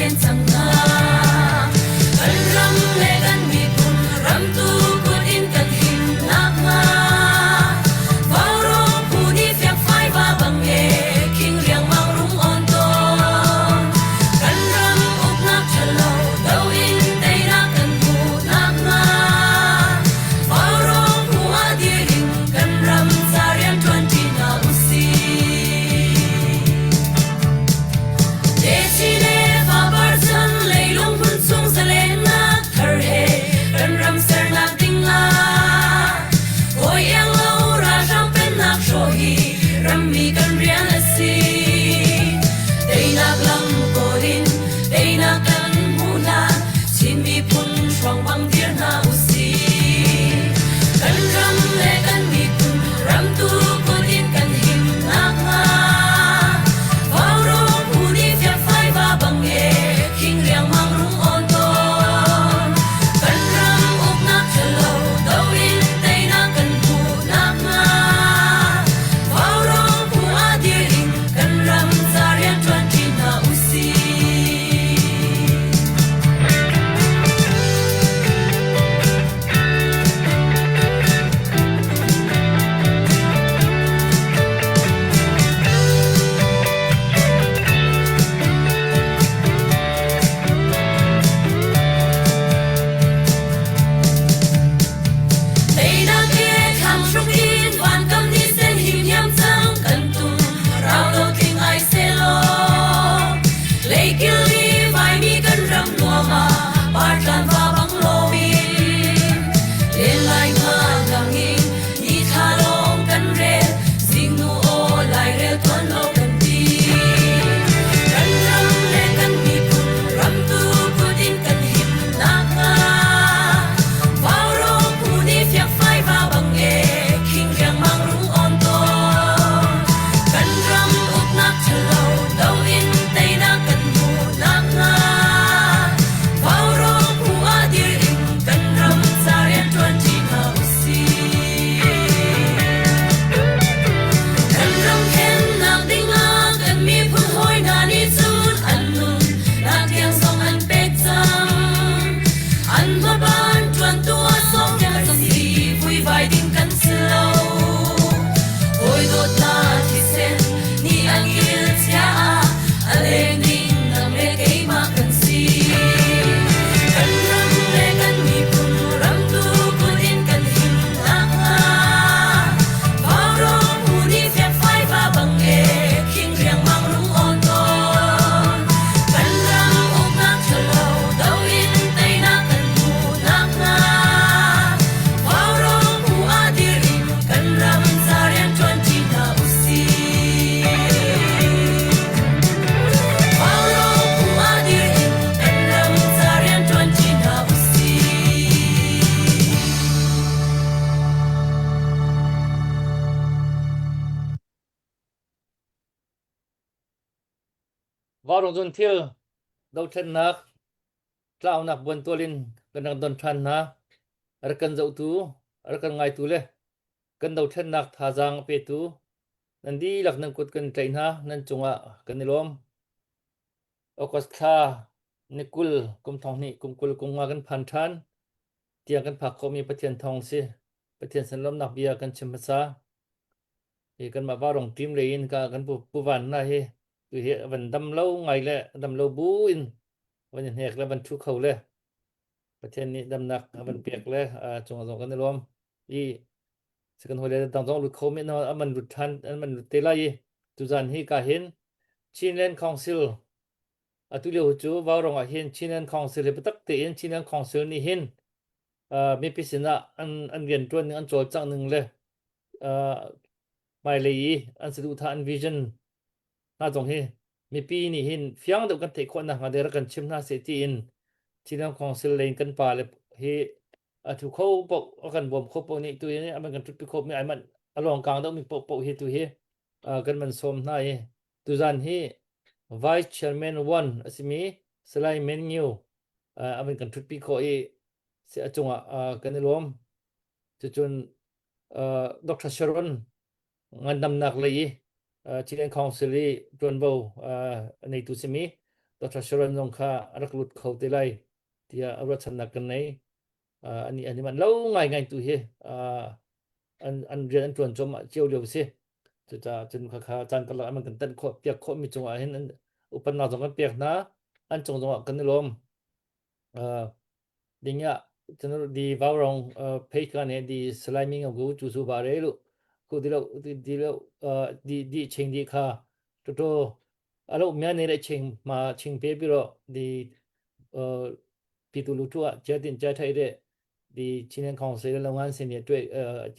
len cang hna. Kan ram le kan miphun ramtu kut in kan him nakhnga Vaurawng phu nih fiakfai va bang e khing riangmang rung awn tawn. Kan ram uknak ṭhalo do in teinak kan hmuh nakhnga Vaurawng phu ah dir in kan ram ca rianṭuan ṭi hna usih. Techin le fapar chan leilung hmun chung zalennak thar he kan ram sernak ding ah hawi iang lo ralhrang pennak hrawh hi rammi kan rian a si. Teinak lam kawl in teinak kan hmuh hlan Chin miphun hrawng bang dir hna usih. Kan ram le kan miphun ramtu kut in kan him nakhnga Vaurawng phu nih fiakfai va bang e khing riangmang rung awn tawn. Kan ram uknak ṭhalo do in teinak kan hmuh nakhnga Vaurawng phu ah dir in kan ram ca rianṭuan ṭi hna usih. Teinak he thlang hruk in vankam ni sen him hiam cang kan tum rau lo tling ai selaw leikil i vaimi kan ram nuam ah partlan va bang loin len lai nga nang in ni thla lawng kan rel zingnu aw lairel tuan lo kan ti kan ram le kan miphun ramtu kut in kan him nakhnga Vaurawng phu nih fiakfai va bang e khing riangmang rung awn tawn kan ram uknak ṭhalo do in teinak kan hmuh nakhnga Vaurawng phu ah dir in kan ram ca rianṭuan ṭi hna usih. Kan ram khennak dingah kan miphun hawi hna nih cun an nun nak tiang zong an pek cang. An hmaban ṭuantu ah sawmpiak kan si vuivai ding kan si lo. Hawi dawtnak thisen nih an kil chia ah a leng ding nang le keimah kan si. Kan ram le kan miphun ramtu kut in kan him nakhnga Vaurawng phu nih fiakfai va bang e khing riangmang rung awn tawn. Kan ram uknak ṭhalo do in teinak kan hmuh nakhnga Vaurawng phu ah dir in kan ram ca rianṭuan ṭi hna usih. Vaurawng phu ah dir in kan ram ca rianṭuan ṭi hna usih. Vaurawng cun thil dothlennak tlaunak buantual in kan rak don ṭhan hna. A rak kan zohtu, a rak kan ngaitu le kan dothlennak thazaang a petu nan dihlak nan kut kan tlaih hna, nan cungah kan i lawm. August thla ni 20 kum thong hnih kum 20 kum nga kan phan ṭhan tiang kan phak khawhmi Pathian thawng si. Pathian sin lawmnak bia kan chim hmasa. Hi kanmah Vaurawng team lei in ka kan pu pu Van hna hi tu hi van dam lo ngai le dam lo bu in van i hnek le van ṭhu kho le Pathian nih damnak a van pek le cung zong kan i lawm. I kan hawi le dang zong lut kho men a man lut ṭhan an man lut te lai i tuzan hi ka hin Chinland Council atu lio cu Vaurawng ah hin Chinland Council hi biatak tein Chinland Council nih hin mipi sinah an an rianṭuan ning an cawlcangh ning le hmailei i an saduhthah an vision hna zong hi mipi nih hin fiang deuh kan theih khawh nakhnga deh rak kan chim hna seh tiin Chinland Council lei in kan pa le hi a thu kho paoh a kan bawm kho paoh nih tu hi an kan ṭhutpi kho mi ai manh a lawngkang deuh mi paoh paoh hi tu hi kan man sawm hna i tuzan hi Vice Chairman 1 a simi Salai Men Ngiu a van kan ṭhutpi khawh i si a cungah kan i lawm. Cucun Dr. Sharon ngandamnak lei i Chilean Council i ṭuanvo a neitu simi. Dr. Sharon zong kha a rak lut kho te lai tiah ruahchannak kan nei. Ani an i manh lo ngai ngai tu hi an rian an tuan cuahmah cio lio si. Cucaah cun khakha caan karlak an kan tanh khawh piak khawh mi cungah hin upatnak zong kan pek hna. An cung zongah kan i lawm. Ding ah di vaurong phei ka ne di salai mi ngau gu chu su ba re lu ku di lo di lo di di ching di kha to to alo mya ne le ching ma ching pe pi ro di ပြည်သူလူထုကကြားတင်ကြားထိုက်တဲ့ဒီချင်းလင်းကောင်စီလုပ်ငန်းစဉ်တွေအတွက်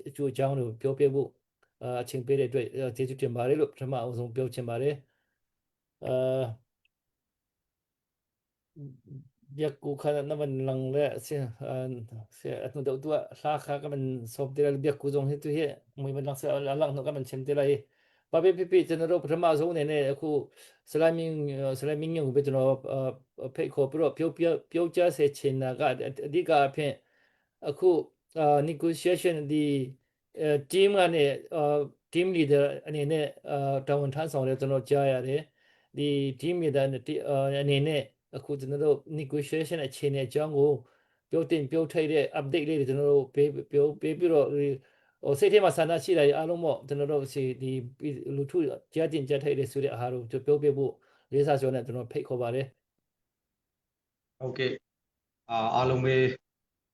အကျိုးအကြောင်းတွေကိုပြောပြဖို့အချိန်ပေးတဲ့အတွက်ကျေးဇူးတင်ပါတယ်လို့ပထမအဆုံးပြောချင်ပါတယ်အာ biak ku kha na van lang le si si atu deuh tu hla kha ka van sop te lai biak ku zong hi tu hi mui van lang se lang no ka van chim te lai pa pe pi chen ro phrama zo ne ne khu salai ming salai ming yung be chno phei kho pro pyo pyo pyo cha se chin na ka adika phe akhu negotiation di team ကနေ team leader အနေနဲ့တာဝန်ထမ်းဆောင်တယ်ကျွန်တော်ကြားရတယ်ဒီ team leader အနေနဲ့အခုကျွန်တော်တို့ negotiation အခြေအနေအကြောင်းကိုပြောတင်ပြောထိုက်တဲ့ update လေးတွေကျွန်တော်တို့ပေးပြောပေးပြီးတော့ဟိုစိတ်ထဲမှာဆန္ဒရှိတာအားလုံးပေါ့ကျွန်တော်တို့စီဒီလူထုကြားတင်ကြားထိုက်တဲ့ဆိုတဲ့အားလုံးပြောပြဖို့လေးစားကျော်နဲ့ကျွန်တော်ဖိတ်ခေါ်ပါတယ် ဟုတ်ကဲ့အာအားလုံးပဲ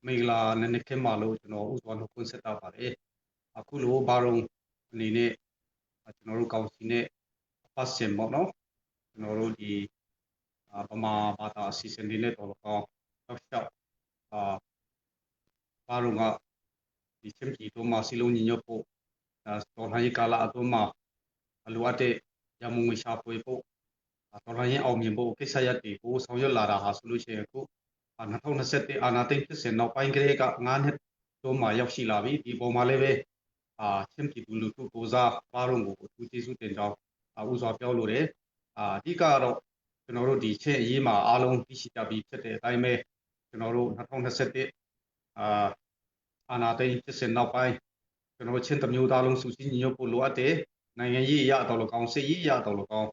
မင်္ဂလာနည်းနည်းခင်းပါလို့ကျွန်တော်ဥစွာနှုတ်ခွန်းဆက်တာပါတယ်အခုလိုဘာရုံအနေနဲ့ကျွန်တော်တို့ကောင်စီနဲ့ပတ်စင်ပေါ့နော်ကျွန်တော်တို့ဒီဗမာဘာသာအစီအစဉ်လေးနဲ့တော်တော်ကောင်းတောက်လျှောက်အာဘာရုံကဒီချင်းပြည်တို့မှာစီလုံးညီညွတ်ဖို့တော်လှန်ရေးကာလအတွင်းမှာလိုအပ်တဲ့ရမုံငွေရှာဖွေဖို့တော်လှန်ရေးအောင်မြင်ဖို့ကိစ္စရပ်တွေကိုဆောင်ရွက်လာတာဟာဆိုလို့ရှိရင်အခု2021အာဏာသိမ်းဖြစ်စဉ်နောက်ပိုင်းကလေးက9နှစ်တို့မှာရောက်ရှိလာပြီဒီပုံမှာလည်းပဲအာချင်းပြည်သူလူထုကိုစားပါရုံကိုအထူးကျေးဇူးတင်ကြောင်းဥစွာပြောလိုတယ်အာအဓိကတော့ကျွန်တော်တို့ဒီချင်းအရေးမှာအားလုံးသိရှိကြပြီးဖြစ်တဲ့အတိုင်းပဲကျွန်တော်တို့2021အာအာဏာသိမ်းဖြစ်စဉ်နောက်ပိုင်းကျွန်တော်ချင်းတမျိုးသားလုံးစုစည်းညီညွတ်ဖို့လိုအပ်တယ်နိုင်ငံရေးအရတော်လကောင်းစစ်ရေးအရတော်လကောင်း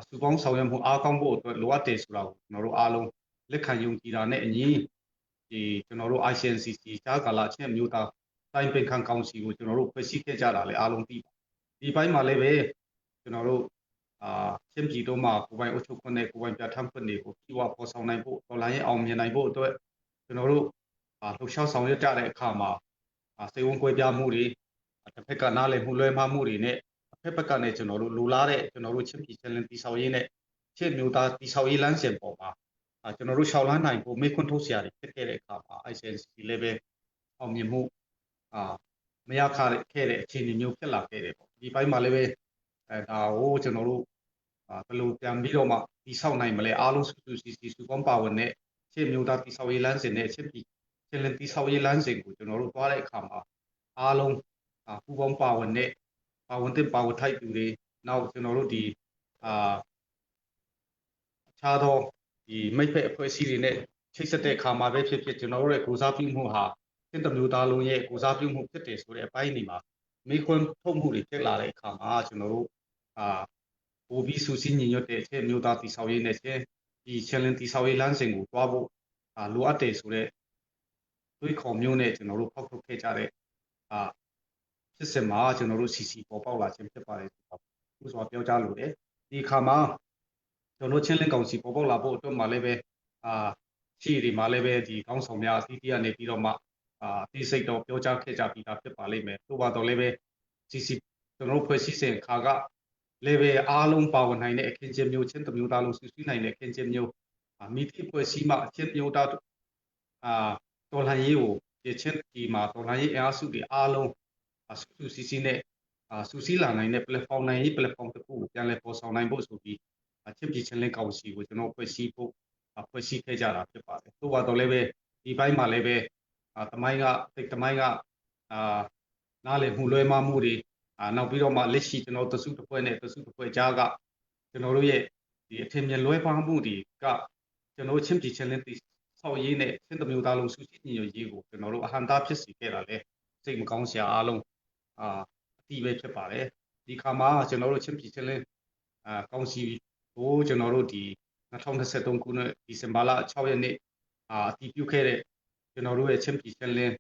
စုပေါင်းဆောင်ရွက်မှုအားကောင်းဖို့အတွက်လိုအပ်တယ်ဆိုတာကိုကျွန်တော်တို့အားလုံးလက်ခံယုံကြည်တာနဲ့အညီဒီကျွန်တော်တို့ ICNCC ကြားကာလချင်းမျိုးသားတိုင်းပင်ခံကောင်စီကိုကျွန်တော်တို့ဖွဲ့စည်းခဲ့ကြတာလေအားလုံးသိပါဒီဘိုင်းမှာလည်းပဲကျွန်တော်တို့အာချင်းပြည်တို့မှာကိုပိုင်အုပ်ချုပ်ခွင့်နဲ့ကိုပိုင်ပြဋ္ဌာန်းခွင့်တွေကိုပြီးဝပေါ်ဆောင်နိုင်ဖို့တော်လှန်ရေးအောင်မြင်နိုင်ဖို့အတွက်ကျွန်တော်တို့အာလှုပ်ရှားဆောင်ရွက်ကြတဲ့အခါမှာအာစိတ်ဝင်ကွဲပြားမှုတွေတစ်ဖက်ကနားလည်မှုလွဲမှားမှုတွေနဲ့အဖက်ဘက်ကနေကျွန်တော်တို့လိုလားတဲ့ကျွန်တော်တို့ချင်းပြည်ချင်းလင်းတိဆောက်ရေးနဲ့ချင်းမျိုးသားတိဆောက်ရေးလမ်းစဉ်ပေါ်မှာအာကျွန်တော်တို့ရှောက်လန်းနိုင်ဖို့မေခွန်းထုတ်စရာတွေဖြစ်ခဲ့တဲ့အခါမှာ ICNC လည်းပဲအောင်မြင်မှုအာမရခခဲ့တဲ့အခြေအနေမျိုးဖြစ်လာခဲ့တယ်ပေါ့ဒီဘိုင်းမှာလည်းပဲအဲဒါကိုကျွန်တော်တို့အာဘယ်လိုပြန်ပြီးတော့မှတိဆောက်နိုင်မလဲအားလုံးစုစုစီစီစုပေါင်းပါဝင်တဲ့ချင်းမျိုးသားတိဆောက်ရေးလမ်းစဉ်နဲ့ချင်းပြည်ချင်းလင်းတိဆောက်ရေးလမ်းစဉ်ကိုကျွန်တော်တို့သွားတဲ့အခါမှာအားလုံးအာပူပေါင်းပါဝင်တဲ့ပါဝင်တဲ့ပါဝင်ထိုက်သူတွေနောက်ကျွန်တော်တို့ဒီအာအခြားသောဒီမိတ်ဖက်အဖွဲ့အစည်းတွေနဲ့ချိတ်ဆက်တဲ့အခါမှာပဲဖြစ်ဖြစ်ကျွန်တော်တို့ရဲ့ကိုစားပြုမှုဟာသင်တမျိုးသားလုံးရဲ့ကိုစားပြုမှုဖြစ်တယ်ဆိုတဲ့အပိုင်းဒီမှာမိခွန်းထုတ်မှုတွေဖြစ်လာတဲ့အခါမှာကျွန်တော်တို့အာပိုပြီးစူးစီးညီညွတ်တဲ့အချက်မျိုးသားတိဆောက်ရေးနဲ့ချင်းဒီ challenge တိဆောက်ရေးလမ်းစဉ်ကိုတွားဖို့အာလိုအပ်တယ်ဆိုတဲ့တွေးခေါ်မျိုးနဲ့ကျွန်တော်တို့ဖောက်ထုတ်ခဲ့ကြတဲ့အာဖြစ်စဉ်မှာကျွန်တော်တို့ CC ပေါ်ပေါက်လာခြင်းဖြစ်ပါတယ်ဆိုတော့ဥစွာပြောကြားလိုတယ်ဒီအခါမှာကျွန်တော်ချင်းလင်းကောင်စီပေါ်ပေါက်လာဖို့အတွက်မှာလည်းပဲအာရှိဒီမှာလည်းပဲဒီကောင်းဆောင်များအသီးသီးကနေပြီးတော့မှအာအသိစိတ်တော့ပြောကြားခဲ့ကြပြီးသားဖြစ်ပါလိမ့်မယ်တို့ပါတော့လည်းပဲ CC ကျွန်တော်တို့ဖွဲ့စည်းစဉ်ခါကလည်းပဲအားလုံးပါဝင်နိုင်တဲ့အခင်းချင်းမျိုးချင်းတမျိုးသားလုံးဆွဆွနိုင်တဲ့အခင်းချင်းမျိုးမိတိဖွဲ့စည်းမှအချင်းမျိုးသားအာတော်လှန်ရေးကိုဒီချင်းဒီမှာတော်လှန်ရေးအအားစုတွေအားလုံးစုစုစည်းစည်းနဲ့အာစုစည်းလာနိုင်တဲ့ platform နိုင်ရေး platform တစ်ခုကိုပြန်လည်ပေါ်ဆောင်နိုင်ဖို့ဆိုပြီးချင်းပြည်ချင်းလင်းကောင်စီကိုကျွန်တော်ဖွဲ့စည်းဖို့ဖွဲ့စည်းခဲ့ကြတာဖြစ်ပါတယ်။သို့ပါတော့လည်းပဲဒီဘိုင်းမှာလည်းပဲအာတမိုင်းကတိတ်တမိုင်းကအာနားလည်မှုလွဲမှားမှုတွေအာနောက်ပြီးတော့မှလက်ရှိကျွန်တော်တစုတစ်ဖွဲ့နဲ့တစုတစ်ဖွဲ့ကြားကကျွန်တော်တို့ရဲ့ဒီအထင်မြင်လွဲမှားမှုတွေကကျွန်တော်ချင်းပြည်ချင်းလင်းတိဆောက်ရေးနဲ့ချင်းတမျိုးသားလုံးစုစည်းညီညွတ်ရေးကိုကျွန်တော်တို့အဟံတားဖြစ်စေခဲ့တာလေစိတ်မကောင်းစရာအားလုံးအာအတိပဲဖြစ်ပါတယ်ဒီခါမှာကျွန်တော်တို့ချင်းပြည်ချင်းလင်းအာကောင်းစီကိုကျွန်တော်တို့ဒီ 2023ခုနှစ်ဒီဇင်ဘာလ6ရက်နေ့အာအတည်ပြုခဲ့တဲ့ကျွန်တော်တို့ရဲ့ချင်းပြည်ချင်းလင်း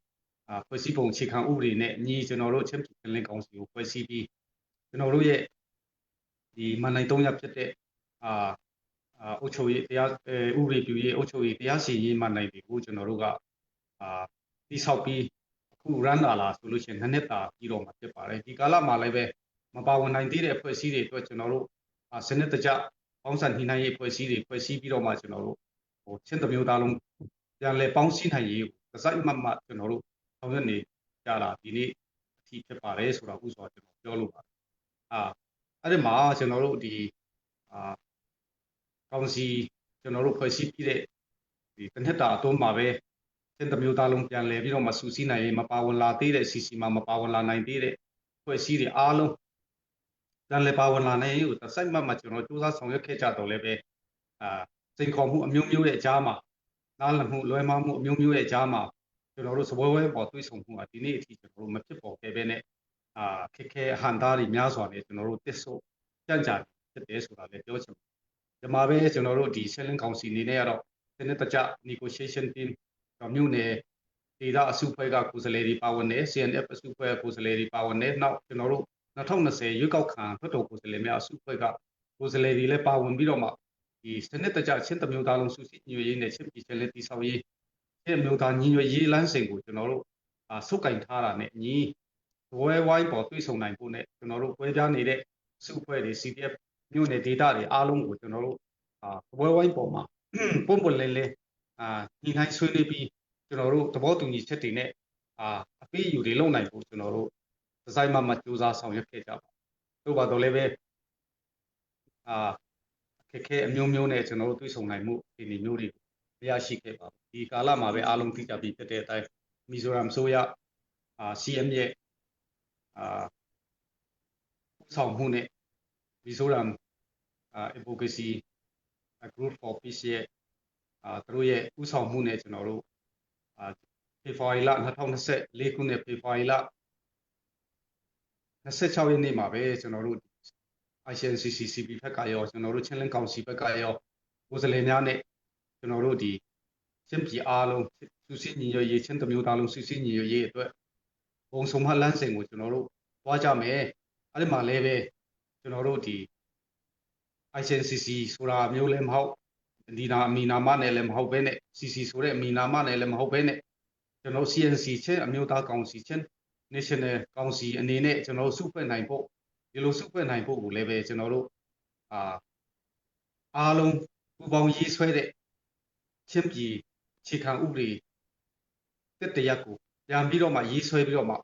အာဖွဲ့စည်းပုံအခြေခံဥပဒေနဲ့အညီကျွန်တော်တို့ချင်းပြည်ချင်းလင်းကောင်စီကိုဖွဲ့စည်းပြီးကျွန်တော်တို့ရဲ့ဒီမန်နိုင်3ရပ်ဖြစ်တဲ့အာအာအုပ်ချုပ်ရေးတရားဥပဒေပြုရေးအုပ်ချုပ်ရေးတရားစီရင်ရေးမန်နိုင်တွေကိုကျွန်တော်တို့ကအာတိဆောက်ပြီးအခု run လာလာဆိုလို့ရှိရင်နှစ်နှစ်တာပြီးတော့မှာဖြစ်ပါတယ်ဒီကာလမှာလည်းပဲမပါဝင်နိုင်သေးတဲ့အဖွဲ့အစည်းတွေအတွက်ကျွန်တော်တို့စနစ်တကျပေါင်းစပ်ညှိနှိုင်းရေးအဖွဲ့အစည်းတွေဖွဲ့စည်းပြီးတော့မှကျွန်တော်တို့ဟိုချင်းတမျိုးသားလုံးပြန်လည်ပေါင်းစည်းနိုင်ရေးကိုတစိုက်မတ်မတ်ကျွန်တော်တို့ဆောင်ရွက်နေကြတာဒီနေ့အထိဖြစ်ပါတယ်ဆိုတော့ဥစွာကျွန်တော်ပြောလိုပါတယ်အာအဲ့ဒီမှာကျွန်တော်တို့ဒီအာကောင်စီကျွန်တော်တို့ဖွဲ့စည်းပြီးတဲ့ဒီတစ်နှစ်တာအတွင်းမှာပဲချင်းတမျိုးသားလုံးပြန်လည်ပြီးတော့မဆူဆီးနိုင်ရေးမပါဝင်လာသေးတဲ့ CC မှာမပါဝင်လာနိုင်သေးတဲ့ဖွဲ့စည်းတွေအားလုံးပြန်လည်ပါဝင်လာနိုင်ရေးကိုတစိုက်မတ်မတ်ကျွန်တော်စူးစမ်းဆောင်ရွက်ခဲ့ကြတော့လည်းပဲအာစိန်ခေါ်မှုအမျိုးမျိုးရဲ့အကြားမှာနားလည်မှုလွဲမှားမှုအမျိုးမျိုးရဲ့အကြားမှာကျွန်တော်တို့စပွဲဝဲပေါ်တွေးဆုံမှုဟာဒီနေ့အထိကျွန်တော်တို့မဖြစ်ပေါ်ခဲ့ပဲနဲ့အာခက်ခဲဟန်သားတွေများစွာနဲ့ကျွန်တော်တို့တစ်ဆုပ်ကြံ့ကြာဖြစ်တယ်ဆိုတာလည်းပြောချင်ပါတယ်ဒီမှာပဲကျွန်တော်တို့ဒီ selling council အနေနဲ့ကတော့စနစ်တကျ negotiation team မြို့နယ်ဒေသအစုဖွဲ့ကကိုယ်စားလှယ်တွေပါဝင်တယ် CNF အစုဖွဲ့ကကိုယ်စားလှယ်တွေပါဝင်တယ်နောက်ကျွန်တော်တို့2020ရွေးကောက်ခံလွှတ်တော်ကိုယ်စားလှယ်များအစုဖွဲ့ကကိုယ်စားလှယ်တွေလည်းပါဝင်ပြီးတော့မှဒီစနစ်တကျချင်းတမျိုးသားလုံးစုစည်းညွှန်ရေးနဲ့ချင်းပြည်ချင်းလက်တိဆောက်ရေးချင်းမျိုးသားညီညွတ်ရေးလမ်းစဉ်ကိုကျွန်တော်တို့အာဆုတ်ကင်ထားတာနဲ့အညီဝဲဝိုင်းပေါ်တွေ့ဆုံနိုင်ဖို့နဲ့ကျွန်တော်တို့ပွဲပြားနေတဲ့စုဖွဲ့တွေ CDF မြို့နယ်ဒေသတွေအားလုံးကိုကျွန်တော်တို့အာဝဲဝိုင်းပေါ်မှာပွန့်ပွန့်လင်းလင်းအာညီနိုင်ဆွေးနွေးပြီးကျွန်တော်တို့သဘောတူညီချက်တွေနဲ့အာအပေးယူတွေလုပ်နိုင်ဖို့ကျွန်တော်တို့ဒီဇိုင်းမှမစူးစမ်းဆောင်ရွက်ခဲ့ကြပါတို့ပါတော့လည်းပဲအာအခက်ခဲအမျိုးမျိုးနဲ့ကျွန်တော်တို့တွေ့ဆုံနိုင်မှုအခြေအနေမျိုးတွေမရရှိခဲ့ပါဘူးဒီကာလမှာပဲအားလုံးသိကြပြီးဖြစ်တဲ့အတိုင်းမီဇိုရမ်ဆိုရအာ CM ရဲ့အာဆောင်မှုနဲ့မီဇိုရမ်အာ advocacy group for peace ရဲ့အာသူတို့ရဲ့ဥဆောင်မှုနဲ့ကျွန်တော်တို့အာဖေဖော်ဝါရီလ2024ခုနှစ်ဖေဖော်ဝါရီလ26ရက်နေ့မှာပဲကျွန်တော်တို့ ICNCCCP ဘက်ကရောကျွန်တော်တို့ချင်းလင်းကောင်စီဘက်ကရောကိုယ်စားလှယ်များနဲ့ကျွန်တော်တို့ဒီချင်းပြည်အားလုံးစုစည်းညီညွတ်ရေးချင်းတမျိုးသားလုံးစုစည်းညီညွတ်ရေးအတွက်ဘုံဆုံးမလန်းစဉ်ကိုကျွန်တော်တို့သွားကြမယ်အဲ့ဒီမှာလည်းပဲကျွန်တော်တို့ဒီ ICNCC ဆိုတာမျိုးလည်းမဟုတ်ဒီနာအမီနာမနဲ့လည်းမဟုတ်ဘဲနဲ့ CC ဆိုတဲ့အမီနာမနဲ့လည်းမဟုတ်ဘဲနဲ့ကျွန်တော် CNC ချင်းအမျိုးသားကောင်စီချင်း National ကောင်စီအနေနဲ့ကျွန်တော်တို့စုဖွဲ့နိုင်ဖို့ဒီလိုစုဖွဲ့နိုင်ဖို့ကိုလည်းပဲကျွန်တော်တို့အာအားလုံးပူပေါင်းရေးဆွဲတဲ့ချင်းပြည်ခြေခံဥပဒေတက်တရက်ကိုပြန်ပြီးတော့မှရေးဆွဲပြီးတော့မှ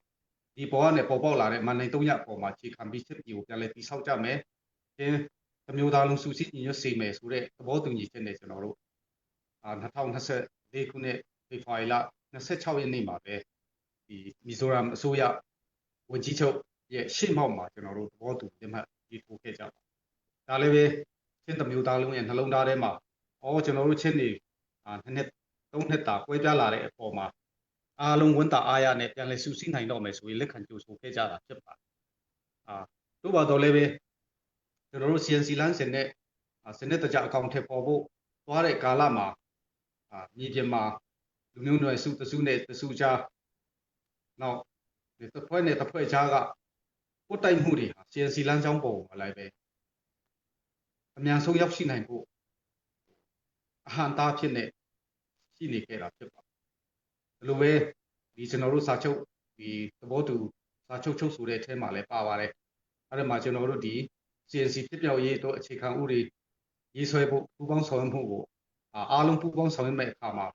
ဒီပေါ်ကနေပေါ်ပေါက်လာတဲ့မန်နိုင်၃ရပ်ပေါ်မှာခြေခံပြီးချင်းပြည်ကိုပြန်လဲတိဆောက်ကြမယ်ချင်းတမျိုးသားလုံးစုစည်းညီညွတ်စေမယ်ဆိုတဲ့သဘောတူညီချက်နဲ့ကျွန်တော်တို့အာ2024ခုနှစ်ဖေဖော်ဝါရီလ26ရက်နေ့မှာပဲဒီမီဇိုရမ်အစိုးရဝန်ကြီးချုပ်ရဲ့ရှေ့မှောက်မှာကျွန်တော်တို့သဘောတူလက်မှတ်ရေးထိုးခဲ့ကြပါဒါလည်းပဲချင်းတမျိုးသားလုံးရဲ့နှလုံးသားထဲမှာအော်ကျွန်တော်တို့ချင်းနေအာနှစ်နှစ်သုံးနှစ်တာကွဲပြားလာတဲ့အပေါ်မှာအားလုံးဝန်တာအားရနဲ့ပြန်လဲစုစည်းနိုင်တော့မယ်ဆိုရင်လက်ခံကြိုဆိုခဲ့ကြတာဖြစ်ပါတယ်အာတို့ပါတော့လည်းပဲကျွန်တော်တို့ CNC လမ်းစဉ်နဲ့စနစ်တကျအကောင့်ထည့်ပေါ်ဖို့သွားတဲ့ကာလမှာအာမြေပြင်မှာလူမျိုးနွယ်စုတစုနဲ့တစုကြားနောက်ဒီတစ်ဖွဲ့နဲ့တစ်ဖွဲ့ကြားကပုတ်တိုက်မှုတွေဟာ CNC လမ်းကြောင်းပေါ်မှာလည်းပဲအမြန်ဆုံးရောက်ရှိနိုင်ဖို့အဟံတားဖြစ်နေရှိနေခဲ့တာဖြစ်ပါတယ်။ဒီလိုပဲဒီကျွန်တော်တို့စာချုပ်ဒီသဘောတူစာချုပ်ချုပ်ဆိုတဲ့အထဲမှာလည်းပါပါတယ်။အဲ့ဒီမှာကျွန်တော်တို့ဒီ CNC ဖြစ်ပြောက်ရေးတို့အခြေခံဥပဒေရေးဆွဲဖို့ပူးပေါင်းဆောင်ရွက်မှုကိုအားလုံးပူးပေါင်းဆောင်ရွက်မဲ့အခါမှာ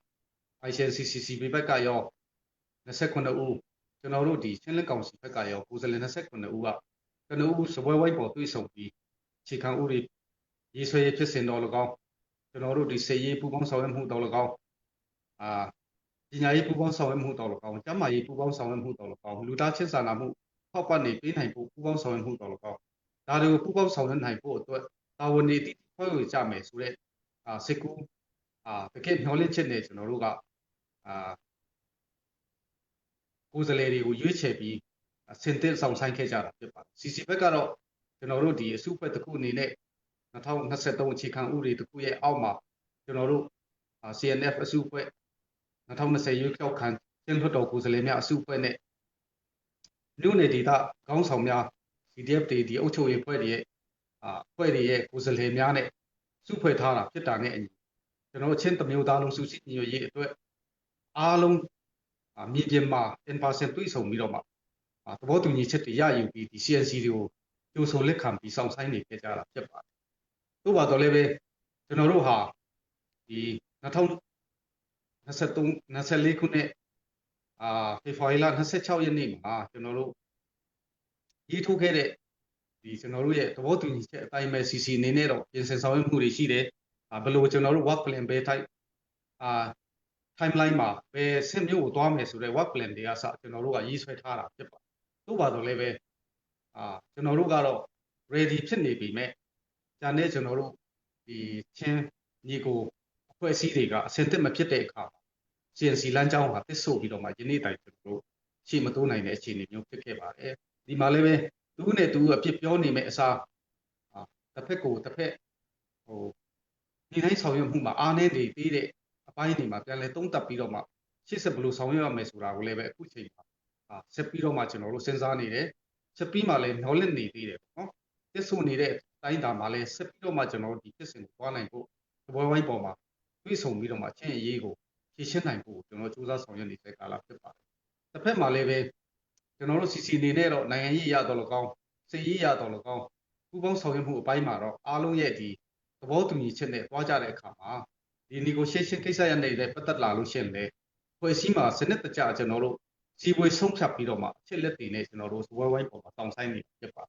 ICNCCCB ဘက်ကရော29ဦးကျွန်တော်တို့ဒီချင်းလက်ကောင်စီဘက်ကရောကိုယ်စားလှယ်29ဦးကကနဦးစပွဲဝိုင်းပေါ်တွေ့ဆုံပြီးအခြေခံဥပဒေရေးဆွဲရေးဖြစ်စဉ်တော်၎င်းကျွန်တော်တို့ဒီစေရေးပူးပေါင်းဆောင်ရွက်မှုတော်၎င်းအာပညာရေးပူးပေါင်းဆောင်ရွက်မှုတော်၎င်းကျန်းမာရေးပူးပေါင်းဆောင်ရွက်မှုတော်၎င်းလူသားချင်းစာနာမှုထောက်ပံ့နေပေးနိုင်ဖို့ပူးပေါင်းဆောင်ရွက်မှုတော်၎င်းဒါတွေကိုပူးပေါင်းဆောင်ရွက်နိုင်ဖို့အတွက်တာဝန်တွေတိတိဖွဲ့ဝေကြမယ်ဆိုတော့အာစစ်ကူအာတကယ်မျှော်လင့်ချက်နဲ့ကျွန်တော်တို့ကအာကိုယ်စားလှယ်တွေကိုရွေးချယ်ပြီးအဆင်သင့်ဆောင်ဆိုင်ခဲ့ကြတာဖြစ်ပါတယ် CC ဘက်ကတော့ကျွန်တော်တို့ဒီအစုဖွဲ့တစ်ခုအနေနဲ့ 2023အခြေခံဥပဒေတစ်ခုရဲ့အောက်မှာကျွန်တော်တို့ CNF အစုအဖွဲ့2020ရွေးကောက်ခံချင်းလွှတ်တော်ကိုယ်စားလှယ်များအစုအဖွဲ့နဲ့မြို့နယ်ဒေသခေါင်းဆောင်များ CDF တွေဒီအုပ်ချုပ်ရေးဖွဲ့တွေရဲ့အဖွဲ့တွေရဲ့ကိုယ်စားလှယ်များနဲ့စုဖွဲ့ထားတာဖြစ်တာနဲ့အညီကျွန်တော်ချင်းတမျိုးသားလုံးစုစည်းညီညွတ်ရေးအတွက်အားလုံးမြေပြင်မှာ in person တွေ့ဆုံပြီးတော့မှသဘောတူညီချက်တွေရယူပြီးဒီ CNC တွေကိုကြိုဆိုလက်ခံပြီးစောင့်ဆိုင်းနေခဲ့ကြတာဖြစ်ပါတယ်။သို့ပါတော့လည်းပဲကျွန်တော်တို့ဟာဒီ2023 24ခုနှစ်ဖေဖော်ဝါရီလ26ရက်နေ့မှာကျွန်တော်တို့ရေးထိုးခဲ့တဲ့ဒီကျွန်တော်တို့ရဲ့သဘောတူညီချက်အတိုင်းပဲ CC အနေနဲ့တော့ပြင်ဆင်ဆောင်ရွက်မှုတွေရှိတယ်။ဘယ်လိုကျွန်တော်တို့ work plan ပဲ type timeline မှာဘယ်ဆင့်မျိုးကိုသွားမယ်ဆိုတဲ့ work plan တွေကစကျွန်တော်တို့ကရေးဆွဲထားတာဖြစ်ပါတယ်။သို့ပါတော့လည်းပဲကျွန်တော်တို့ကတော့ ready ဖြစ်နေပြီမဲ့ဂျာနဲ့ကျွန်တော်တို့ဒီချင်းညီကိုအဖွဲ့အစည်းတွေကအဆင်သင့်မဖြစ်တဲ့အခါ CNC လမ်းကြောင်းဟာတစ်ဆို့ပြီးတော့မှယနေ့တိုင်ကျွန်တော်တို့ရှေ့မတိုးနိုင်တဲ့အခြေအနေမျိုးဖြစ်ခဲ့ပါတယ်။ဒီမှာလည်းပဲသူနဲ့သူအဖြစ်ပြောနေမဲ့အစားတစ်ဖက်ကိုတစ်ဖက်ဟိုညီတိုင်းဆောင်ရွက်မှုမှာအားနည်းနေသေးတဲ့အပိုင်းတွေမှာပြန်လဲသုံးသပ်ပြီးတော့မှရှေ့ဆက်ဘယ်လိုဆောင်ရွက်ရမယ်ဆိုတာကိုလည်းပဲအခုချိန်မှာဆက်ပြီးတော့မှကျွန်တော်တို့စဉ်းစားနေတယ်ဆက်ပြီးမှလည်း knowledge နေသေးတယ်ပေါ့နော်တစ်ဆို့နေတဲ့အတိုင်းတာမှာလည်းဆက်ပြီးတော့မှကျွန်တော်တို့ဒီဖြစ်စဉ်ကိုသွားနိုင်ဖို့သဘောဝိုင်းပေါ်မှာတွေ့ဆုံပြီးတော့မှချင်းအရေးကိုဖြည့်ရှင်းနိုင်ဖို့ကျွန်တော်စူးစမ်းဆောင်ရွက်နေတဲ့ကာလဖြစ်ပါတယ်တစ်ဖက်မှာလည်းပဲကျွန်တော်တို့ CC အနေနဲ့တော့နိုင်ငံရေးရတော့လကောင်းစစ်ရေးရတော့လကောင်းပူးပေါင်းဆောင်ရွက်မှုအပိုင်းမှာတော့အားလုံးရဲ့ဒီသဘောတူညီချက်နဲ့တွားကြတဲ့အခါမှာဒီ negotiation ကိစ္စရနေတဲ့ပတ်သက်လာလို့ရှိရင်လေဖွဲ့စည်းမှာစနစ်တကျကျွန်တော်တို့စီဝေးဆုံးဖြတ်ပြီးတော့မှအချက်လက်တွေနဲ့ကျွန်တော်တို့စပွဲဝိုင်းပေါ်မှာတောင်းဆိုင်နေဖြစ်ပါတယ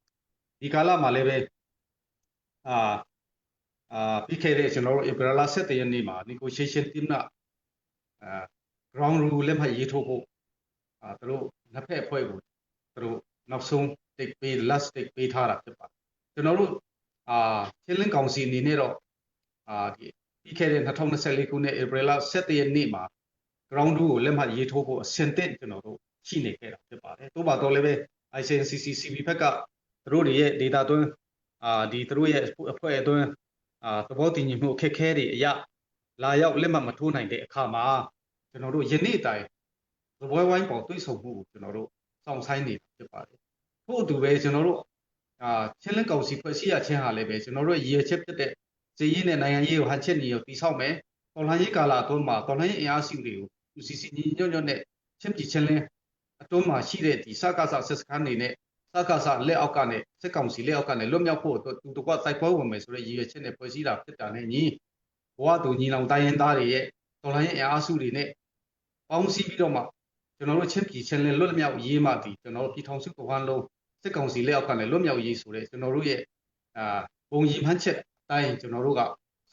်ဒီကာလမှာလည်းပဲအာအာပြီးခဲ့တဲ့ကျွန်တော်တို့ April 7ရက်နေ့မှာ negotiation team ကအာ ground rule လက်မှတ်ရေးထိုးဖို့သူတို့နှစ်ဖက်အဖွဲ့ကိုသူတို့နောက်ဆုံး take ပေး last take ပေးထားတာဖြစ်ပါတယ်ကျွန်တော်တို့ချင်းလင်းကောင်စီအနေနဲ့တော့ဒီပြီးခဲ့တဲ့2024ခုနှစ် April 7ရက်နေ့မှာ ground rule ကိုလက်မှတ်ရေးထိုးဖို့အဆင်သင့်ကျွန်တော်တို့ရှိနေခဲ့တာဖြစ်ပါတယ်။သို့ပါတော့လည်းပဲ ICNCC CB ဘက်ကသူတို့တွေရဲ့ data သွင်းဒီသူတို့ရဲ့အဖွဲ့အတွင်းသဘောတည်ညီမှုအခက်ခဲတွေအရလာရောက်လက်မှတ်မထိုးနိုင်တဲ့အခါမှာကျွန်တော်တို့ယနေ့တိုင်သဘောဝိုင်းပေါ်တွေ့ဆုံမှုကိုကျွန်တော်တို့စောင့်ဆိုင်းနေတာဖြစ်ပါတယ်။ထို့အတူပဲကျွန်တော်တို့ချင်းလင်းကောင်စီဖွဲ့စည်းရခြင်းဟာလည်းပဲကျွန်တော်တို့ရည်ရွယ်ချက်ဖြစ်တဲ့စီရေးနဲ့နိုင်ငံရေးကိုဟန်ချက်ညီကိုတိဆောက်မယ်။တော်လှန်ရေးကာလအတွင်းမှာတော်လှန်ရေးအင်အားစုတွေကို UCC ညီညွတ်ညွတ်နဲ့ချင်းပြည်ချင်းလင်းအတွင်းမှာရှိတဲ့ဒီစကားစစစ်စခန်းနေနဲ့စကားစလက်အောက်ကနေစစ်ကောင်စီလက်အောက်ကနေလွတ်မြောက်ဖို့အတွက်သူတို့ကတိုက်ပွဲဝင်မယ်ဆိုတဲ့ရည်ရွယ်ချက်နဲ့ဖွဲ့စည်းတာဖြစ်တာနဲ့ညီဘဝသူညီလောင်တိုင်းရင်းသားတွေရဲ့တော်လှန်ရေးအင်အားစုတွေနဲ့ပေါင်းစည်းပြီးတော့မှကျွန်တော်တို့ချင်းပြည်ချင်းလင်းလွတ်မြောက်ရေးမှဒီကျွန်တော်တို့ပြည်ထောင်စုတဝန်းလုံးစစ်ကောင်စီလက်အောက်ကနေလွတ်မြောက်ရေးဆိုတဲ့ကျွန်တော်တို့ရဲ့ပုံရည်မှန်းချက်အတိုင်းကျွန်တော်တို့က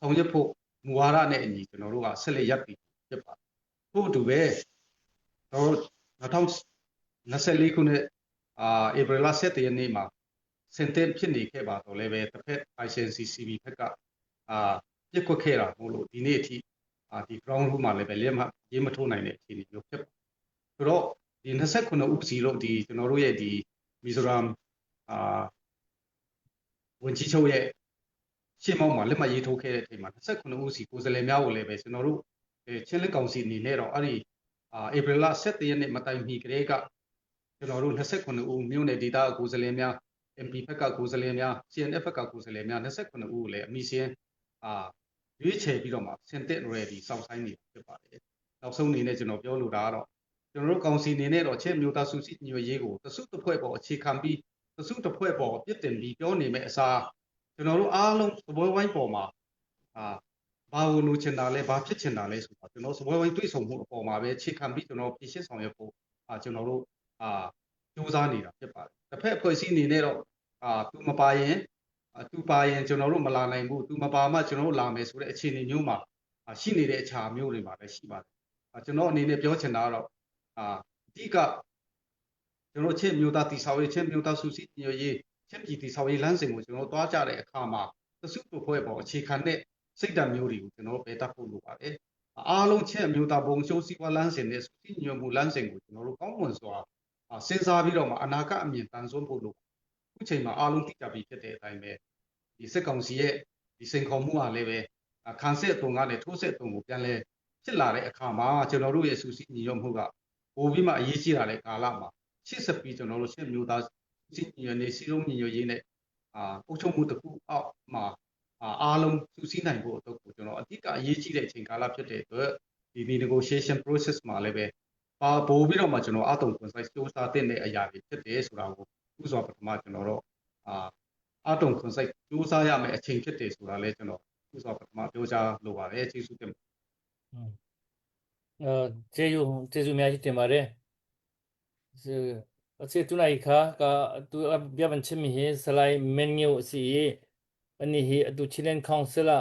ဆောင်ရွက်ဖို့မူဝါဒနဲ့အညီကျွန်တော်တို့ကဆက်လက်ရပ်တည်ဖြစ်ပါတယ်ထို့အတူပဲတော့2024ခုနှစ်ဧပြီလ7ရက်နေ့မှာစင်တင်ဖြစ်နေခဲ့ပါတော့လည်းပဲတစ်ဖက် ICNCCB ဘက်ကပြစ်ကွက်ခဲ့တာမို့လို့ဒီနေ့အထိဒီ ground rule မှာလည်းပဲလက်မရေးမထိုးနိုင်တဲ့အခြေအနေမျိုးဖြစ်ပါတယ်ဆိုတော့ဒီ29ဦးစီလို့ဒီကျွန်တော်တို့ရဲ့ဒီမီဇိုရမ်ဝန်ကြီးချုပ်ရဲ့ရှေ့မောက်မှာလက်မှတ်ရေးထိုးခဲ့တဲ့အချိန်မှာ29ဦးစီကိုယ်စားလှယ်များကိုလည်းပဲကျွန်တော်တို့ချင်းလက်ကောင်စီအနေနဲ့တော့အဲ့ဒီဧပြီလ7ရက်နေ့မတိုင်မီကလေးကကျွန်တော်တို့29ဦးမြို့နယ်ဒေသကိုယ်စားလှယ်များ MP ဘက်ကကိုယ်စားလှယ်များ CNF ဘက်ကကိုယ်စားလှယ်များ29ဦးကိုလည်းအမိစင်းရွေးချယ်ပြီးတော့မှစင်တက် ready စောင့်ဆိုင်နေတာဖြစ်ပါတယ်။နောက်ဆုံးအနေနဲ့ကျွန်တော်ပြောလိုတာကတော့ကျွန်တော်တို့ကောင်စီအနေနဲ့တော့ချင်းမျိုးသားစုစည်းညွတ်ရေးကိုတစုတစ်ဖွဲ့ပေါ်အခြေခံပြီးတစုတစ်ဖွဲ့ပေါ်ပြစ်တင်ပြီးပြောနေမဲ့အစားကျွန်တော်တို့အားလုံးသဘောဝိုင်းပေါ်မှာဘာလို့လိုချင်တာလဲဘာဖြစ်ချင်တာလဲဆိုတာကျွန်တော်စပွဲဝိုင်းတွေ့ဆုံမှုအပေါ်မှာပဲအခြေခံပြီးကျွန်တော်ဖြည့်ရှင်းဆောင်ရွက်ဖို့ကျွန်တော်တို့စူးစမ်းနေတာဖြစ်ပါတယ်။တစ်ဖက်အဖွဲ့အစည်းအနေနဲ့တော့သူမပါရင်သူပါရင်ကျွန်တော်တို့မလာနိုင်ဘူးသူမပါမှကျွန်တော်တို့လာမယ်ဆိုတဲ့အခြေအနေမျိုးမှာရှိနေတဲ့အခြားမျိုးတွေမှာလည်းရှိပါတယ်။ကျွန်တော်အနေနဲ့ပြောချင်တာကတော့အဓိကကျွန်တော်ချင်းမျိုးသားတိဆောက်ရေးချင်းမျိုးသားစုစည်းညွတ်ရေးချင်းပြည်တိဆောက်ရေးလမ်းစဉ်ကိုကျွန်တော်သွားကြတဲ့အခါမှာတစုတစ်ဖွဲ့ပေါ်အခြေခံတဲ့စိတ်ဓာတ်မျိုးတွေကိုကျွန်တော်ပဲတတ်ဖို့လိုပါတယ်။အားလုံးချင်းအမျိုးသားဘုံကျိုးစီးပွားလမ်းစဉ်နဲ့စုစည်းညွတ်မှုလမ်းစဉ်ကိုကျွန်တော်တို့ကောင်းမွန်စွာစဉ်းစားပြီးတော့မှအနာဂတ်အမြင်တန်ဆွမ်းဖို့လိုခုချိန်မှာအားလုံးသိကြပြီးဖြစ်တဲ့အတိုင်းပဲဒီစစ်ကောင်စီရဲ့ ဒီစိန်ခေါ်မှုကလည်းပဲခံစစ်အသွင်ကနေထိုးစစ်အသွင်ကိုပြန်လဲဖြစ်လာတဲ့အခါမှာကျွန်တော်တို့ရဲ့စူးစီးညီညွတ်မှုကပိုပြီးမှအရေးကြီးလာတဲ့ကာလမှာရှစ်စပီကျွန်တော်တို့ရှစ်မျိုးသားစီးညီညွတ်နေစီးလုံးညီညွတ်ရေးနဲ့အာအုပ်ချုပ်မှုတစ်ခုအောက်မှာအားလုံးစုစည်းနိုင်ဖို့အတွက်ကိုကျွန်တော်အဓိကအရေးကြီးတဲ့အချိန်ကာလဖြစ်တဲ့အတွက်ဒီ negotiation process မှာလည်းပဲပါပို့ပြီးတော့မှကျွန်တော်အတုံကွန်ဆိုင်စူးစမ်းတဲ့အရာတွေဖြစ်တယ်ဆိုတာကိုဥစွာပထမကျွန်တော်တို့အာအတုံခွန်ဆိုင်စူးစမ်းရမယ့်အချိန်ဖြစ်တယ်ဆိုတာလည်းကျွန်တော်ဥစွာပထမပြောကြားလိုပါတယ်ကျေးဇူးတင် အဲကျေးဇူးကျေးဇူးအများကြီးတင်ပါတယ်အစီတူနိုင်ခါကတူဘျပန်ချမီဟေဆလိုက်မန်ညိုစီအနိဟီအတူချီလန်ကောင်ဆလာ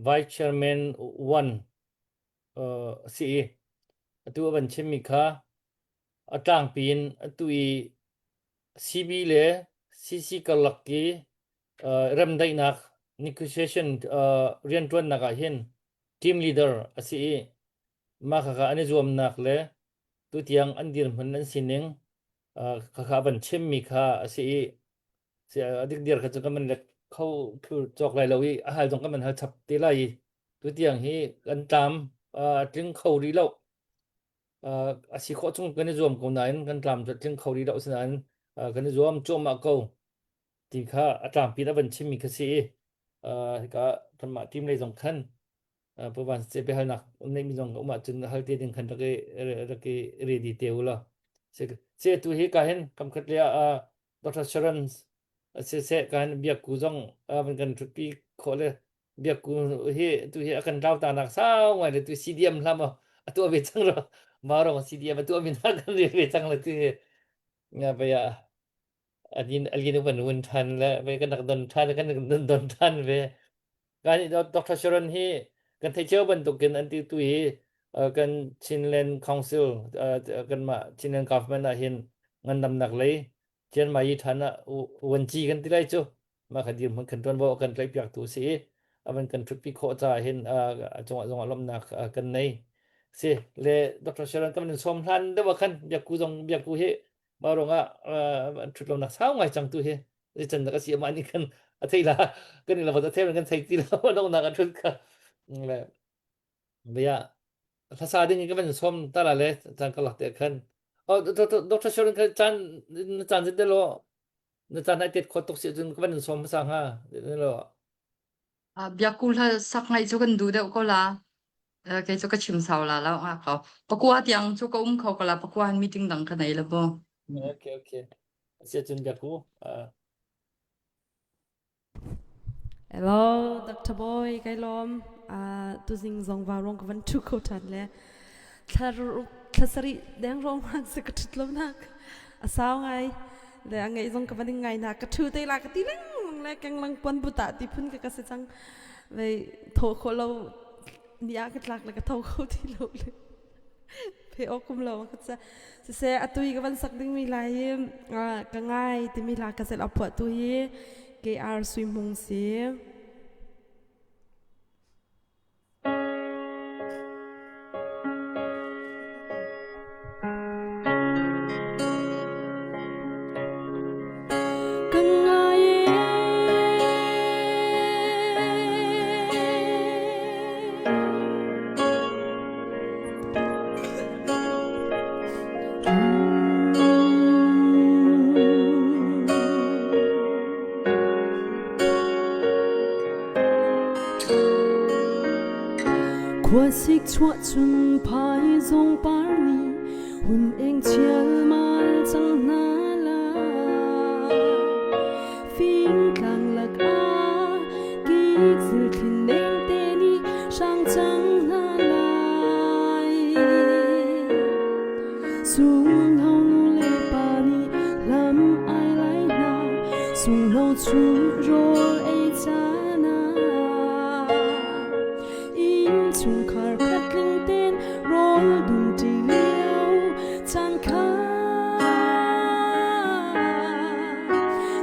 Vice Chairman 1စီအတူအဘန်ချမီခါအတang pin atu i CB le CC karlak ki remdaihnak negotiation rianṭuannak ah hin team leader a si i mah khakha an i zuamnak le tutiang an dirhmun an sining khakha van chimmi kha a si i a dikdiar kha cu kan man lek kho cawk lai lo i a hal zong kan man hal chap te lai i tutiang hi kan tlam a tling kho rih lo. A si khawh chung kan i zuam ko nain kan tlam cu tling kho rih lo asinain kan i zuam cuahmah ko ti kha a tlangpi in a van chimmi kha si i hika kanmah team lei zong khan Pu Van Se biahalnak neihmi zong um ahcun hal te ding khan rak i rak i ready te u law. Se tu hi ka hin kam khat le ah Dr. Sharon se se ka hin biakku zong van kan thutpi khawh le biakku hi tu hi a kan rau ta nak sau ngai le tu CDM hlam a tuah ve cang ro ma rong CDM a tuah mi na kan re ve cang le tu hi nga baya alin alin van un than le ve kan nak don than kan don don than ve kan Dr. Sharon hi kan thei cio bantukin an ti tu hi kan Chinland Council kan mah Chinland government ah hin ngandamnak lei Chiang Mai than ah wanci kan ti lai cu mah kha dirhmun kan tuanvo kan tlaih piak tu si i avan kan thutpi khawh caah hin a cungah zong lawmhnak kan nei si le Dr. Sharon kan in som hlan deuh khan biakku zong biakku hi mah ruangah an thut lonak sau ngai cang tu hi chan ka si ama ni kan a thei la kan in la a thei kan thei ti lo dongnak an thut kha le bia hlasa ding in ka van som ta la le chan ka lak te khan oh Dr. Sharon kha chan na chan zit lo na chan hai tet khot tuk si cun ka van som hmasa hnga lo Biakku hla sak ngaih cu kan duh deuh ko la. Kei cu ka chim sau la lo nga ko. Pakua tiang cu ka um kho ko la pakua han meeting dang ka nei la bo. Okay okay. Sia cun biakku. Hello, Dr. Boy, kai lawm. Uh, tuzing zong va rong ka van thu kho than le. Thla thla sari deng rong hang se ka thut lo nak. A sau ngai. Le a ngai zong ka van ngai na ka thu te la ka ti leng le keng lang pon buta ti phun ka ka se chang. Vei tho kho lo ni a ka tlak le ka tho kho ti lo le. Phe awk um lo ka ca siseh atu hi ka van sak dingmi hla hi ka ngai timi hla ka zelh a phuahtu hi KR Sui Hmung si. Ka ngai Khuasik chuah cun phaizawng par nih hun eng chialmal cang hna lai. Fingtlang lakah kik zilthli nengte nih hrang cang hna lai. Sungho nu le pa nih lam ai lai hna, sungho chung rawl ei caan ah. Innchungkhar khatling ten rawl dum ṭi lio caan kha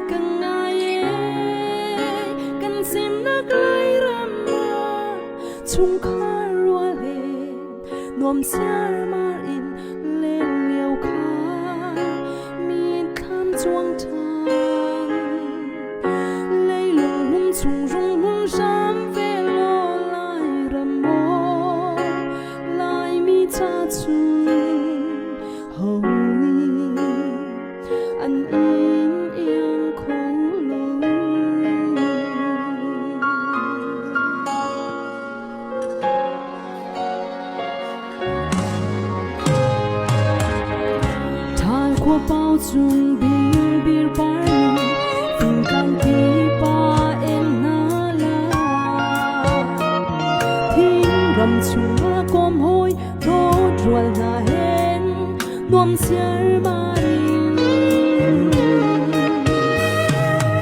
ka ngai ee kan semnak Lairam ah chungkhar rual he nuam siarmar in len lio kha mitthlam cuang ṭhan leilung hmun chung rung hmun hram. ca cun ho nih an in iang kho lo. Ṭhal khua pau cung bingbir par fingtlang pipa eng hna la. Thingram chungah kawm hawi dawt rual hna hen nuam siarmar in.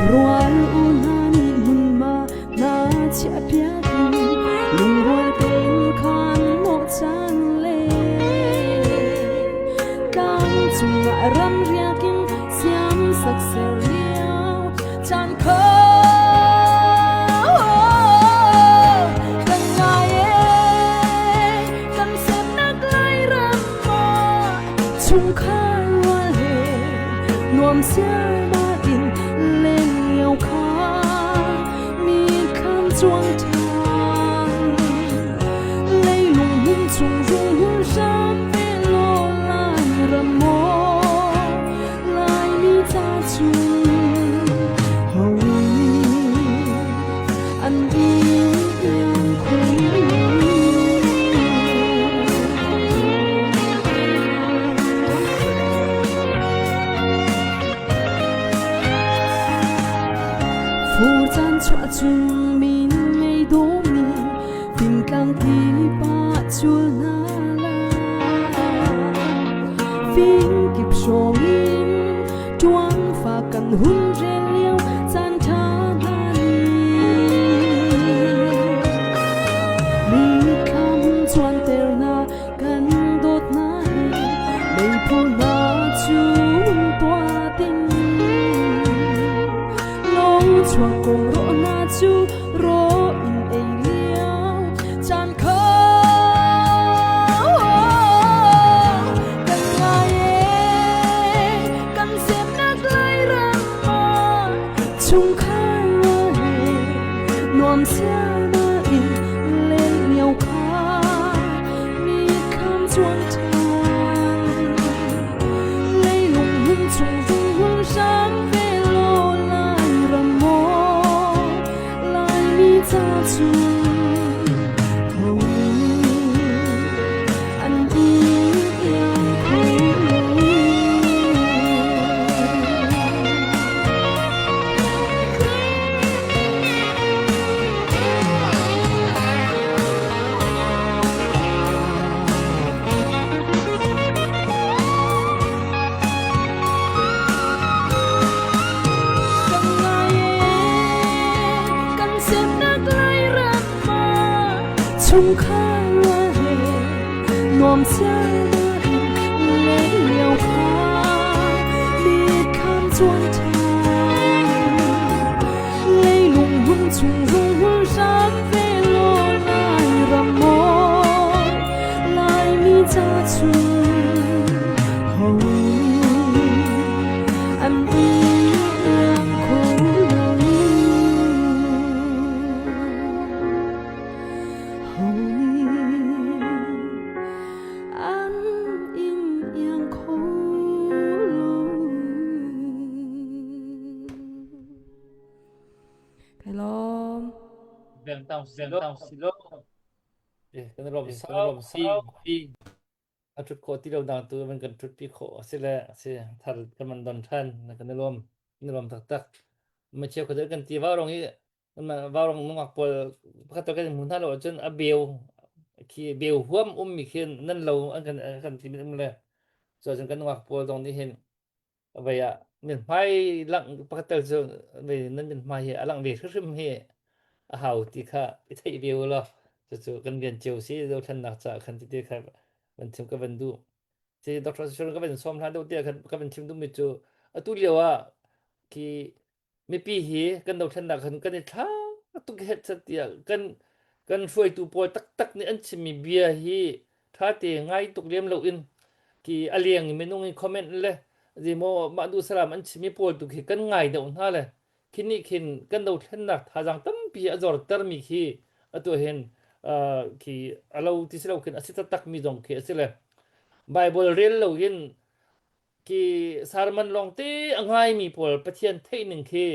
Rual u hna nih hmunhma na chiahpiak in lungrual tein khan nawh cang le tlang cungah ram riak in siam sak ser lio caan kho kan ngai e kan semnak Lairam ah chungkhar rual he nuam siarmar in len lio kha mi kham chuang ṭhan leilung hmun chung rung hram ve law lai ram maw Laimi ca chung ho nih an iang khun. Fur caan chuah chung min ngei dawmi fingtlang pipa cul hna la. Fingkip hrawm in ṭuangfa kan hun rel lio caan ṭha hna ni. Mitthlam cuanter hna kan dawtnak hi meiphu hna cu tuah ding lawng chuak kong rawh hna cu ro in ei lio caan kho kan ngai e kan semnak Lairam ah chungkhar he nuam siarma in len lio kha mi kham chuang ṭhan leilung hmun chung rung hram ve law lai ram maw Laimi ca cu ho an iang kho lo. Kan ngai e, kan semnak Lairam ah chungkhar rual he nuam siarnak in len lio kha mitthlam cuan ṭhan. Leilung hung chung rung hram ve law Lairam maw Laimi ca chung ho an iang kho lo. Ho nih an in iang kho lo. Kai lawm. Bengtang Bengtang silo. Eh, kan rom sau pi. A thut khawh ti lo dang tu man kan thut pi khawh a si le si thar kan man don than na kan lawm na lawm taktak. Ma cheu kha kan ti va rong i va rong nungak pawl pakhat kan hmu hna lo ahcun a beu khi beu huam um mi khi nan lo an kan kan ti mi um le so cun kan nungak pawl zong nih hin vei ah mithmai langh pakhat tel cu vei nan mithmai hi a langh ve hrimhrim hi a hau ti kha i theih ve u law cucu kan rian cio si dothlennak caah khan ti te kha van chim ka van duh si Dr. Sharon ka van sawm hlan deuh tiah khan ka van chim duhmi cu atu lio ah khi mipi hi kan dothlennak khan kan i thla tuk het tiah kan kan hruaitu pawl taktak nih an chimmi bia hi ṭha te ngai tuk lem loin ki a leng i minung i comment le zeimaw mah duh salam an chimmi pawl tu khi kan ngai deuh hna le khi nih khin kan dothlennak thazaang tampi a zortermi khi atu hin. Khi a lo ti si lo khin a si taktak mi zong khi a si le Bible rel lo in khi sermon lawng te a ngai mi pawl Pathian theih ning khi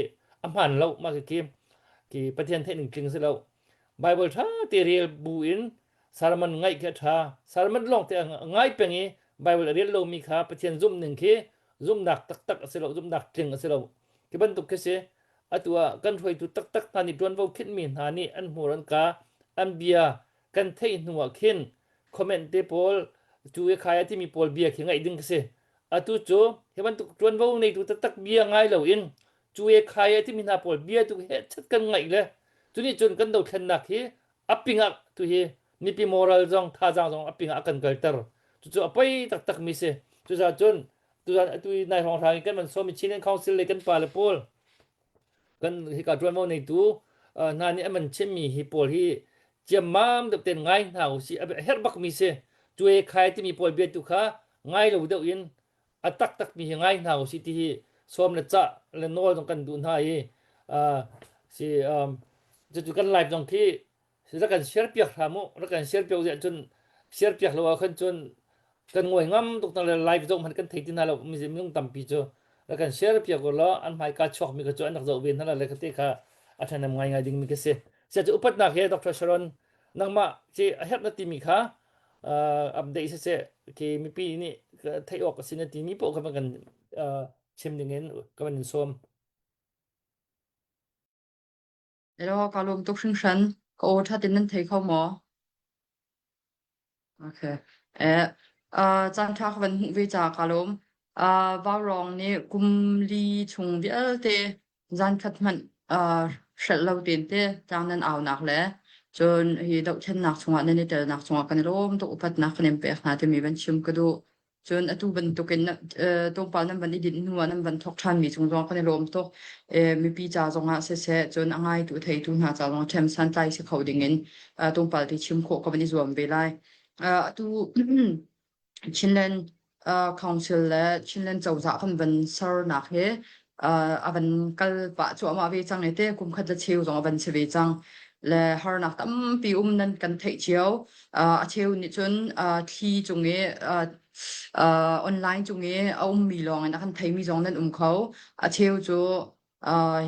a hmaan lo mah khi khi Pathian theih ning tling si lo. Bible ṭha te rel bu in sermon ngaih khi a ṭha. Sermon lawng te a ngai peng i Bible a rel lomi kha Pathian zumh ning khi zumhnak taktak a si lo, zumhnak tling a si lo. Khi bantuk khi si. Atu ah kan hruaitu taktak hna nih ṭuanvo khinhmi hna nih an hmur an ka an bia kan theih hnu ah khin comment te pawl cu i khai a timi pawl bia khi ngaih ding khi si. Atu cu hi bantuk ṭuanvo neitu taktak bia ngai loin cu e khai a timi hna pawl bia tu he chat kan ngaih le cu nih cun kan dothlennak hi a pingah tu hi mipi moral zong thazaang zong a pingah a kan kalter. Cucu a poi taktak mi si. Cucaah cun tuzan atu i nai hrawng hrang i kan van sawm i Chinland Council le kan pa le pawl kan hika ṭuanvo neitu hna nih an van chimmi hi pawl hi ciammam deuh ten ngai hna usih a herh bak mi si. Cuai khai timi pawl bia tu kha ngai lo deuh in a taktak mi hi ngai hna usih ti hi sawm le cah le nawl zong kan duh hna i si cucu kan live zong khi rak kan share piak hram u rak kan share piak ziah cun share piak lo ah khan cun kan ngawi ngam tuk na le live zoh hmanh kan thei ti hna lo minung tampi cu rak kan share piak u law an hmaika chuak mi kha cu an rak zoh ve hna le kha te kha a ṭhahnem ngaingai ding mi ka si sia cu upatnak he Dr. Sharon nangmah ci a herh na timi kha update siseh khi mipi nih theih awk a si na timi paoh kha van kan chim ding in ka van in sawm. Elaw, kaa lawm tuk hringhran. Ka aw ṭha tein nan thei kho maw? Okay. Eh, uh, caan ṭha ka van hmuh ve caah kaa lawm. Uh, Vaurawng nih kum li chung vialte zankhat hmanh uh, hrelh lo tein te tlang nan aunak le cun hi dohthlennak chungah nan i telnak chungah kan i lawm tuk upatnak kan in pek hna timi van chim ka duh. Cun atu bantukin tlawmpal nan van i dinh hnu ah nan van thawk ṭhanmi cung zong kan i lawm tuk. Mipi ca zongah siseh, cun a ngaitu theitu hna ca zongah ṭhem santlai si kho dingin tlawmpal te chim khawh ka van i zuam ve lai. Atu Chinland Council le Chinland cozah kan van sernak hi a van kal pah cuahmah ve cang i te kum khat le cheu zong a van si ve cang. Le harnak tampi um nan kan theih cio. A cheu nih cun thli cung i online cung i a ummi lawng in a kan theimi zong nan um kho. A cheu cu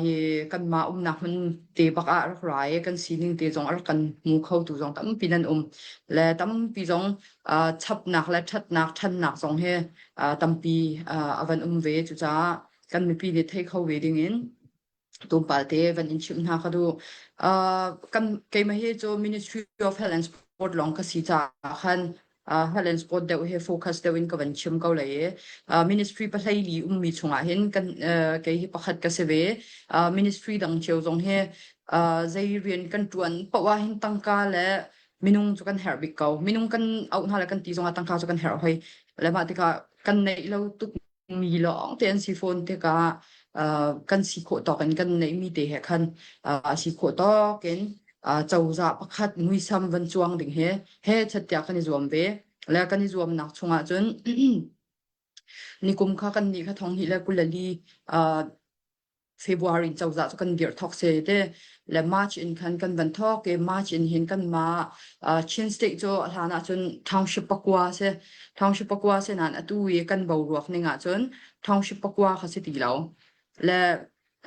hi kanmah umnak hmun te bak ah rak ra i kan sining te zong a rak kan hmu kho tu zong tampi nan um. Le tampi zong chapnak le ṭhatnak ṭhannak zong hi tampi a van um ve. Cucaah kan mipi nih thei kho ve ding in tlawmpal te van in chimh hna ka duh. Uh, kan keimah hi cu Ministry of Health and Sport lawng ka si caah khan uh, health and sport deuh hi focus deuh in ka van chim ko lai i uh, ministry pahlei li ummi chungah hin kan uh, kei hi pakhat ka si ve. Uh, ministry dang cio zong hi uh, zei rian kan ṭuan poah ah hin tangka le minung cu kan herh bik ko. Minung kan auh hna le kan ti zongah tangka cu kan herh hoi. Le mah tikah kan neih lo tuk mi lawng te an si fawn tikah uh, kan si khawh tawk in kan neihmi te he khan uh, si khawh tawk in uh, cozah pakhat muisam van cuang ding he he chattiah kan i zuam ve le kan i zuamnak chungah cun nikum kha kan nih kha thong hnih le 24 uh, February cozah cu kan dirh thawk se te le March in khan kan van thawk i March in hin kan mah uh, Chin State cu a hlan ah cun township pakua si township pakua si nain atu i kan boruak ning ah cun township pakua kha si ti lo le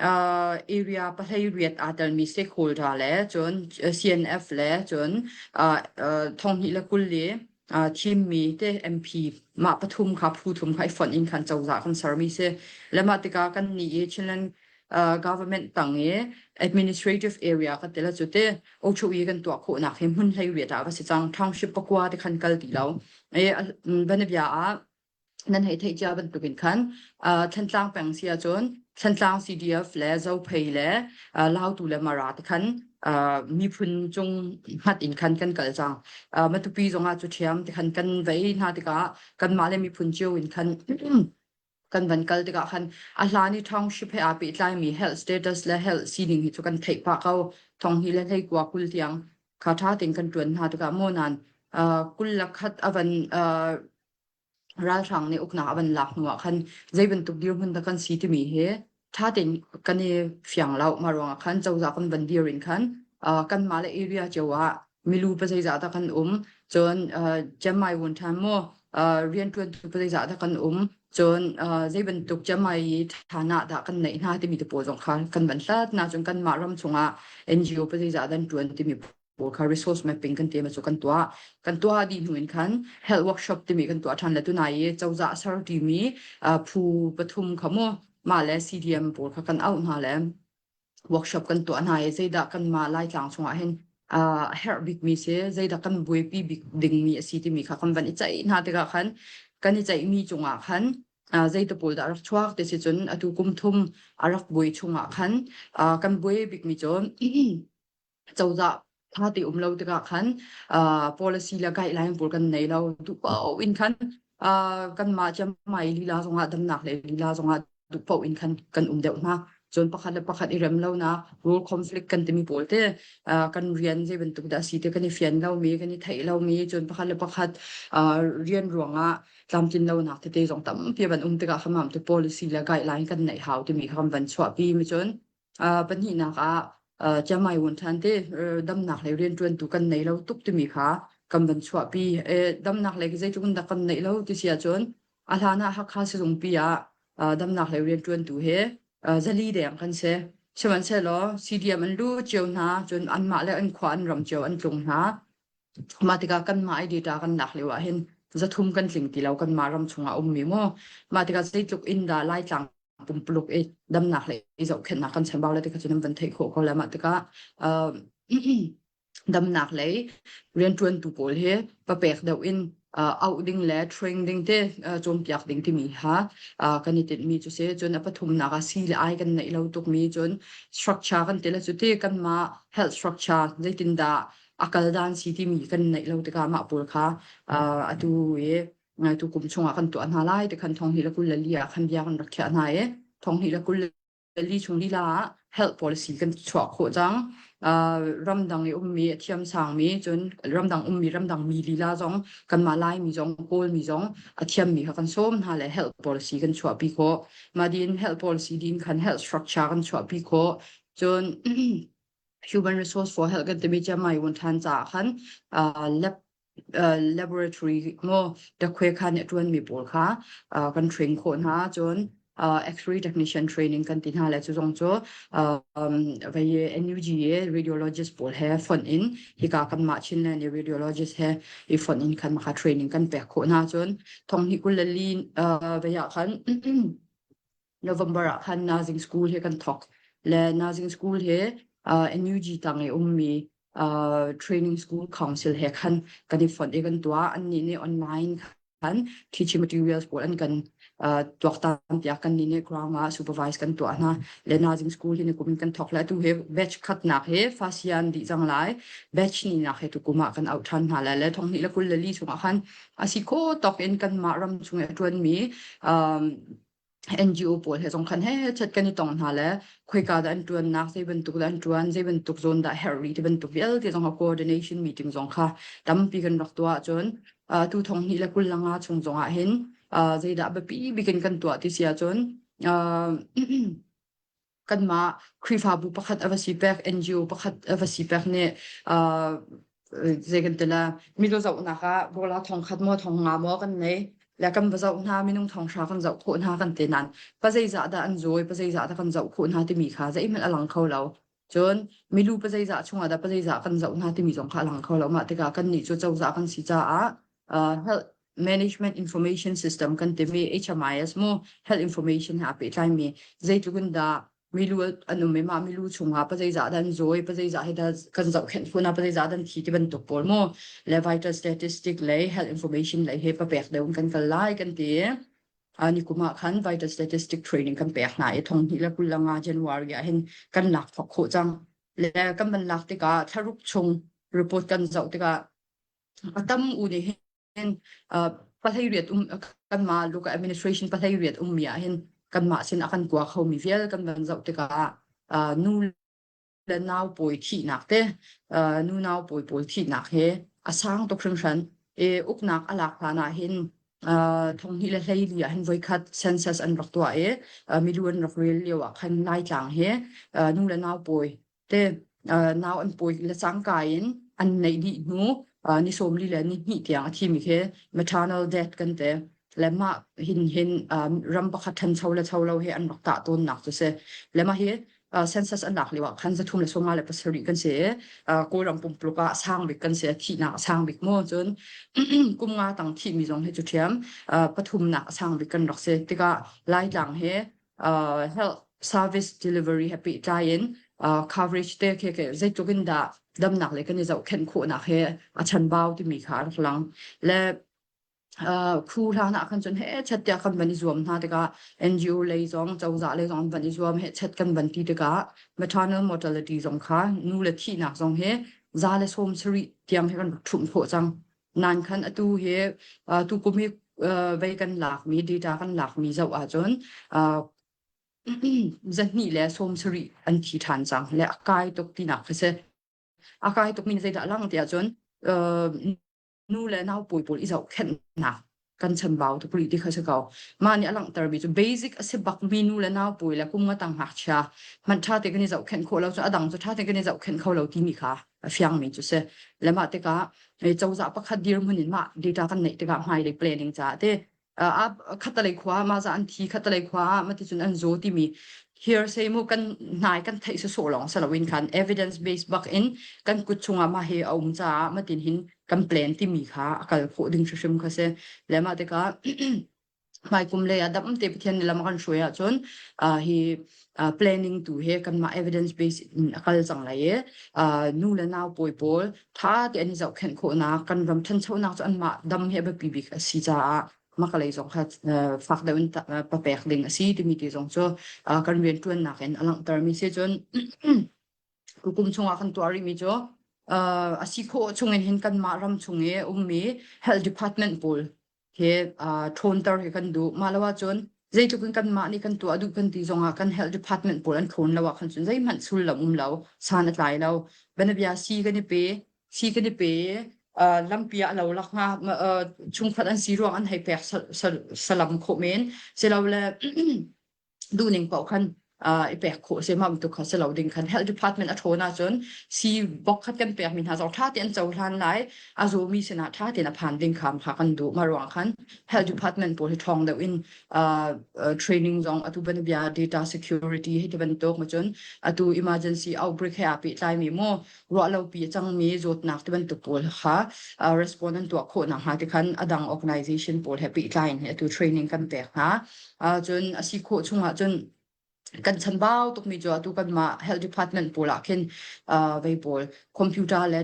uh, area pahlei riat aa telmi stakeholder le cun CNF le cun uh, uh, thonghnih le kul li thimmi te MP mah pathum kha phu thum kha i fonh in khan cozah kan sermi si. Le mah tikah kan nih i Chinland government tang i administrative area kan ti la cu te OHOE kan tuah khawhnak hi hmun hlei riat ah va si cang township pakua te khan kal ti lo. E banabia ah nan hei theih cia bantukin khan uh, Thantlang peng si ahcun Thantlang CDF le Zophei le uh, Lautu le Mara te khan uh, miphun cung hngat in khan kan kal cang. Uh, Matupi zongah cu ṭhiam te khan kan vei hna tikah kanmah le miphun cio in khan kan van kal tikah khan a hlan i township he aa pehtlaimi health status le health sining hi cu kan theih pah ko. Thong hi le hlei kua 20 tiang kha ṭha tein kan ṭuan hna tikah maw nan uh, 20 la khat a van uh, ralhrang nih uknak a van lak hnu ah khan zei bantuk dirhmun dah kan si timi hi ṭha tein kan i fiang lo. Mah ruangah khan cozah kan van dir in khan uh, kanmah le area cio ah Milu pazeizah dah kan um? Cun Chiangmai wun ṭhan maw? Rianṭuantu pazeizah dah kan um? Cun zei bantuk Chiangmai ṭhan ah dah kan neih hna timi te pawl zong kha kan van hlat hna. Cun kanmah ram chungah NGO pazeizah dah an ṭuan timi pawl kha resource mapping kan ti ma cu kan tuah. Kan tuah dih hnu in khan health workshop timi kan tuah ṭhan le tunai i cozah ser timi phu pathum kha mu mah le CDM pawl kha kan auh hna le workshop kan tuah hna i zeidah kanmah Laitlang chungah hin a herh bikmi si, zeidah kan buaipi bik dingmi a si timi kha kan van i ceih hna tikah khan kan i ceihmi cungah khan zei te pawl dah a rak chuak ti si cun atu kum thum a rak buai chungah khan kan buai bikmi cu cozah ṭha te um lo tikah khan policy le guideline pawl kan nei lo duh paoh in khan kanmah Chiangmai lila zongah damnak le lila zongah duh paoh in khan kan um deuh hna. Cun pakhat le pakhat i rem lonak rule conflict kan timi pawl te kan rian zei bantuk dah si te kan i fian lomi kan i theih lomi cun pakhat le pakhat rian ruangah tlamtlin lonak tete zong tampi van um tikah khamam te policy le guideline kan neih hau timi kha kan van chuahpi mi cun Pahnihnak ah Chiangmai wun ṭhan te damnak lei rianṭuantu kan nei lo tuk timi kha kan van chuahpi. Damnak lei zeitluk in dah kan neih lo ti si ahcun a hlan ah Hakha sizungpi ah damnak lei rianṭuantu he zali deng kan si. Sihmanhsehlaw CDM an lut cio hna, cun anmah le an khua an ram cio an tlung hna. Mah tikah kanmah i data kan lak lio ah hin zathum kan tling ti lo kanmah ram chungah a ummi mu. Mah tikah zeitluk in dah Laitlang pumpuluk i damnak le i zohkhenhnak kan chambau le tikha cu nan van theih khawh ko le mah tikah damnak lei rianṭuantu pawl hi papek deuh in auh ding le train ding te cawnpiak ding timi kha kan i tinhmi cu si cun a pathumnak ah si le ai kan neih lo tukmi cun structure kan ti le cu ti kanmah health structure zeitindah a kal dan si timi kan neih lo tikah mah pawl kha atu i tu kum chungah kan tuah hna lai ti khan thong hi le 24 ah khan bia kan rak khiah hna i thong hi le 24 chung lila ah health policy kan chuah khawh cang. Ramdang i ummi a thiam sangmi cun ramdang ummi ramdang mi lila zong kanmah Laimi zong Kawlmi zong a thiammi kha kan sawm hna le health policy kan chuahpi khawh. Mah din health policy din khan health structure kan chuahpi khawh. Cun human resource for health kan timi Chiangmai won than caah khan lab laboratory maw dakhwe kha nih a ṭuanmi pawl kha kan train khawh hna cun X-ray technician training kan ti hna le cu zong cu vei NUG radiologist pawl he fonh in hika kanmah Chinland i radiologist he i fonh in khan maka training kan pek khawh hna cun thong hnih 24 vei ah khan November ah khan nursing school he kan thawk le nursing school he NUG tang i ummi training school council he khan kan i fonh i kan tuah annih nih online khan teaching materials pawl an kan tuaktan tiah kan nih nih ground ah supervise kan tuah hna le nursing school hi ni kum in kan thawk le atu he batch khatnak he first year an dih cang lai batch ni nak he tu kum ah kan auh ṭhan hna lai le thong hnih le 24 chungah khan a si kho tawk in kanmah ram chung i a ṭuanmi NGO pawl he zong khan he chat kan i tong hna le khoika dah an ṭuannak zei bantuk dah an ṭuan zei bantuk zawn dah herh rih ti bantuk vialte zong kha coordination meeting zong kha tampi kan rak tuah ahcun tu thong hnih le 25 chung zong ah hin zeidah biapi bikin kan tuah ti si ahcun kanmah Khrihfabu pakhat a va si pek NGO pakhat a va si pek nih zei kan ti la milu zohnak ah bola thong khat maw thong nga maw kan nei le kan va zoh hna minung thong hra kan zoh khawh hna kan ti nan pa zeizah dah an zawi pa zeizah dah kan zoh khawh hna timi kha zeihmanh a lang kho lo cun milu pa zeizah chungah dah pa zeizah kan zoh hna timi zong kha a lang kho lo mah tikah kan nih cu cozah kan si caah health management information system kan timi HMIS mu health information he aa pehtlaimi zeitluk in dah milu an um i mah milu chungah pa zeizah dah an zawi pa zeizah hi dah kan zohkhenh khun ah pa zeizah dah an thi ti bantuk pawl mu le vital statistic lei health information lei he papek deuh in kan kal lai kan ti ni kum ah khan vital statistic training kan pek hna i thong hnih le 25 January ah hin kan lak thok khawh cang le kan van lak tikah thlaruk chung report kan zoh tikah a tam u nih hin 18 um kanmah local administration 18 ummi ah hin kanmah sin a kan kua khomi vial kan van zoh tikah nu le nau pawi thihnak te nu nau pawi pawl thihnak he a sang tuk hringhran e uknak a lak hlan ah hin thong hnih le 14 ah hin voikhat census an rak tuah i milu an rak rel lio ah khan Laitlang he nu le nau pawi te nau an pawi le cangka in an neih dih hnu ni 40 le ni hnih tiang a thimi khi maternal death kan ti. Le mah hin hin ram pakhat ṭhancho le cho lo hi an rak tah tawnnak cu si. Le mah hi census an lak lio ah khan 357 kan si i Kawlram pumpuluk ah sang bik kan si thihnak a sang bik maw cun kum nga tang thihmi zong hi cu ṭhiam pathumnak a sang bik kan rak si tikah Laitlang hi health service delivery he pehtlai in coverage te khi zeitluk in dah damnak le kan i zohkhenh khawhnak he a chanbau timi kha a rak lang le Khu hlan ah khan cun hehchet tiah kan van i zuam hna tikah NGO lei zong cozah lei zong an van i zuam hehchet kan van ti tikah maternal mortality zong kha nu le thihnak zong hi 170 tiang hi kan rak ṭhumh khawh cang. Nain khan atu hi tu kum hi vei kan lakmi data kan lakmi zoh ahcun 270 an thi ṭhan cang le a kai tuk tinak khi si. A kai tukmi zeidah a lang ti ahcun nu le nau pawi pawl i zohkhenhnak kan chambau tuk rih ti kha si ko. Mah nih a langhtermi cu basic a si bakmi nu le nau pawi le kum nga tang ngakchia hmanh ṭha te kan i zohkhenh khawh lo cu a dang cu ṭha te kan i zohkhenh kho lo timi kha a fiangmi cu si. Le mah tikah cozah pakhat dirhmun in mah data kan neih tikah hmailei planning caah te khattalei khua mah za an thi khattalei khua ah mati cun an zaw timi hearsay mu kan hnai kan theih sawsawh lawng si loin khan evidence based bak in kan kut chungah mah hi a um caah matin hin kan plan timi kha a kal khawh ding hrimhrim kha si le mah tikah hmaikum lei ah dam te Pathian nih lam a kan hruai ahcun hi planning tu hi kanmah evidence based in a kal cang lai i nu le nau pawi pawl ṭha te an i zohkhenh khawhnak kan ram ṭhanchonak cu anmah dam hi a biapi bik a si caah makalei zong kha fak deuh in papek ding a si timi ti zong cu kan rianṭuannak in a langhtermi si cun kum chungah kan tuah rihmi cu a si khawh chungin hin kanmah ram chung i ummi health department pawl he ṭhawnter hi kan duh. Mah lo ahcun zeitluk in kanmah nih kan tuah duh kan ti zongah kan health department pawl an ṭhawn lo ah khan cun zeihmanh sullam um lo, san a tlai lo. Bianabia sii kan i pe, sii kan i pe i lampi ah lo lak hnga chungkhat an si ruang an hei pek salam khawh men. Silole duhning paoh khan i pek khawh si mah bantuk kha si lo ding khan health department a ṭhawn ahcun si bok khat kan pekmi hna zong ṭha tein an cohlan lai a zawmi sinah ṭha tein a phan ding kha kha kan duh mah ruang khan health department pawl hi ṭhawng deuh in training zong atu banbia data security hi ti bantuk ma cun atu emergency outbreak he aa pehtlaimi mu ruahlopi a cangmi zawtnak ti bantuk pawl kha respond an tuah khawh nakhnga ti khan a dang organization pawl he pehtlai in atu training kan pek hna. Cun a si khawh chungah cun kan chanbau tukmi cu atu kanmah health department pawl ah khin vei pawl computer le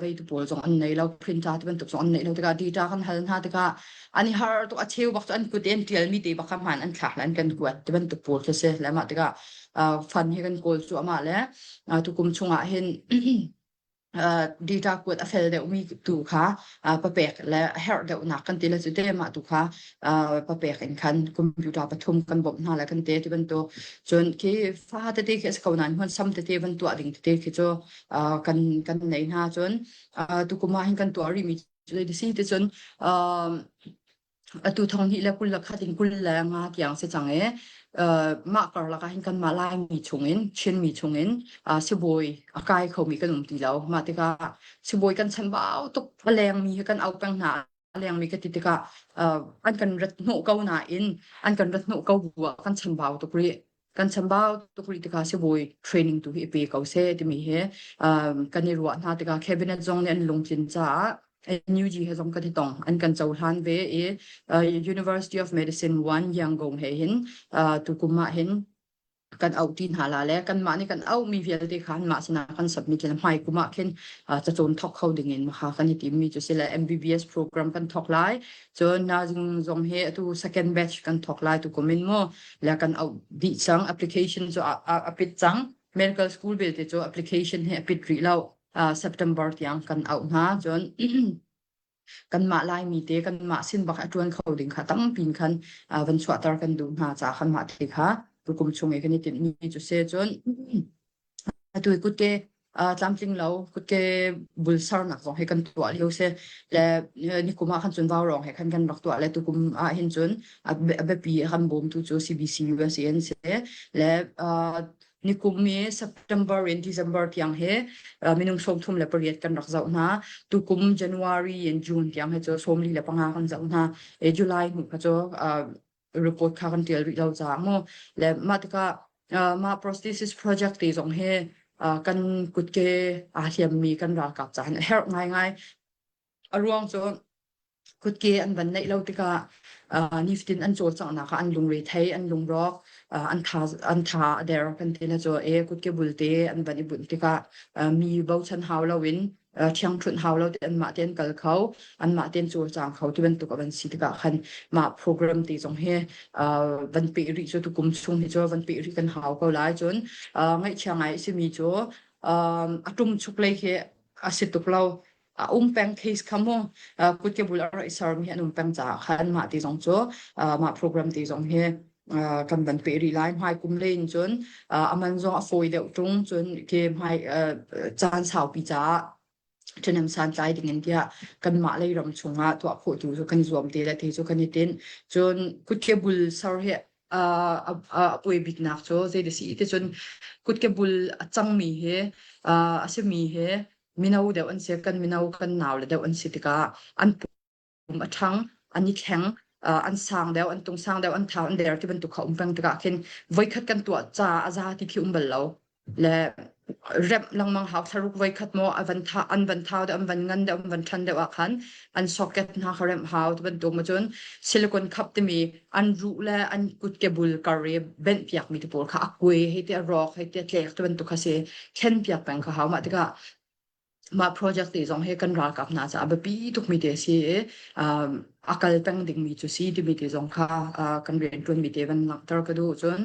vei tu pawl zong an nei lo printer ti bantuk zong an nei lo tikah data kan hal hna tikah an i har tuk a cheu bak cu an kut in tialmi te bak kha hmaan an thlak le an kan kuat ti bantuk pawl khi si le mah tikah fund hi kan kawl cu amah le tukum chungah hin data kuat a fel deuhmi tu kha papek le a herh deuhnak kan ti le cu te mah tu kha papek in khan computer pathum kan bawmh hna le kan te ti bantuk cun khi fa tete khi a si ko nain hmun sam tete van tuah ding tete khi cu kan kan nei hna cun tukum ah hin kan tuah rihmi cu si ti cun Atu 2021 in 25 tiang si cang i mah karlak ah hin kanmah Laimi chungin Chinmi chungin sibawi a kai khomi kan um ti lo. Mah tikah sibawi kan chambau tuk a lengmi hi kan auh peng hna. A lengmi ka ti tikah an kan rat hnawh ko nain an kan rat hnawh ko bu ah kan chambau tuk rih. Kan chambau tuk rih tikah sibawi training tu hi i pe ko seh timi hi kan i ruah hna tikah cabinet zong nih an lungtlin caah NUG he zong kan i tong an kan cohlan ve i University of Medicine 1 Yangon he hin tukum ah hin kan auh ti hna la le kanmah nih kan auhmi vialte kha anmah sinah kan submit le hmai kum ah khin cacawn thawk kho ding in kha kan i timmi cu si le MBBS program kan thawk lai cun nursing zong hi atu second batch kan thawk lai tu kum in mu le kan auh dih cang application cu a pit cang medical school belte cu application hi a pit rih lo September tiang kan auh hna cun kanmah Laimi te kanmah sin bak a ṭuan kho ding kha tampi in khan van chuahter kan duh hna caah kanmah te kha tukum chung i kan i tinhmi cu si cun atu i kutke tlamtling lo kutke bul sernak zong hi kan tuah lio si le nikum ah khan cun vaurawng he khan kan rak tuah le tukum ah hin cun a biapi a kan bawmtu cu CBC USA an si le. Nikum i September in December tiang hi minung 38 kan rak zoh hna. Tukum January in June tiang hi cu 45 kan zoh hna. E July hnu kha cu report kha kan tial rih lo caah mu. Le mah tikah mah prosthesis project te zong hi kan kutke aa hliammi kan ralkap caah a herh ngaingai. A ruang cu kutke an van neih lo tikah nifatin an cawlcanghnak ah an lungre thei, an lungrawk, an tha an tha a der kan ti na cu e kutke bulte an van i bunh tikah mi bochan hau loin ṭhiangṭhunh hau lo te anmah te an kal kho, anmah te an cawlcang kho ti bantuk a van si tikah khan mah program te zong hi van peh rih cu tukum chung hi cu van peh rih kan hau ko lai. Cun ngaihchia ngai a simi cu a ṭumchuk lei khi a si tuk lo. A um peng case kha mu kutke bul a rak i sermi an um peng caah khan mah ti zong cu mah program ti zong hi kan van peh rih lai. Hmai kum le in cun a man zong a fawi deuh ṭung cun ke hmai caan saupi caah ṭhahnem santlai ding in tiah kanmah lei ram chungah tuah khawh tu cu kan zuam te le te cu kan i tinh. Cun kutke bul ser hi a puai biknak cu zei ti si ti cun kutke bul a cangmi hi a simi hi mino deuh an si kan mino kan nau le deuh an si tikah an pum a ṭhang an i thleng an sang deuh an tung sang deuh an thau an der ti bantuk kha um peng tikah khin voikhat kan tuah ca a za ti khi um bal lo le remh lengmang hau thlaruk voikhat maw a van tha an van thau deuh an van ngan deuh an van ṭhan deuh ah khan an socket hna kha remh hau ti bantuk ma cun silicon cup timi an ruh le an kut ke bul kar i benh piak mi te pawl kha a kuai hei ti a rawk hei ti a tlek ti bantuk kha si thlen piak peng kha hau mah tikah mah project te zong hi kan ralkap hna caah biapi tukmi te si i a kal peng dingmi cu si timi te zong kha kan rianṭuanmi te van langhter ka duh. Cun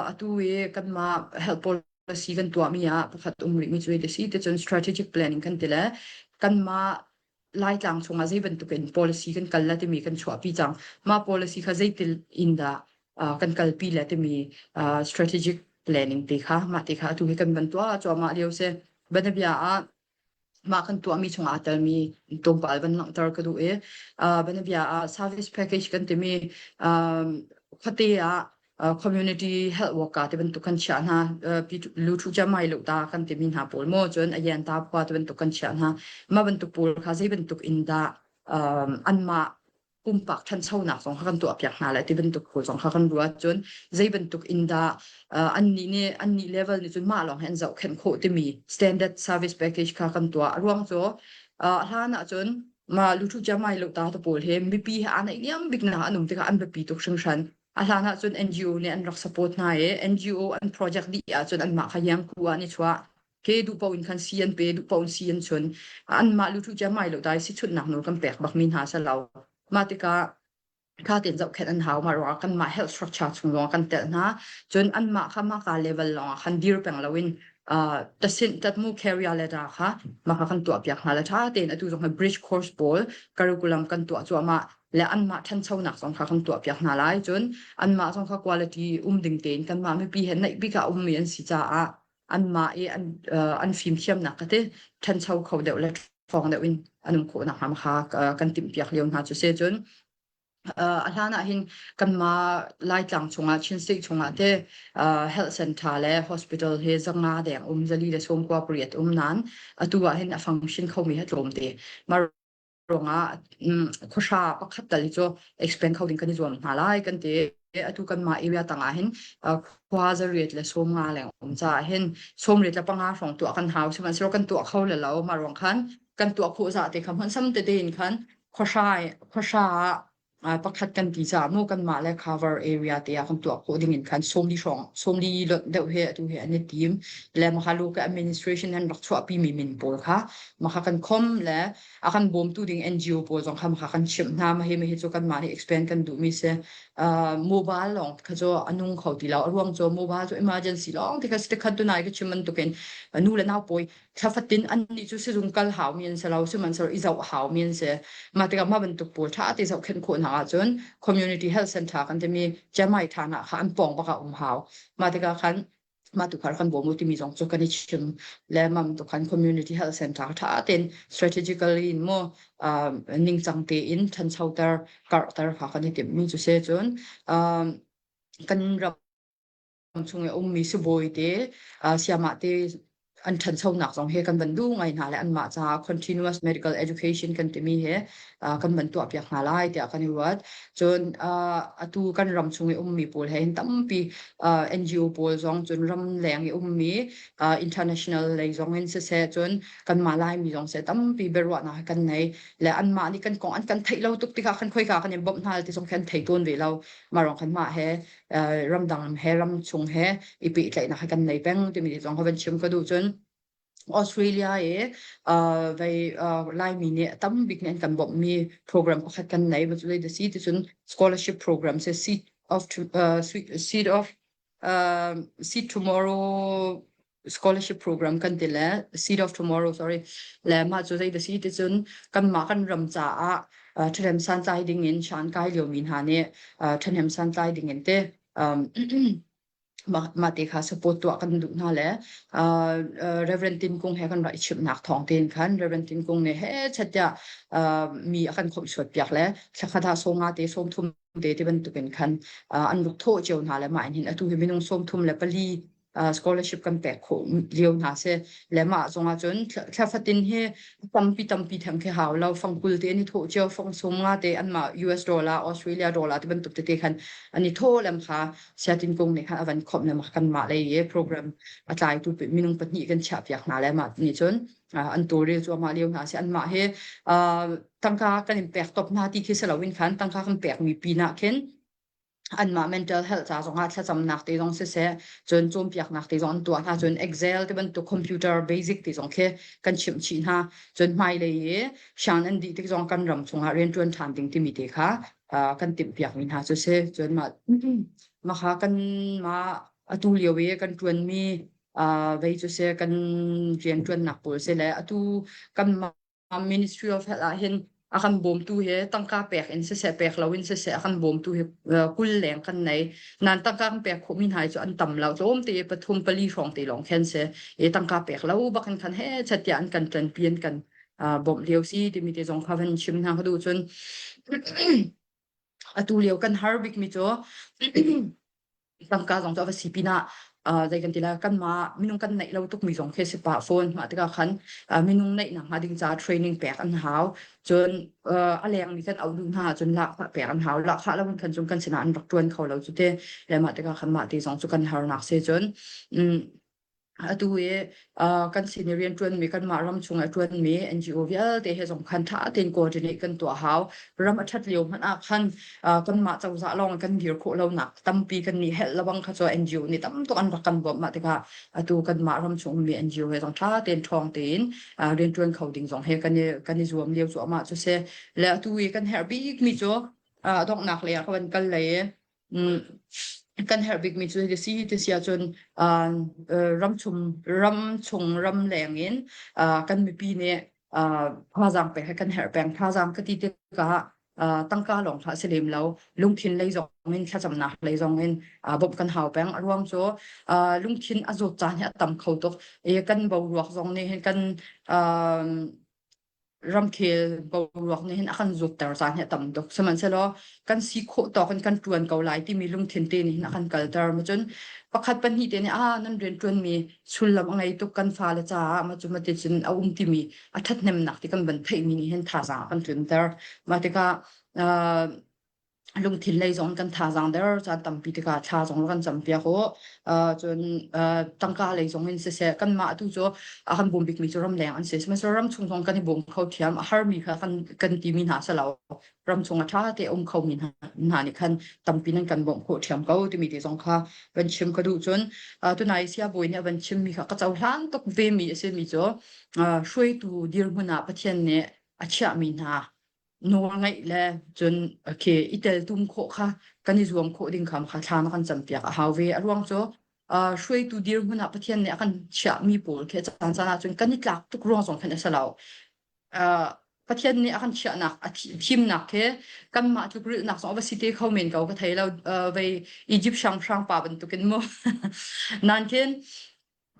atu i kanmah health policy kan tuahmi ah pakhat um rihmi cu hi si ti cun strategic planning kan ti le kanmah Laitlang chungah zei bantuk in policy kan kal la timi kan chuahpi cang. Mah policy kha zeitil in dah kan kalpi le timi strategic planning te kha mah te kha atu hi kan van tuah cuahmah lio si. Bianabia ah mah kan tuahmi chungah aa telmi tlawmpal van langhter ka duh i bianabia ah service package kan timi khuate ah community health worker te bantuk kan chiah hna luthu jamai lo ta kan timi hna pawl maw cun a yen ta khua te bantuk kan chiah hna mah bantuk pawl kha zei bantuk in dah anmah pumpak ṭhanchonak zong kha kan tuahpiak hna lai ti bantuk pawl zong kha kan ruat cun zei bantuk in dah annih nih annih level nih cun mah lawng hi an zohkhenh khawh timi standard service package kha kan tuah a ruang cu hlan ah cun mah luthu jamai lo ta te pawl hi mipi he aa naihniam bik nak an um tikah an biapi tuk hringhran a hlan ah cun NGO nih an rak support hna i NGO an project dih ahcun anmah kha yangku ah an i chuah ke duh paoh in khan si an pe duh paoh in si an chun anmah luthu jamai lo dai si chunnak nawl kan pek bakmi hna si lo mah tikah kha tein zohkhenh an hau mah ruangah kanmah health structure chung zong kan telh hna cun anmah kha mah ka level lawngah khan dir peng loin tasinh tatmu career ladder kha mah kha kan tuah piak hna le tha tein atu zong hi bridge course pawl curriculum kan tuah cuahmah le anmah ṭhanchonak zong kha kan tuah piak hna lai cun anmah zong kha quality um ding tein kanmah mipi he naih bik ah ummi an si caah anmah i an an fimthiamnak ka ti ṭhancho kho deuh le ṭhawng deuh in an um khawh nakhnga kha kan timhpiak lio hna cu si cun a hlan ah hin kanmah Laitlang chungah Chin State chungah te health center le hospital hi zanga deng um zali le sawmkua pariat um nan atu ah hin a function khomi hi tlawm te ma ruangah khuahra pakhat tal hi cu expand kho ding kan i zuam hna lai kan ti. Atu kanmah area tangah hin khua zariat le 50 leng um caah hin 75 hrawng tuah kan hau sihmanhsehlaw kan tuah kho le lo mah ruang khan kan tuah khawh zah te kha hmun sam tete in khan khuahra khuahra ah pakhat kan ti caah mu kanmah le cover area te ah kan tuah khawh ding in khan 40 hrawng 40 lonh deuh he atu he an i tim le maka local administration an rak chuahpi mi min pawl kha maka kan khom le a kan bawmtu ding NGO pawl zong kha maka kan chimh hna ma hi ma hi cu kanmah nih expand kan duh mi si mobile lawng kha cu a nung kho ti lo a ruang cu mobile cu emergency lawng ti kha si khat tu nai ka chim bantukin nu le nau pawi thla fatin annih cu sizung kal haumi an si lo sihmanhsehlaw i zoh haumi an si mah tikah mah bantuk pawl ṭha te zohkhenh khawh hna ahcun community health center kan timi Jamai thana kha an pawng bak ah um hau mah tikah khan mah tu khar kan bawm u timi zong cu kan i chim le mam tu khan community health center ṭha tein strategically in mu ningcang tein ṭhanchoter karhter kha kan i timhmi cu si cun kan ram. chung i a ummi sibawi te sayamah te an ṭhanchonak zong hi kan van duh ngai hna le anmah caah continuous medical education kan timi hi kan van tuahpiak hna lai tiah kan i ruat. Cun atu kan ram chung i ummi pawl he hin tampi NGO pawl zong cun ram leng i ummi international lei zong in siseh cun kanmah Laimi zong seh tampi biaruahnak kan nei le anmah nih kan kong an kan theih lo tuk tikah khan khoika kan in bawmh hna ti zong khi an thei tawn ve lo. Mah ruang khan mah he ramdang he ramchung he i pehtlaihnak he kan nei peng timi zong kha van chim ka duh cun Australia i vei Laimi nih tam bik nih an kan bawmhmi program pakhat kan nei va cu da si ti cun scholarship program se seed of seed of seed tomorrow scholarship program kan ti le Seed of Tomorrow sorry le mah cu zei da si ti cun kanmah kan ram caah ṭhahnem santlai ding in shan kai liomi hna nih ṭhahnem santlai ding in te mah te kha support tuah kan duh hna le Reverend Tin Kung he kan rak i chimhnak thawng tein khan Reverend Tin Kung nih he chat mi a kan khomhsuat piak le thlakhat ah sawm nga te 30 te ti bantukin khan an ruk thawh cio hna le mah in hin atu hi minung 34 scholarship kan pek khawh lio hna si le mah zong ah cun thla fatin hi tampi tampi theng khi hau lo fangkul te an i thawh cio fang sum nga te anmah US dollar Australia dollar ti bantuk tete khan an i thawh lem kha siatin kung nih khan avan khomh le kan mah lei i program a tlaitu minung pahnih kan chiah piak hna le mah nih cun an tawlrel cuahmah lio hna si anmah hi tangka kan in pek top hna ti khi si loin khan tangka kan pek mi pinah khin anmah mental health ca zongah thlacamnak te zong siseh cun cawnpiaknak te zong an tuah hna cun Excel te bantuk computer basic te zong khi kan chimh chih hna cun hmailei i siang an dih tik zong kan ram chungah rianṭuan ṭhan ding timi te kha kan timhpiak mi hna cu si cun mah mah kha kan mah atu lio i kan ṭuanmi vei cu si kan rianṭuannak pawl si le atu kan Ministry of Health ah hin a kan bawmtu hi tangka pek in siseh pek lo in siseh a kan bawmtu hi 20 leng kan nei. Nan tangka kan pek khawhmi hna cu an tam lo tlawm te pathum pali hrawng te lawng khen si. E tangka pek lo bak in khan he chat tiah an kan ṭanpi an kan bawmh lio si timi te zong kha van chim hna ka duh cun atu lio kan har bikmi cu tangka zong cu a va si pinah zei kan ti lai kanmah minung kan neih lo tukmi zong khi si pah fawn mah tikah khan minung neih nak hnga ding caah training pek an hau cun a lengmi kan auh duh hna ahcun lahkhah pek an hau lahkhah lo in khan cun kan sinah an rak ṭuan kho lo cu te le mah tikah khan mah ti zong cu kan harnak si cun Atu i kan sin i rianṭuanmi kanmah ram chung i a ṭuanmi NGO vialte he zong khan ṭha tein coordinate kan tuah hau. Ram a ṭhat lio hmanh ah khan kanmah cozah lawng kan dir khawh lonak tampi kan nih helh lebang kha cu NGO nih tam tuk an rak kan bawmh. Mah tikah atu kanmah ram chung ummi NGO he zong ṭha tein ṭhawng tein rianṭuan kho ding zong he kan i kan i zuam lio cuahmah cu si. Le atu i kan herh bikmi cu donghnak lei ah ka van kal lei i Kan herh bikmi cu hiti si ti si ahcun ramchung ramchung ramleng in kan mipi nih thazaang pek hi kan herh peng. Thazaang ka ti tikah tangka lawng hlah si lem lo. Lungthin lei zong in thlacamnak lei zong in bawmh kan hau peng. A ruang cu lungthin a zawt caan hi a tam kho tuk. I kan boruak zong nih hin kan ramkhel boruak nih hin a kan zutter caan hi a tam tuk. Sihmanhsehlaw kan si khawh tawk in kan ṭuan ko lai timi lungthin te nih hin a kan kalter. Macun pakhat pahnih te nih ah nan rian ṭuanmi sullam a ngei tuk kan fale caah ma cu mati cun a um timi a ṭhathnemnak ti kan van theihmi nih hin thazaang a kan tlunter. Mah tikah uh, lungthin lei zong kan thazaang der caan tampi tikah thla zong kan campiak u cun tangka lei zong in siseh kanmah tu cu a kan bawm bikmi cu ramleng an si sihmanhsehlaw ram chung zong kan i bawm kho thiam a harmi kha kan kan timi hna si lo ram chung a ṭha te um khomi hna hna nih khan tampi nan kan bawmh khawh ṭhiam ko timi te zong kha van chim ka duh cun tunai siabawi nih a van chimmi kha ka cohlan tuk vemi a simi cu hruaitu dirhmun ah Pathian nih a chiahmi hna nawl ngeih le cun okay i teltum khawh kha kan i zuam khawh ding kha kha thla na kan campiak a hau ve a ruang cu hruaitu dirhmun ah Pathian nih a kan chiahmi pawl khi caan caan ah cun kan i tlak tuk ruang zong khan a si lo Pathian nih a kan chiahnak a thimnak khi kanmah tluk rilhnak zong a va si te kho men ko ka thei lo vei Egypt siangpahrang pa bantukin mu nan khin.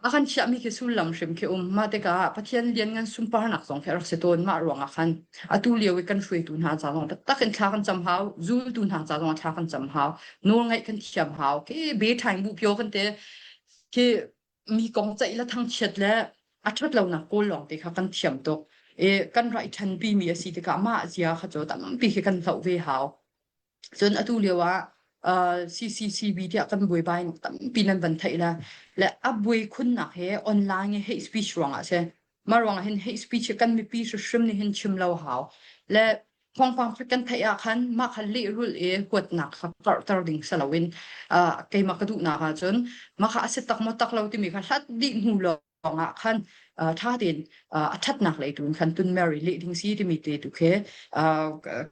A kan chiahmi khi sullam hrim khi um. Mah tikah Pathian lianngan sunparnak zong khi a rak si tawn. Mah ruangah khan atu lio i kan hruaitu hna ca zong taktak in thla kan cam hau, zultu hna ca zong thla kan cam hau, nawlngaih kan thiam hau. Khi be ṭhaing bu pio kan te khi mi kong ceih le thangchiat le a ṭhat lonak kawl lawng te kha kan thiam tuk. I kan raih ṭhanpi mi a si tikah mah zia kha cu tampi khi kan hloh ve hau. Cun atu lio ah uh, CCCB tiah kan buaibai nak tampi nan van theih la le a buai khunnak he online i hate speech ruangah si. Mah ruangah hin hate speech hi kan mipi hrimhrim nih hin chim lo hau. Le thawngpang kan theih ah khan mah kha lehrulh i huatnak kha karhter ding si loin uh, keimah ka duhnak ahcun mah kha a si tak maw tak lo timi kha hlat dih hnu lawng ah khan ṭha tein a ṭhatnak lei tu in khan tun Mary leh ding si timi te tu khi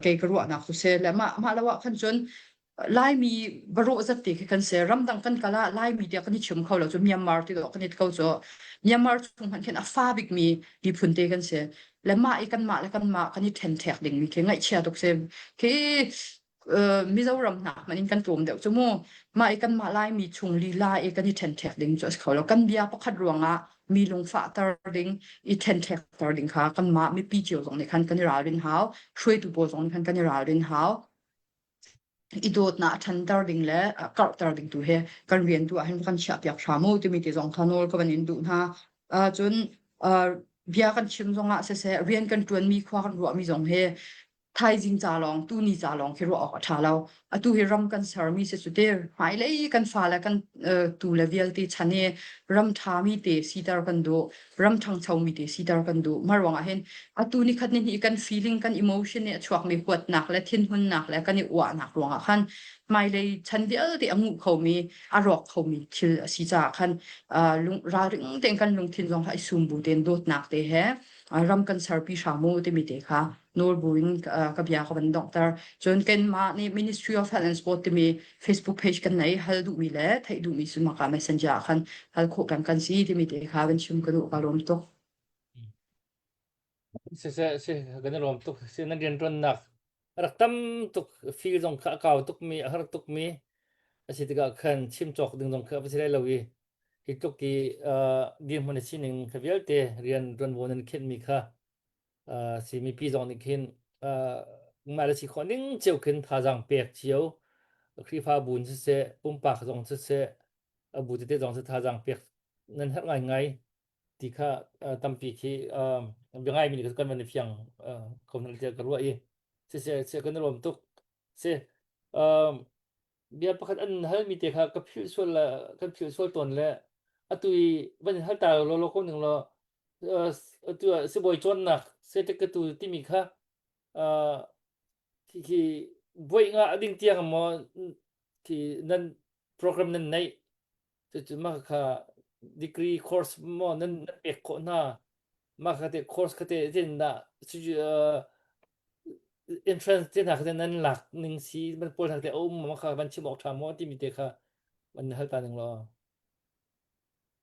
kei ka ruahnak cu si le mah mah lo ah khan cun Laimi barawh zat te khi kan si ramdang kan kal ah Laimi tiah kan i chim kho lo cu Myanmar ti dawh kan i ko cu Myanmar chung hmanh khin a fa bikmi miphun te kan si le mah i kanmah le kanmah kan i ṭhenṭhek dingmi khi ngaihchia tuk si khi Mizoram hna hmanh in kan tlawm deuh cu mu. Mah i kanmah Laimi chung lila i kan i ṭhenṭhek ding cu a si kho lo. Kan bia pakhat ruangah mi lungfahter ding, i ṭhenṭhekter ding kha kanmah mipi cio zong nih khan kan i ralrin hau. Hruaitu pawl zong nih khan kan i ralrin hau. I dawtnak a ṭhanter ding le karhter ding tu hi kan rian tu ah hin kan chiahpiak hram u timi ti zong kha nawl ka van in duh hna. Cun bia kan chim zongah siseh rian kan ṭuanmi khua kan ruahmi zong hi thaizing ca lawng tuni ca lawng khi ruah awk a ṭha lo. Atu hi ram kan sermi si cu te hmailei kan fale kan tu le vialte chan i ram ṭhami te siter kan duh, ram ṭhangchomi te siter kan duh. Mah ruangah hin atu ni khat ni hnih kan feeling, kan emotion nih a chuakmi huatnak le thinhunnak le kan i uahnak ruangah khan hmailei chan vialte a nguh khomi, a rawk khomi thil a si caah khan lung ralring tein kan lungthin zong kha i sum bu tein dawtnak te he ram kan serpi hram u timi te kha nawlbu in ka bia ka van donghter. Cun kanmah nih Ministry of Health and Sport timi Facebook page kan nei hal duhmi le theih duhmi cu maka messenger ah khan hal khawh peng kan si timi te kha van chim ka duh ka lawm tuk. Siseh si kan i lawm tuk si nan rianṭuannak rak tam tuk feel zong kha a kau tukmi a har tukmi a si tikah khan chim cawk ding zong kha a va si lai lo i hi tluk i dirhmun a sining kha vialte rian ṭuanvo nan khenhmi kha si mipi zong nih khin mah le si khawh ning cio khin thazaang pek cio Khrihfabu in siseh pumpak zong siseh a bu tete zong siseh thazaang pek nan herh ngaingai ti kha tampi khi bia ngaimi nih kan van i fiang ko hna tiah ka ruah i siseh siseh kan i lawm tuk si bia pakhat an halmi te kha ka philh sual le kan philh sual tawn le atu i van in hal ta law law ko ning law atu ah sibawi cawnnak setekatu timi kha khi buai nga ding tiang maw khi nan program nan neih cucu mah kha degree course maw nan nan pek khawh hna mah kha te course kha te tin dah entrance te hna kha te nan lak ning si man pawl hna te a um ma kha van chim awk ṭha maw timi te kha van hal ta ning law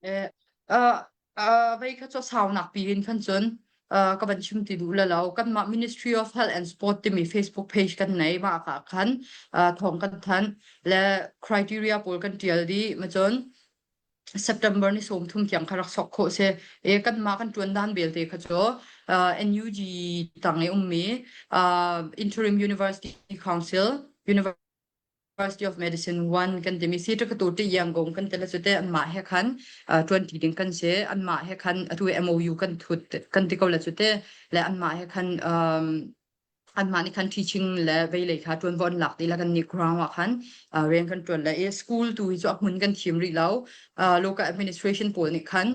Eh, uh, uh, vei kha cu saunak pi in khan cun uh, ka van chim ti duh le lo kanmah Ministry of Health and Sport timi Facebook page kan nei mah ka khan uh, thawng kan thanh le criteria pawl kan tial dih ma cun September ni 30 tiang kha rak sok khawh si e kanmah kan tuan dan belte kha cu uh, NUG tang i ummi uh, Interim University Council University University of Medicine 1 kan timi si tu ti Yangon kan tele cu te anmah he khan tuan ti ding kan si anmah he khan atu MOU kan thut kan ti ko le cu te le anmah he khan anmah nih khan teaching le veilei kha tuanvo an lak ti la kan ni ground ah khan rian kan tuan le i school tu hi cu a hmun kan thim rih lo local administration pawl nih khan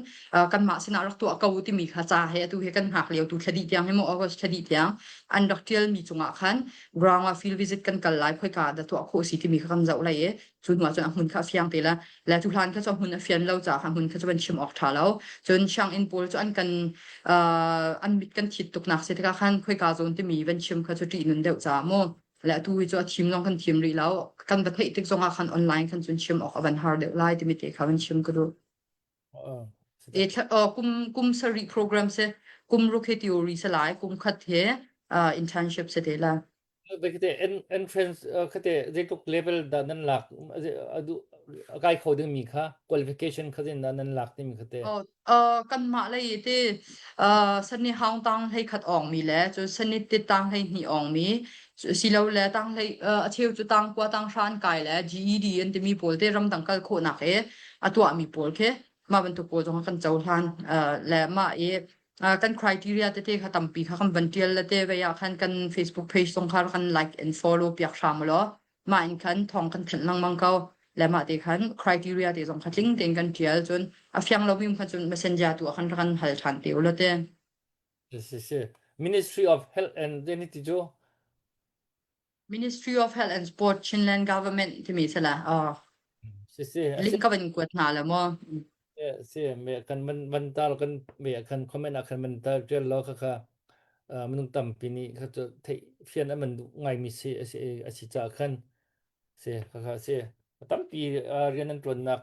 kanmah sinah rak tuah ko timi kha ca he atu he kan hngak lio tu thladi tiang he mo August thladi tiang an rak tial mi cungah khan ground ah field visit kan kal lai khoika dah tuah khawh si timi kha kan zoh lai i cu hnu ah cun a hmun kha a fiang te la le cu hlan kha cu a hmun a fian lo caah kha hmun kha cu van chim awk ṭha lo cun sianginn pawl cu an kan an mit kan thit tuknak si tikah khan khoika zawn timi van chim kha cu ṭih nun deuh caah mu le atu hi cu a thim zong kan thim rih lo kan va theih tik zongah khan online khan cun chim awk a van har deuh lai timi te kha van chim ka duh. E thla, uh, kum kum sarih program se kum ruk he theory se lai kum khat he uh, internship se te la. Khate entrance khate zeitluk level dah nan lak adu. a kai kho dingmi kha qualification kha in nan lak timi kha te. Oh, uh, kanmah lei ti uh, sani haung tang hlei khat ong mi le cu sani tit tang hlei hnih ong mi silo le tang hlei uh, a cheu cu tang kua tang hra an kai le GED an timi pawl te ramdang kal khawhnak e a tuah mi pawl khi mah bantuk pawl zong kan cohlan uh, le mah i uh, kan criteria tete kha tampi kha kan van tial le te vei ah khan kan Facebook page zong kha kan like and follow piak hram law mah in khan thawng kan thanh lengmang ko le mah te khan criteria te zong kha tling tein kan tial cun a fiang lomi um khan cun messenger tu ah khan kan hal ṭhan te ulaw te. Si si Ministry of Health and Dignity cu Ministry of Health and Sport Chinland Government timi si la oh si si link ka van kuat hna la maw si me kan man van tar kan me kan comment ah khan man tar tial lo kha kha minung tampi nih kha cu theih fian an man duh ngaimi si a si a si caah khan si kha kha si tampi rian an ṭuannak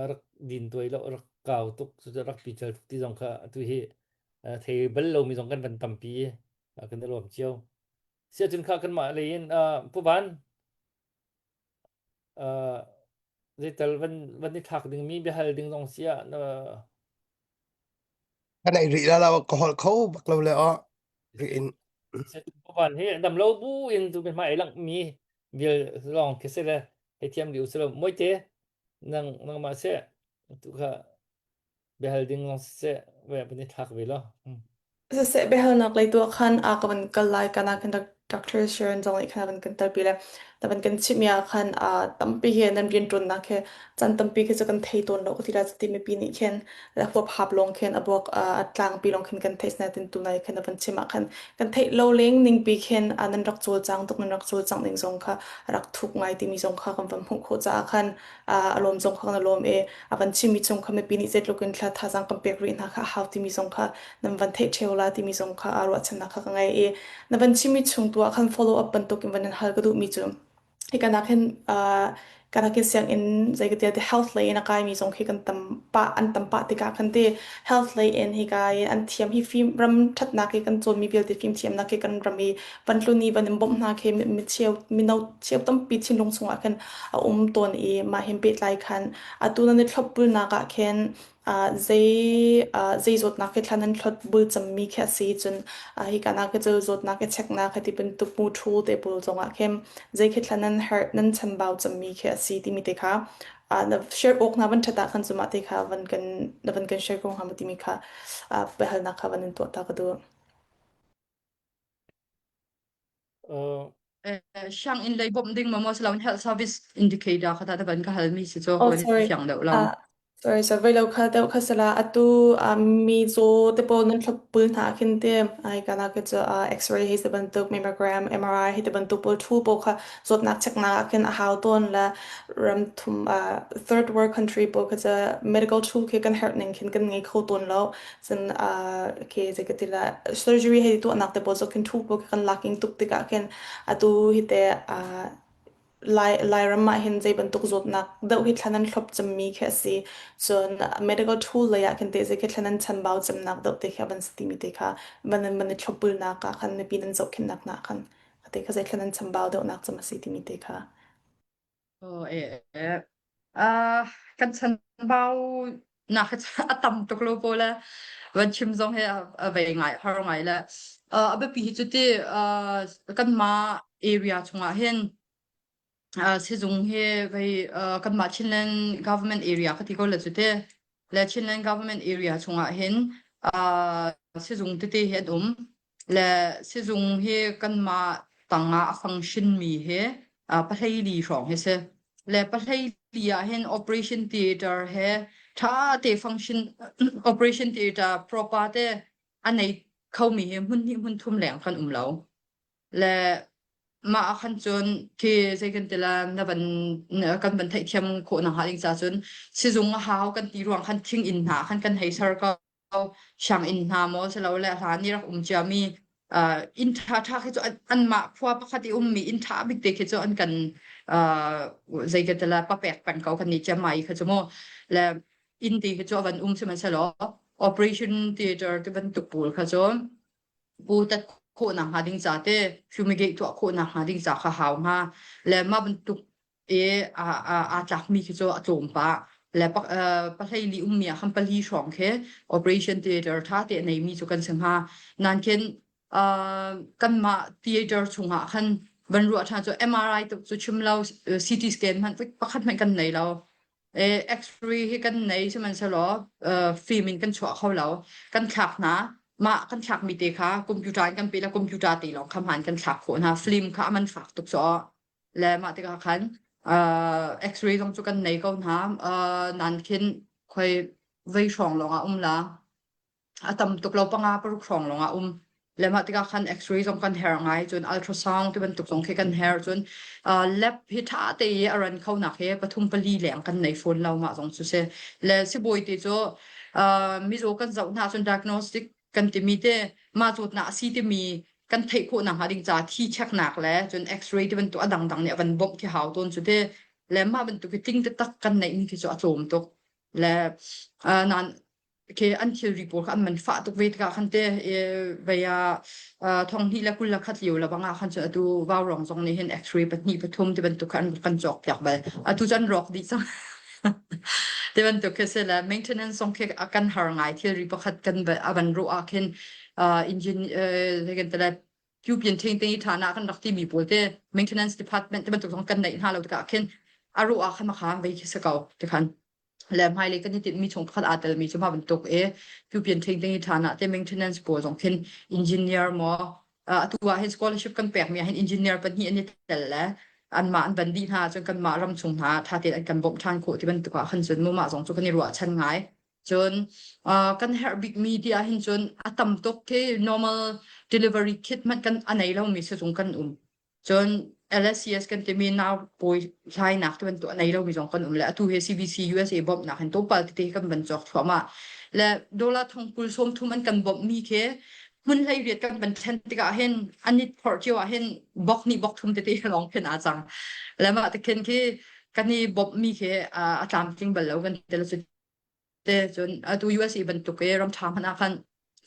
rak din tuai lo rak kau tuk cu rak pical tuk ti zong kha atu hi thei bal lomi zong kan van tampi kan i lawm cio siacun kha kanmah lei in Pu Van zeital van van i thlak dingmi biahal ding zong si ah na Kan ei rih la lo ka holh kho bak lo le aw rih in. Pu Van hi dam lo bu in tu hmai lang mi vial lawng khi si le hei thiam li usilo moite nang nangmah se tu kha biahal ding lawng siseh ve van i thlak ve law. Siseh biahalnak lei tu ah khan a ka van kal lai kana khan Dr. Sharon zong nih khan a van kan telpi le na van kan chimhmi ah khan tampi hi nan rianṭuannak hi caan tampi khi cu kan thei tawn lo ka ti la cuti mipi nih khin le huaphap lawng khin a buak a tlangpi lawng khin kan theih nain tunai khan a van chim ah khan kan theih lo leng ningpi khin nan rak cawlcang tuk nan rak cawlcangh ning zong kha rak thuk ngai timi zong kha kan van hmuh khawh caah khan a lawm zong kha kan lawm i a van chimmi chung kha mipi nih zeitluk in thla thazaang kan pek rih hna kha a hau timi zong kha nan van theih ṭheo la timi zong kha aa ruahchannak kha ka ngei i na van chimmi chung tu ah khan follow up bantuk in van in hal ka duhmi cu hika nak hin ka nak hin sianginn zei ka ti health lei in a kaimi zong khi kan tam pah an tam pah tikah khan ti health lei in hika i an thiam hi fim ram ṭhatnak i kan cawnmi vialte fimthiamnak hi kan ram i van tlun i van in bawmh hna khi mi cheu mino cheu tampi thinlung chungah khan a um tawn i mah hin pehtlai khan atu nan i thlopbulnak ah khin zei zei zawtnak khi thla nan thlot bul cemmi khi a si cun hika nak khi cu zawtnak i cheknak khi ti bantuk mu thu te pawl zongah khin zei khi thla nan herh nan chambau cemmi khi a si timi te kha na share awk hna van ṭhat ah khan cu mah te kha van kan na van kan share ko hnga ma timi kha biahalnak kha van in tuah ta ka duh. Uh, sianginn lei bawmh ding maw siloin health service indicator kha ta ban ka hal mi si cho Oh, ko sorry. fiang deuh lo. Uh, sorry, so vei lo kha deuh kha sala atu mi zaw te pawl nan thlop bul hna khin te ai kana ke chu x-ray hi te bantuk mammogram MRI hi te bantuk pawl thu pawl kha zawtnak cheknak ah khin a hau tawn la ram thum third world country pawl kha chu medical tool khi kan herh ning khin kan ngei kho tawn lo cun khi zei ka ti la surgery hei tuahnak te pawl cu khin thu pawl kan lacking tuk tikah khin atu hi te Lai Lairam ah hin zei bantuk zawtnak deuh hi thlan an thlop cemmi khi a si. Cun medical tool lei ah khin te zei khi thlan an chanbau cemnak deuh te khi a van si timi te kha van an van i thlopbulnak ah khan mipi nan zohkhenhnak hna khan te kha zei thlan an chambau deuhnak cem a si timi te kha. Oh, eh, eh. Uh, kan chanbau nak hi a tam tuk lo pawl le van chim zong hi a vei ngai har ngai le uh, a biapi hi cu ti uh, kanmah area chungah hin uh, sizung hi vei uh, kanmah Chinland government area ka ti ko le cu ti le Chinland government area chungah hin uh, sizung tete hi an um le sizung hi kanmah tangah a function mi hi uh, pahleili hrawng hi si le pahleili ah hin operation theater he tha te function operation theater proper te a nei khomi hi hmun hnih hmun thum leng kan um lo le mah ah khan cun khi zei kan ti la na van kan van theihthiam khawh nak hnga ding ca cun sizung a hau kan ti ruang khan thing inn hna khan kan hei ser ko sianginn hna maw silole hlan i rak um ciami uh, inn ṭha ṭha khi cu anmah khua pakhat i ummi inn ṭha bik te khi cu an kan uh, zei ka tila papek peng ko kan ni chiam mai kha cu mu le inn ti khi cu a van um sihmanhsehlaw operation theater ti bantuk pawl kha cu pu tat khawhnak hnga ding ca te fumigate tuah khawhnak hnga ding ca kha hau hnga le mah bantuk. I aa tlakmi khi cu a tlawm pah. Le pahlei li ummi ah khan pali hrawng khi operation theater ṭha te a neimi cu kan si hnga. Nain khin kanmah theater chungah khan van ruah ṭhan cu MRI tuk cu chim lo CT scan hmanh pakhat hmanh kan nei lo. X-ray hi kan nei sihmanhsehlaw film in kan chuah kho lo. Kan thlak hna. Mah kan thlakmi te kha computer in kan pe le computer te lawng kha hmaan kan thlak khawh hna. Film kha a man fak tuk cu le mah tikah khan uh, x-ray zong cu kan nei ko hna uh, nan khin khoi vei hrawng lawng ah um la a tam tuk lo panga paruk hrawng lawng ah um le mah tikah khan x-ray zong kan her ngai cun ultrasound ti bantuk zong khi kan her cun uh, lab hi tha te i a ran kho nak hi pathum pali leng kan nei phone lo mah zong cu si le sibawi te cu uh, mizaw kan zoh hna cun diagnostic kan timi te mah zawtnak a si timi kan theih khawh nakhnga ding ca thi checknak le cun x-ray ti bantuk a dangdang nih a van bawmh khi hau tawn cu te le mah bantuk hi tling taktak kan neih mi khi cu a tlawm tuk le uh, nan khi an thilri pawl kha an man fah tuk ve tikah khan te vei ah thong hnih le 20 le khat lio la bangah khan cun atu vaurong zong nih hin x-ray pahnih pathum ti bantuk kha an kan cawk piak bal atu cu an rawk dih cang Ti bantuk khi si le maintenance zong khi a kan har ngai thilri pakhat kan a van ruah ah khin engine kan tile European thing ting i tha na kan rak timi pawl te maintenance department te bantuk zong kan neih hna lo tikah khin a ruah ah khan makha vei khi si ko ti khan le hmailei kan i tinhmi chung pakhat aa telmi cu mah bantuk i European thing ting i tha na te maintenance pawl zong khin engineer maw atu ah hin scholarship kan pekmi ah hin engineer pahnih an i tel le anmah an van dih hna cun kanmah ram chung hna ṭha tein an kan bawmh ṭhan khawh ti bantuk ah khan cun mah zong cu kan i ruahchan ngai. Cun uh, kan herh bikmi ti ah hin cun a tam tuk khi normal delivery kit hmanh kan a nei lomi sizung kan um. Cun LSCS kan timi nau pawi hlainak ti bantuk a nei lomi zong kan um le atu hi CBC USA bawmhnak hin tlawmpal tete kan van cawk thluahmah. Le dollar thong kul sawm thum an kan bawmhmi khi hmun hlei riat kan van thlen tikah hin an i phorh cio ah hin bok nih bok thum tete lawng khin aa cang. Le mah te khin khi kan i bawmhmi khi a tlamtling bal lo kan ti le te cun atu USA bantuk i ram ṭha hmanh ah khan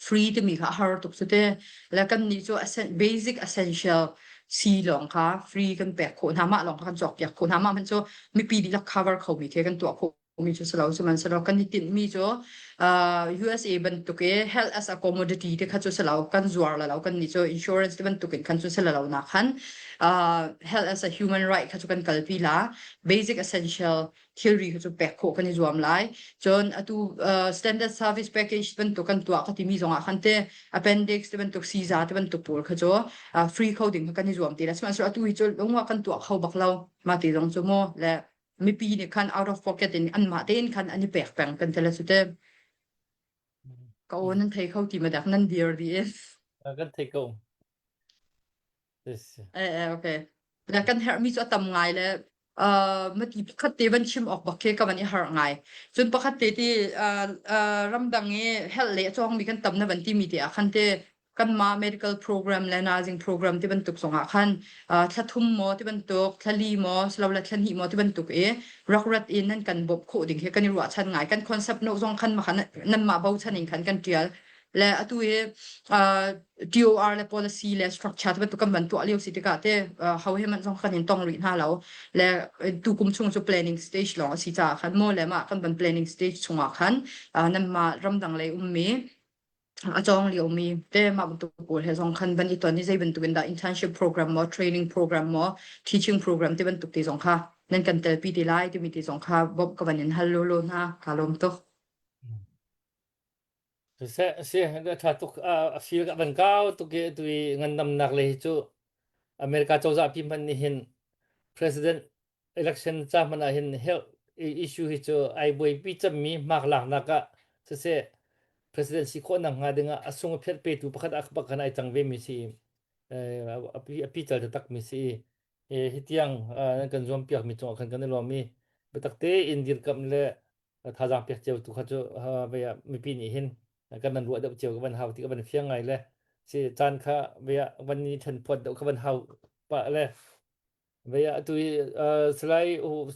free timi kha a har tuk cu te le kan nih cu basic essential si lawng kha free kan pek khawh hna mah lawng kha kan cawk piak khawh hna mah hmanh cu mipi dihlak cover kho mi khi kan tuah khawh mi cu si lo sihmanhsehlaw kan i tinh mi cu USA bantuk i health as a commodity te kha cu si lo kan zuar la lo kan nih cu insurance te bantuk in khan cu si la lo na khan health as a human right kha cu kan kalpi la basic essential thilri kha cu pek khawh kan i zuam lai. Cun atu uh, standard service package bantuk kan tuah ka timi zongah khan te appendix te bantuk siza te bantuk pawl kha cu uh, free coding kha kan i zuam ti la. Sihmanhsehlaw atu hi cu lungwa kan tuah kho bak lo. Ma ti zong cu mu le mipi nih khan out of pocket in anmah tein khan an i pek peng kan ti le cu te. Ka aw nan thei kho ti ma dak nan dir di is. Kan thei ko. Eh, eh, okay. Le kan herhmi cu a tam ngai le uh, mati pakhat te van chim awk bak khi ka van i harh ngai. Cun pakhat te ti uh, uh, ramdang i health le a cawngmi kan tam na van timi te ah khan te kanmah medical program le nursing program ti bantuk zongah khan uh, thla thum maw ti bantuk thla li maw silole thla hnih maw ti bantuk i rak rat in nan kan bawmh khawh ding hi kan i ruahchan ngai kan concept no zong khan makhan nanmah bochan in khan kan tial le atu hi uh, TOR le policy le structure te bantuk kan van tuah lio si tikah te uh, ho he man zong kan in tong rih hna lo le tu kum chung cu planning stage lawng a si caah khan mo le mah kan van planning stage chungah khan uh, nanmah ramdang lei ummi a cawng liomi te mah bantuk pawl he zong khan van i ton i zei bantuk in dah internship program maw training program maw teaching program te bantuk te zong kha nan kan telpi te lai timi te zong kha bawmh ka van in hal lawlaw hna ka lawm tuk. Siseh, si, a ṭha tuk. A feel a van kau tuk i atu i ngandamnak lei hi cu America cozah pi hmanh nih hin president election ca hmanh ah hin health issue hi cu ai buaipi cemmi hmak laknak ah siseh president si khawh nak hnga ding ah a sung a phiat petu pakhat ah bak khan ai cang ve mi si a pi a pi cal taktak mi si i hi tiang nan kan zuam piak mi cungah khan kan i lawm i biatak tein dirkamh le thazaang pek cio tu kha cu vei ah mipi nih hin kan van ruah deuh cio ka van hau ti ka van fiang ngai le si caan kha vei ah van ni then phuat deuh ka van hau pa le vei ah atu i salai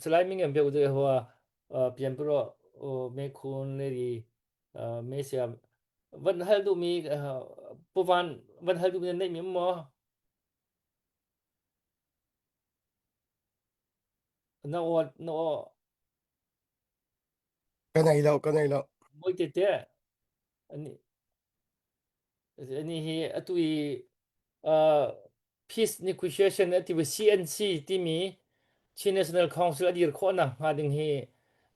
salai ming em beu de hua pian pro me khun le ri me sia van hal du mi puvan van hal du mi nei mi mo. Na aw na aw Ka nei lo, ka nei lo. Moi te te ani ani hi atu i uh, peace negotiation ati CNC timi Chin National Council a dir khawh nak hnga ding hi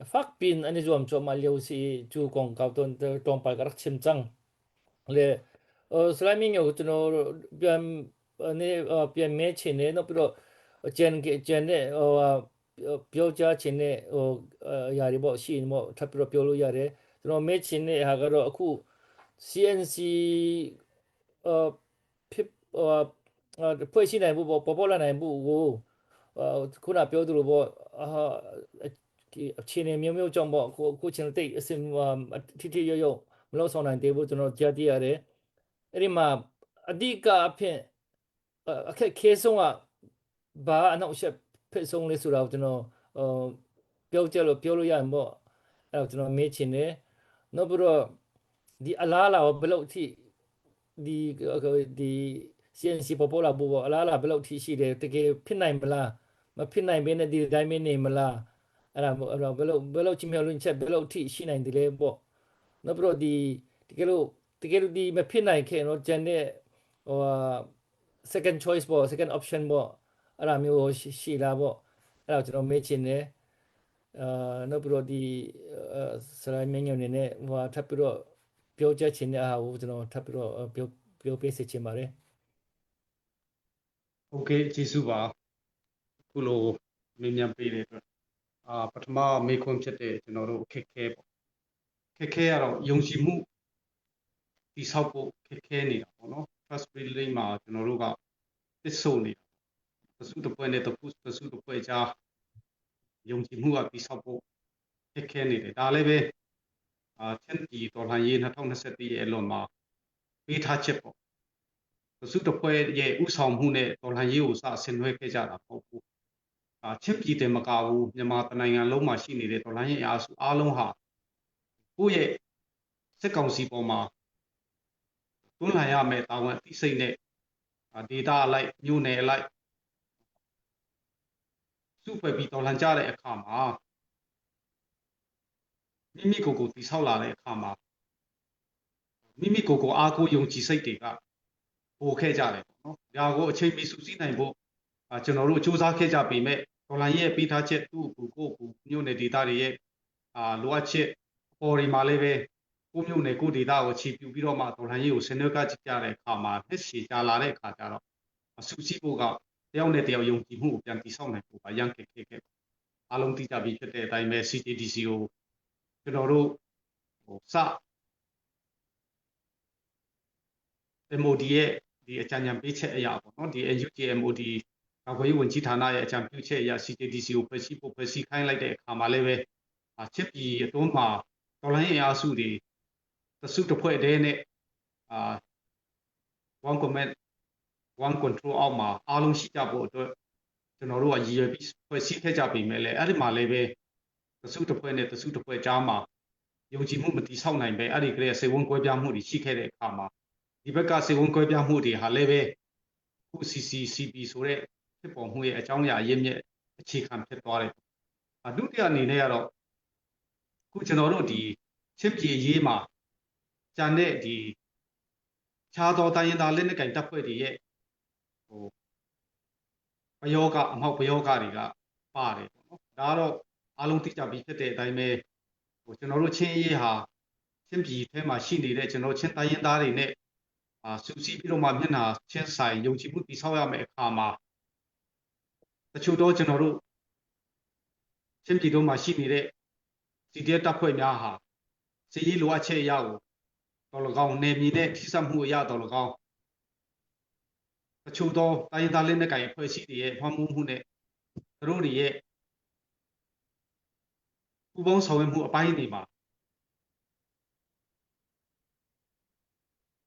fak pin an i zuam cuahmah lio si i cu kongkau ton tlawmpal ka rak chim cang. Le Salai Ming Yo cu no pian ne pian me chin ne no pero chen ke chen ne pyo cha chin ne yari bo shi mo thap pero pyo lu yare no me chin ne ha ga ro aku CNC ဖြစ်ဟိုဖွဲ့ရှိနိုင်ဖို့ပေါ့ပေါ်ပေါ်လာနိုင်ဖို့ကိုခုနပြောသလိုပေါ့အာဒီအခြေအနေမျိုးမျိုးကြောင့်ပေါ့ကိုကိုချင်းတိတ်အစင်ထိထိရောက်ရောက်မလုပ်ဆောင်နိုင်သေးဘူးကျွန်တော်ကြားသိရတယ်အဲ့ဒီမှာအဓိကအဖြစ်အခက်ခဲဆုံးကဘာအနောက်ရှက်ဖြစ်ဆုံးလဲဆိုတာကိုကျွန်တော်ဟိုပြောကြလို့ပြောလို့ရရင်ပေါ့အဲ့တော့ကျွန်တော်မေးချင်တယ်နောက်ပြီးတော့ဒီအလားအလာဘယ်လောက်ထိ ဒီဒီ CNC ပေါ်ပေါ်လာဖို့ပေါ့အလားအလာဘယ်လောက်ထိရှိတယ်တကယ်ဖြစ်နိုင်မလားမဖြစ်နိုင်ဘဲနဲ့ဒီတိုင်းပဲနေမလားအဲ့ဒါအဲ့တော့ဘယ်လောက်ဘယ်လောက်ချင်းမြောက်လွင့်ချက်ဘယ်လောက်ထိရှိနိုင်တယ်လဲပေါ့နောက်ပြီးတော့ဒီတကယ်လို့တကယ်လို့ဒီမဖြစ်နိုင်ခဲ့တော့ကျန်တဲ့ဟို second choice ပေါ့ second option ပေါ့အဲ့ဒါမျိုးရှိလားပေါ့အဲ့ဒါကျွန်တော်မေးချင်တယ်အာနောက်ပြီးတော့ဒီဆရာမင်းညနေနဲ့ဟိုထပ်ပြီးတော့ ပြောကြချင်တဲ့အားကိုကျွန်တော်ထပ်ပြီးတော့ပြောပြောပေးစေချင်ပါတယ် ဟုတ်ကဲ့ကျေးဇူးပါခုလိုမေးမြန်းပေးတဲ့အတွက်အာပထမမေးခွန်းဖြစ်တဲ့ကျွန်တော်တို့အခက်ခဲပေါ့ခက်ခဲကတော့ယုံကြည်မှုတိဆောက်ဖို့ခက်ခဲနေတာပေါ့နော် trust building မှာကျွန်တော်တို့ကပစ်ဆို့နေတာတစုတစ်ဖွဲ့နဲ့တခုတစုတစ်ဖွဲ့ကြားယုံကြည်မှုကတိဆောက်ဖို့ခက်ခဲနေတယ်ဒါလည်းပဲ အာချင်းပြည်တော်လှန်ရေး2021ရဲ့အလွန်မှာပေးထားချက်ပေါ့တစုတစ်ဖွဲ့ရဲ့ဥဆောင်မှုနဲ့တော်လှန်ရေးကိုစဆင်နွှဲခဲ့ကြတာမဟုတ်ဘူးအာချင်းပြည်တယ်မကဘူးမြန်မာတနိုင်ငံလုံးမှာရှိနေတဲ့တော်လှန်ရေးအားစုအားလုံးဟာကိုယ့်ရဲ့စစ်ကောင်စီပေါ်မှာတွန်းလှန်ရမယ်တာဝန်အသိစိတ်နဲ့ဒေတာအလိုက်မြို့နယ်အလိုက်စုဖွဲ့ပြီးတော်လှန်ကြတဲ့အခါမှာ မိမိကိုယ်ကိုတည်ဆောက်လာတဲ့အခါမှာမိမိကိုယ်ကိုအားကိုးယုံကြည်စိတ်တွေကပိုခဲ့ကြတယ်ပေါ့နော်။ဒါကိုအချိန်မီစုစည်းနိုင်ဖို့ကျွန်တော်တို့စူးစမ်းခဲ့ကြပေမဲ့ဒေါ်လာရဲ့ပေးထားချက်သူ့ကိုကိုကိုမြို့နယ်ဒေတာတွေရဲ့အာလိုအပ်ချက်ပေါ်ဒီမှာလည်းပဲကိုမြို့နယ်ကိုဒေတာကိုခြေပြူပြီးတော့မှဒေါ်လာရေးကိုဆင်နွှဲကကြကြတဲ့အခါမှာနှစ်ရှည်ကြာလာတဲ့အခါကျတော့အစုစည်းဖို့ကတယောက်နဲ့တယောက်ယုံကြည်မှုကိုပြန်တည်ဆောက်နိုင်ဖို့ပါရန်ခက်ခဲခဲ့အားလုံးသိကြပြီဖြစ်တဲ့အတိုင်းပဲ CJDC ကို ကျွန်တော်တို့ဟိုစ MOD ရဲ့ဒီအကြံဉာဏ်ပေးချက်အရာပေါ့နော်ဒီ NUG MOD ကာကွယ်ရေးဝန်ကြီးဌာနရဲ့အကြံပြုချက်အရာ CJDC ကိုဖွဲ့စည်းဖို့ဖွဲ့စည်းခိုင်းလိုက်တဲ့အခါမှာလည်းပဲချစ်ပြည်အတွင်းမှာတော်လိုင်းအင်အားစုတွေတစုတစ်ဖွဲ့တည်းနဲ့အာ one command one control အောက်မှာအားလုံးရှိကြဖို့အတွက်ကျွန်တော်တို့ကရည်ရွယ်ပြီးဖွဲ့စည်းခဲ့ကြပေမဲ့လည်းအဲ့ဒီမှာလည်းပဲ တစုတစ်ဖွဲ့နဲ့တစုတစ်ဖွဲ့ကြားမှာယုံကြည်မှုမတည်ဆောက်နိုင်ပဲအဲ့ဒီကလေးစေဝန်ကွဲပြားမှုတွေရှိခဲ့တဲ့အခါမှာဒီဘက်ကစေဝန်ကွဲပြားမှုတွေဟာလည်းပဲခု CCCP ဆိုတဲ့ဖြစ်ပေါ်မှုရဲ့အကြောင်းအရာအရင်းမြစ်အခြေခံဖြစ်သွားတယ်။ဒုတိယအနေနဲ့ကတော့ခုကျွန်တော်တို့ဒီချစ်ပြည်ရေးမှာကြံတဲ့ဒီခြားသောတိုင်းရင်းသားလက်နက်ကိုင်တပ်ဖွဲ့တွေရဲ့ဟိုပယောကအမောက်ပယောကတွေကပါတယ်ပေါ့နော်။ဒါကတော့ အားလုံးသိကြပြီးဖြစ်တဲ့အတိုင်းပဲဟိုကျွန်တော်တို့ချင်းရေးဟာချင်းပြည်ထဲမှာရှိနေတဲ့ကျွန်တော်ချင်းတိုင်းရင်းသားတွေနဲ့အာစူးစီးပြီးတော့မှမျက်နှာချင်းဆိုင်ယုံကြည်မှုတည်ဆောက်ရမယ့်အခါမှာတချို့တော့ကျွန်တော်တို့ချင်းပြည်တို့မှာရှိနေတဲ့ CDF တပ်ဖွဲ့များဟာစီရေးလိုအပ်ချက်အရာကိုတော်၎င်းနယ်မြေနဲ့ထိစပ်မှုအရာတော်၎င်းတချို့သောတိုင်းသားလက်နက်ကိုင်အဖွဲ့အစည်းတွေရဲ့ဖွမ်းမှုမှုနဲ့သူတို့တွေရဲ့ ပူးပေါင်းဆောင်ရွက်မှုအပိုင်းတွေမှာ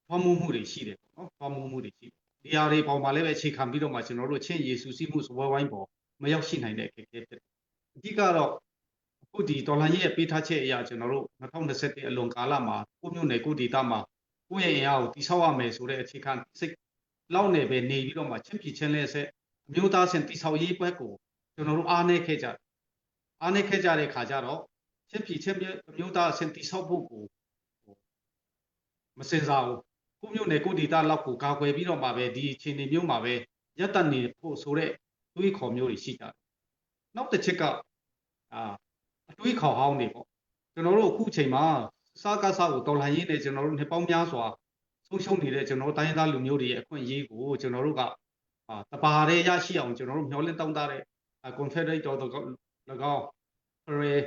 ဖွမ်းမှုမှုတွေရှိတယ်ပေါ့နော်ဖွမ်းမှုမှုတွေရှိတယ်ဒီဟာတွေပေါ်မှာလည်းပဲအခြေခံပြီးတော့မှကျွန်တော်တို့ချင်းယေစုစည်းမှုစပွဲဝိုင်းပေါ်မရောက်ရှိနိုင်တဲ့အခက်အခဲဖြစ်တယ်အဓိကတော့အခုဒီတော်လန်ရဲ့ပေးထားချက်အရာကျွန်တော်တို့2021အလွန်ကာလမှာကိုမျိုးနယ်ကိုဒေတာမှာကိုယ့်ရဲ့အင်အားကိုတိဆောက်ရမယ်ဆိုတဲ့အခြေခံစိတ်လောက်နေပဲနေပြီးတော့မှချင်းပြည်ချင်းလဲဆက်အမျိုးသားစင်တိဆောက်ရေးဘက်ကိုကျွန်တော်တို့အားနေခဲ့ကြတယ်။ အားနေခဲ့ကြတဲ့ခါကျတော့ချင်းပြည်ချင်းမျိုးသားအဆင့်တိဆောက်ဖို့ကိုမစင်စားဘူးကိုမျိုးနယ်ကိုဒေတာလောက်ကိုကာကွယ်ပြီးတော့မှပဲဒီအခြေအနေမျိုးမှာပဲရပ်တန့်နေဖို့ဆိုတဲ့တွေးခေါ်မျိုးတွေရှိကြတယ်နောက်တစ်ချက်ကအာအတွေးခေါ်ဟောင်းတွေပေါ့ကျွန်တော်တို့အခုအချိန်မှာစားကားစားကိုတော်လှန်ရေးနဲ့ကျွန်တော်တို့နှစ်ပေါင်းများစွာဆုံးရှုံးနေတဲ့ကျွန်တော်တိုင်းသားလူမျိုးတွေရဲ့အခွင့်အရေးကိုကျွန်တော်တို့ကအာတပါးရဲရရှိအောင်ကျွန်တော်တို့မျှော်လင့်တောင်းတတဲ့ Confederate တော်၎င်း Federal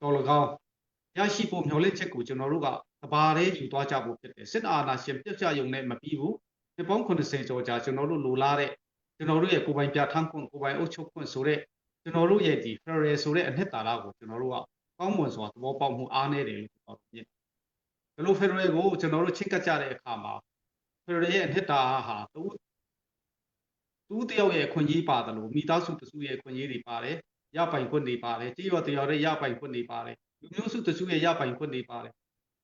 တော်၎င်းရရှိဖို့မျှော်လင့်ချက်ကိုကျွန်တော်တို့ကတပါးရဲယူသွားကြဖို့ဖြစ်တယ်စစ်အာဏာရှင်ပြတ်ကြုံနဲ့မပြီးဘူးနှစ်ပေါင်း80ကျော်ကြာကျွန်တော်တို့လိုလားတဲ့ကျွန်တော်တို့ရဲ့ကိုယ်ပိုင်ပြဋ္ဌာန်းခွင့်ကိုယ်ပိုင်အုပ်ချုပ်ခွင့်ဆိုတဲ့ကျွန်တော်တို့ရဲ့ဒီ Federal ဆိုတဲ့အနှစ်သာရကိုကျွန်တော်တို့ကကောင်းမွန်စွာသဘောပေါက်မှုအားနည်းတယ်လို့ကျွန်တော်မြင်တယ်ဒီလို Federal ကိုကျွန်တော်တို့ချစ်ကပ်ကြတဲ့အခါမှာ Federal ရဲ့အနှစ်သာရဟာတူတူတယောက်ရဲ့အခွင့်အရေးပါတယ်လို့မိသားစုတစုရဲ့အခွင့်အရေးတွေပါတယ်ရပိုင်ခွင့်တွေပါတယ်ကြေးရွာတရွာရဲ့ရပိုင်ခွင့်တွေပါတယ်လူမျိုးစုတစုရဲ့ရပိုင်ခွင့်တွေပါတယ်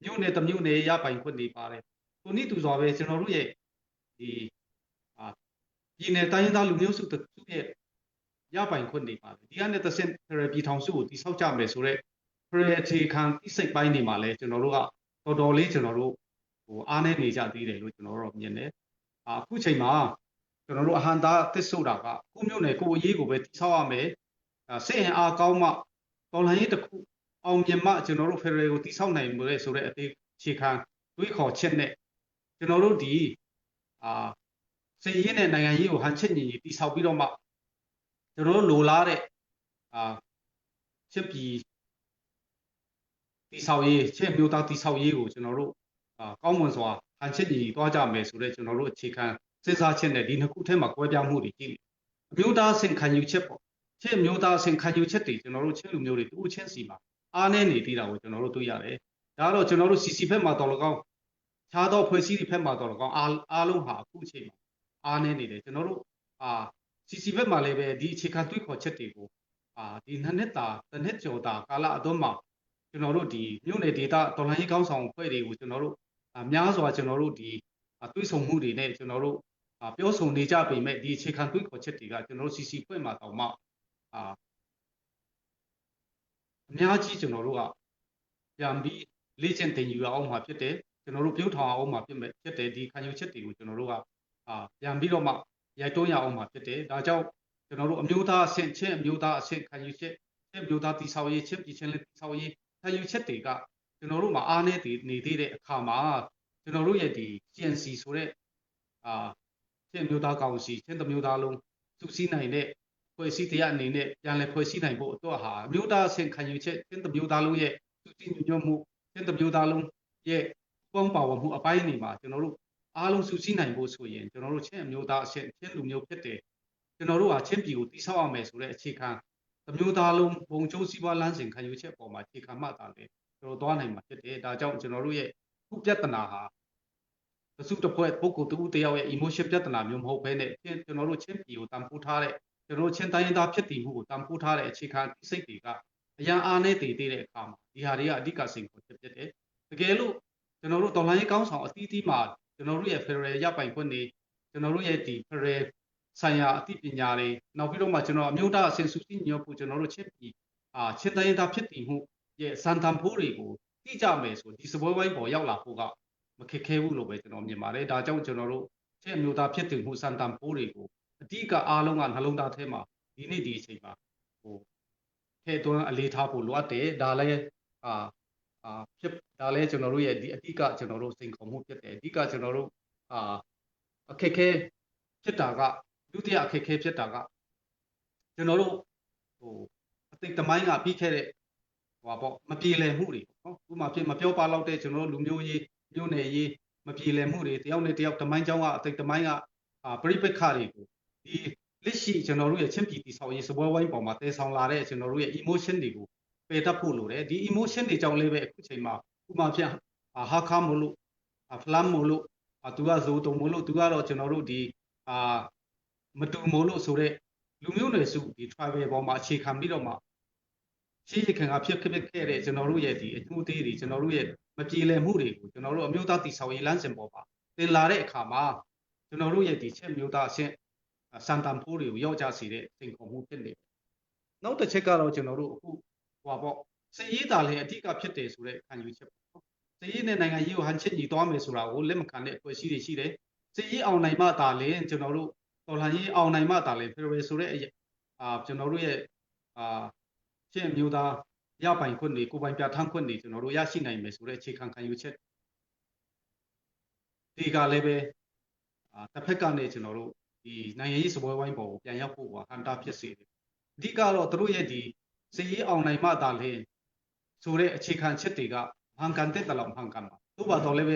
မြို့နယ်တစ်မြို့နယ်ရပိုင်ခွင့်တွေပါတယ်ကိုနည်းတူစွာပဲကျွန်တော်တို့ရဲ့ဒီအာပြည်နယ်တိုင်းရင်းသားလူမျိုးစုတစုရဲ့ရပိုင်ခွင့်တွေပါတယ်ဒီကနေ့တဆင့်ဖရပြည်ထောင်စုကိုတိဆောက်ကြမယ်ဆိုတော့ဖရအခြေခံတိစိတ်ပိုင်းတွေမှာလည်းကျွန်တော်တို့ကတော်တော်လေးကျွန်တော်တို့ဟိုအားနေနေကြသေးတယ်လို့ကျွန်တော်တို့မြင်တယ်အခုချိန်မှာကျွန်တော်တို့အဟံတာသစ်ဆိုတာကကိုမျိုးနယ်ကိုအရေးကိုပဲတိဆောက်ရမယ်စစ်အင်အားကောင်းမှတော်လှန်ရေးတစ်ခုအောင်မြင်မှကျွန်တော်တို့ဖက်ဒရယ်ကိုတိဆောက်နိုင်မယ်ဆိုတဲ့အသေးအခြေခံတွေးခေါ်ချက်နဲ့ကျွန်တော်တို့ဒီအာစစ်ရေးနဲ့နိုင်ငံရေးကိုဟန်ချက်ညီညီတိဆောက်ပြီးတော့မှကျွန်တော်တို့လိုလားတဲ့အာချင်းပြည်တိဆောက်ရေးချင်းမျိုးသားတိဆောက်ရေးကိုကျွန်တော်တို့အာကောင်းမွန်စွာဟန်ချက်ညီညီသွားကြမယ်ဆိုတဲ့ကျွန်တော်တို့အခြေခံစဉ်းစားချက်နဲ့ဒီနှစ်ခုထဲမှာကွဲပြားမှုတွေရှိတယ်အမျိုးသားအဆင့်ခံယူချက်ပေါ့ချင်းမျိုးသားအဆင့်ခံယူချက်တွေကျွန်တော်တို့ချင်းလူမျိုးတွေတူချင်းစီမှာအားနည်းနေသေးတာကိုကျွန်တော်တို့တွေ့ရတယ်ဒါတော့ကျွန်တော်တို့ CC ဖက်မှာတော်လကောင်းခြားသောဖွဲ့စည်းတွေဖက်မှာတော်လကောင်းအားအားလုံးဟာအခုအချိန်မှာအားနည်းနေတယ်ကျွန်တော်တို့အာ CC ဘက်မှာလည်းပဲဒီအခြေခံတွေးခေါ်ချက်တွေကိုအာဒီနှစ်နှစ်တာတစ်နှစ်ကျော်တာကာလအတွင်းမှာကျွန်တော်တို့ဒီမြို့နယ်ဒေသတော်လှန်ရေးကောင်းဆောင်ဖွဲ့တွေကိုကျွန်တော်တို့အများစွာကျွန်တော်တို့ဒီတွေးဆုံမှုတွေနဲ့ကျွန်တော်တို့ပြောဆိုနေကြပေမဲ့ဒီအခြေခံတွေးခေါ်ချက်တွေကကျွန်တော်တို့ CC ဖွဲ့မှာတောင်မှအာအများကြီးကျွန်တော်တို့ကပြန်ပြီးလေ့ကျင့်သင်ယူရအောင်မှာဖြစ်တယ်ကျွန်တော်တို့ပြုတ်ထောင်အောင်မှာဖြစ်မယ်ဖြစ်တယ်ဒီခံယူချက်တွေကိုကျွန်တော်တို့ကအာပြန်ပြီးတော့မှရိုက်တွန်းရအောင်မှာဖြစ်တယ်ဒါကြောင့်ကျွန်တော်တို့အမျိုးသားအဆင့်ချင်းအမျိုးသားအဆင့်ခံယူချက်ချင်းအမျိုးသားတည်ဆောက်ရေးချင်းပြည်ချင်းလေးတည်ဆောက်ရေးခံယူချက်တွေကကျွန်တော်တို့မှာအားနည်းနေသေးတဲ့အခါမှာကျွန်တော်တို့ရဲ့ဒီ CNC ဆိုတဲ့အာချင်းမျိုးသားကောင်စီချင်းတမျိုးသားလုံးစုစည်းနိုင်တဲ့ဖွဲ့စည်းတရားအနေနဲ့ပြန်လည်ဖွဲ့စည်းနိုင်ဖို့အတွက်ဟာမျိုးသားအဆင့်ခံယူချက်ချင်းတမျိုးသားလုံးရဲ့စုစည်းညွှန်မှုချင်းတမျိုးသားလုံးရဲ့ပေါင်းပါဝင်မှုအပိုင်းတွေမှာကျွန်တော်တို့အားလုံးစုစည်းနိုင်ဖို့ဆိုရင်ကျွန်တော်တို့ချင်းအမျိုးသားအဆင့်ချင်းလူမျိုးဖြစ်တယ်ကျွန်တော်တို့ဟာချင်းပြည်ကိုတိဆောက်ရမယ်ဆိုတဲ့အခြေခံတမျိုးသားလုံးဘုံကျိုးစီးပွားလမ်းစဉ်ခံယူချက်ပေါ်မှာအခြေခံမှသာလေကျွန်တော်သွားနိုင်မှာဖြစ်တယ်ဒါကြောင့်ကျွန်တော်တို့ရဲ့ခုပြဿနာဟာတစုတစ်ဖွဲ့ပုဂ္ဂိုလ်တူတယောက်ရဲ့ emotion ပြဿနာမျိုးမဟုတ်ဘဲနဲ့ကျွန်တော်တို့ချင်းပြည်ကိုတန်ဖိုးထားတဲ့ကျွန်တော်ချင်းတိုင်းသားဖြစ်တည်မှုကိုတန်ဖိုးထားတဲ့အခြေခံစိတ်တွေကအရန်အားနဲ့တည်သေးတဲ့အခါမှာဒီဟာတွေကအဓိကစိန်ခေါ်ချက်ဖြစ်တယ်တကယ်လို့ကျွန်တော်တို့တော်လှန်ရေးကောင်းဆောင်အသီးသီးမှာကျွန်တော်တို့ရဲ့ Federal ရပိုင်ခွင့်တွေကျွန်တော်တို့ရဲ့ဒီ Federal ဆိုင်ရာအသိပညာတွေနောက်ပြီးတော့မှကျွန်တော်အမျိုးသားအဆင့်စုစည်းညွတ်ဖို့ကျွန်တော်တို့ချင်းပြည်အာချင်းတိုင်းသားဖြစ်တည်မှုရဲ့စံတန်ဖိုးတွေကိုသိကြမယ်ဆိုဒီစပွဲဝိုင်းပေါ်ရောက်လာဖို့ကမခက်ခဲဘူးလို့ပဲကျွန်တော်မြင်ပါတယ်ဒါကြောင့်ကျွန်တော်တို့ချင်းအမျိုးသားဖြစ်တည်မှုစံတန်ဖိုးတွေကိုအဓိကအားလုံးကနှလုံးသားထဲမှာဒီနေ့ဒီအချိန်မှာဟိုထည့်သွင်းအလေးထားဖို့လိုအပ်တယ်ဒါလည်းအာအာဖြစ်ဒါလည်းကျွန်တော်တို့ရဲ့ဒီအဓိကကျွန်တော်တို့စိန်ခေါ်မှုဖြစ်တယ်အဓိကကျွန်တော်တို့အာအခက်ခဲဖြစ်တာကဒုတိယအခက်ခဲဖြစ်တာကကျွန်တော်တို့ဟိုအတိတ်တမိုင်းကပြီးခဲ့တဲ့ဟိုပါပေါ့မပြေလည်မှုတွေပေါ့နော်ဥပမာဖြစ်မပြောပါတော့တဲ့ကျွန်တော်တို့လူမျိုးရေးမျိုးနယ်ရေးမပြေလည်မှုတွေတယောက်နဲ့တယောက်တမိုင်းကြောင်းကအတိတ်တမိုင်းကအာပြိပက္ခတွေကိုဒီလက်ရှိကျွန်တော်တို့ရဲ့ချင်းပြည်တီဆောင်ရေးစပွဲဝိုင်းပေါ်မှာတည်ဆောင်လာတဲ့ကျွန်တော်တို့ရဲ့ emotion တွေကိုပယ်တတ်ဖို့လိုတယ်ဒီ emotion တွေကြောင့်လည်းပဲအခုချိန်မှာဥပမာဖြင့်ဟာခါမို့လို့ဖလမ်မို့လို့သူကဇိုတုံမို့လို့သူကတော့ကျွန်တော်တို့ဒီအာမတူမို့လို့ဆိုတဲ့လူမျိုးနွယ်စုဒီ tribal ပေါ်မှာအခြေခံပြီးတော့မှရှေးရခင်ကဖြစ်ဖြစ်ခဲ့တဲ့ကျွန်တော်တို့ရဲ့ဒီအကျိုးသေးတွေကျွန်တော်တို့ရဲ့မပြေလည်မှုတွေကိုကျွန်တော်တို့အမျိုးသားတည်ဆောက်ရေးလမ်းစဉ်ပေါ်မှာတင်လာတဲ့အခါမှာကျွန်တော်တို့ရဲ့ဒီချက်မျိုးသားအဆင့်စံတန်ဖိုးတွေကိုရောက်ကြစေတဲ့စိန်ခေါ်မှုဖြစ်နေတယ်။ နောက်တစ်ချက်ကတော့ကျွန်တော်တို့အခုဟိုပါပေါ့စည်ရေးတာလည်းအဓိကဖြစ်တယ်ဆိုတဲ့ခံယူချက်ပေါ့စည်ရေးနဲ့နိုင်ငံရေးကိုဟန်ချက်ညီသွားမယ်ဆိုတာကိုလက်မခံတဲ့အဖွဲ့အစည်းတွေရှိတယ်စည်ရေးအောင်နိုင်မှသာလျှင်ကျွန်တော်တို့တော်လှန်ရေးအောင်နိုင်မှသာလျှင်ဖေဖော်ဝါရီဆိုတဲ့အာကျွန်တော်တို့ရဲ့အာရှင်းမျိုးသားရပိုင်ခွင့်တွေကိုပိုင်ပြဋ္ဌာန်းခွင့်တွေကျွန်တော်တို့ရရှိနိုင်မယ်ဆိုတဲ့အခြေခံခံယူချက်ဒီကလည်းပဲအာတစ်ဖက်ကနေကျွန်တော်တို့ဒီနိုင်ငံရေးစပွဲဝိုင်းပေါ်ကိုပြန်ရောက်ဖို့ဟန်တာဖြစ်စေတယ်အဓိကတော့သူတို့ရဲ့ဒီစည်ရေးအောင်နိုင်မှသာလျှင်ဆိုတဲ့အခြေခံချက်တွေကမှန်ကန်တဲ့တလောက်မှန်ကန်ပါသို့ပါတော့လည်းပဲ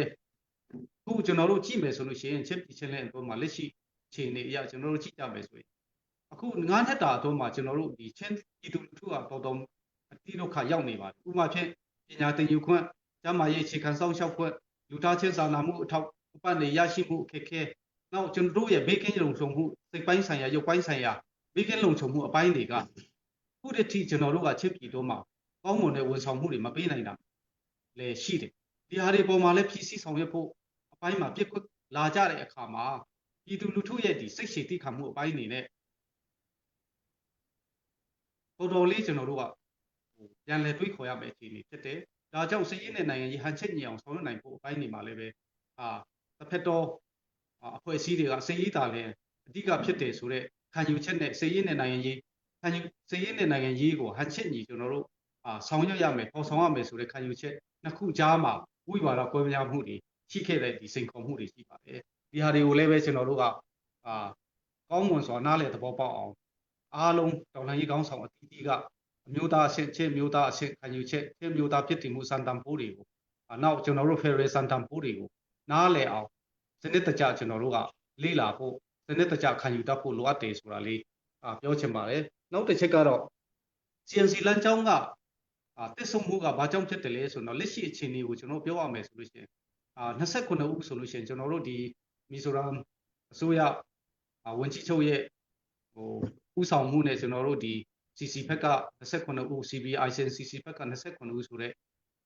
ခုကျွန်တော်တို့ကြည့်မယ်ဆိုလို့ရှိရင်ချင်းပြည်ချင်းလဲအပေါ်မှာလက်ရှိအခြေအနေအရကျွန်တော်တို့ကြည့်ကြမယ်ဆိုရင်အခုငါးနှစ်တာအတွင်းမှာကျွန်တော်တို့ဒီချင်းပြည်သူလူထုကတော်တော်အတိဒုက္ခရောက်နေပါတယ်ဥပမာဖြင့်ပညာသင်ယူခွင့်ကျန်းမာရေးအခြေခံစောင့်ရှောက်ခွင့်လူသားချင်းစာနာမှုအထောက်အပံ့တွေရရှိမှုအခက်အခဲနောက်ကျွန်တော်တို့ရဲ့ဘေးကင်းလုံခြုံမှုစိတ်ပိုင်းဆိုင်ရာရုပ်ပိုင်းဆိုင်ရာဘေးကင်းလုံခြုံမှုအပိုင်းတွေကခုတည်းထိကျွန်တော်တို့ကချင်းပြည်တော်မှာကောင်းမွန်တဲ့ဝန်ဆောင်မှုတွေမပေးနိုင်တာလည်းရှိတယ်ဒီဟာတွေပေါ်မှာလည်းဖြည့်ဆည်းဆောင်ရွက်ဖို့အပိုင်းမှာပြစ်ခွက်လာကြတဲ့အခါမှာပြည်သူလူထုရဲ့ဒီစိတ်ရှည်တိခံမှုအပိုင်းတွေနဲ့တော်တော်လေးကျွန်တော်တို့ကဟိုပြန်လည်တွေးခေါ်ရမယ့်အခြေအနေဖြစ်တယ်။ဒါကြောင့်စည်ရင်းနဲ့နိုင်ငံရေးဟန်ချက်ညီအောင်ဆောင်ရွက်နိုင်ဖို့အပိုင်းတွေမှာလည်းပဲအာတစ်ဖက်တော့အဖွဲ့အစည်းတွေကစည်ရေးတာလည်းအဓိကဖြစ်တယ်ဆိုတော့ခံယူချက်နဲ့စည်ရင်းနဲ့နိုင်ငံရေးခံယူစည်ရင်းနဲ့နိုင်ငံရေးကိုဟန်ချက်ညီကျွန်တော်တို့အာဆောင်ရွက်ရမယ်ပေါ်ဆောင်ရမယ်ဆိုတဲ့ခံယူချက်နှစ်ခုကြားမှာဝိပါဒကွဲပြားမှုတွေရှိခဲ့တဲ့ဒီစိန်ခေါ်မှုတွေရှိပါတယ်။ဒီဟာတွေကိုလည်းပဲကျွန်တော်တို့ကအာကောင်းမွန်စွာနားလည်သဘောပေါက်အောင်အားလုံးတော်လှန်ရေးကောင်းဆောင်အသီးသီးကအမျိုးသားအဆင့်ချင်းမျိုးသားအဆင့်ခံယူချက်ချင်းမျိုးသားဖြစ်တည်မှုစံတန်ဖိုးတွေကိုနောက်ကျွန်တော်တို့ Federal စံတန်ဖိုးတွေကိုနားလည်အောင်စနစ်တကျကျွန်တော်တို့ကလေ့လာဖို့စနစ်တကျခံယူတတ်ဖို့လိုအပ်တယ်ဆိုတာလေးပြောချင်ပါတယ်နောက်တစ်ချက်ကတော့ CNC လမ်းကြောင်းကအာတစ်ဆုံမှုကဘာကြောင့်ဖြစ်တယ်လဲဆိုတော့လက်ရှိအခြေအနေကိုကျွန်တော်ပြောရမယ်ဆိုလို့ရှိရင်အာ29ဦးဆိုလို့ရှိရင်ကျွန်တော်တို့ဒီမီဇိုရမ်အစိုးရဝန်ကြီးချုပ်ရဲ့ဟိုဥဆောင်မှုနဲ့ကျွန်တော်တို့ဒီ CC ဘက်က29ဦး CBI CC ဘက်က29ဦးဆိုတော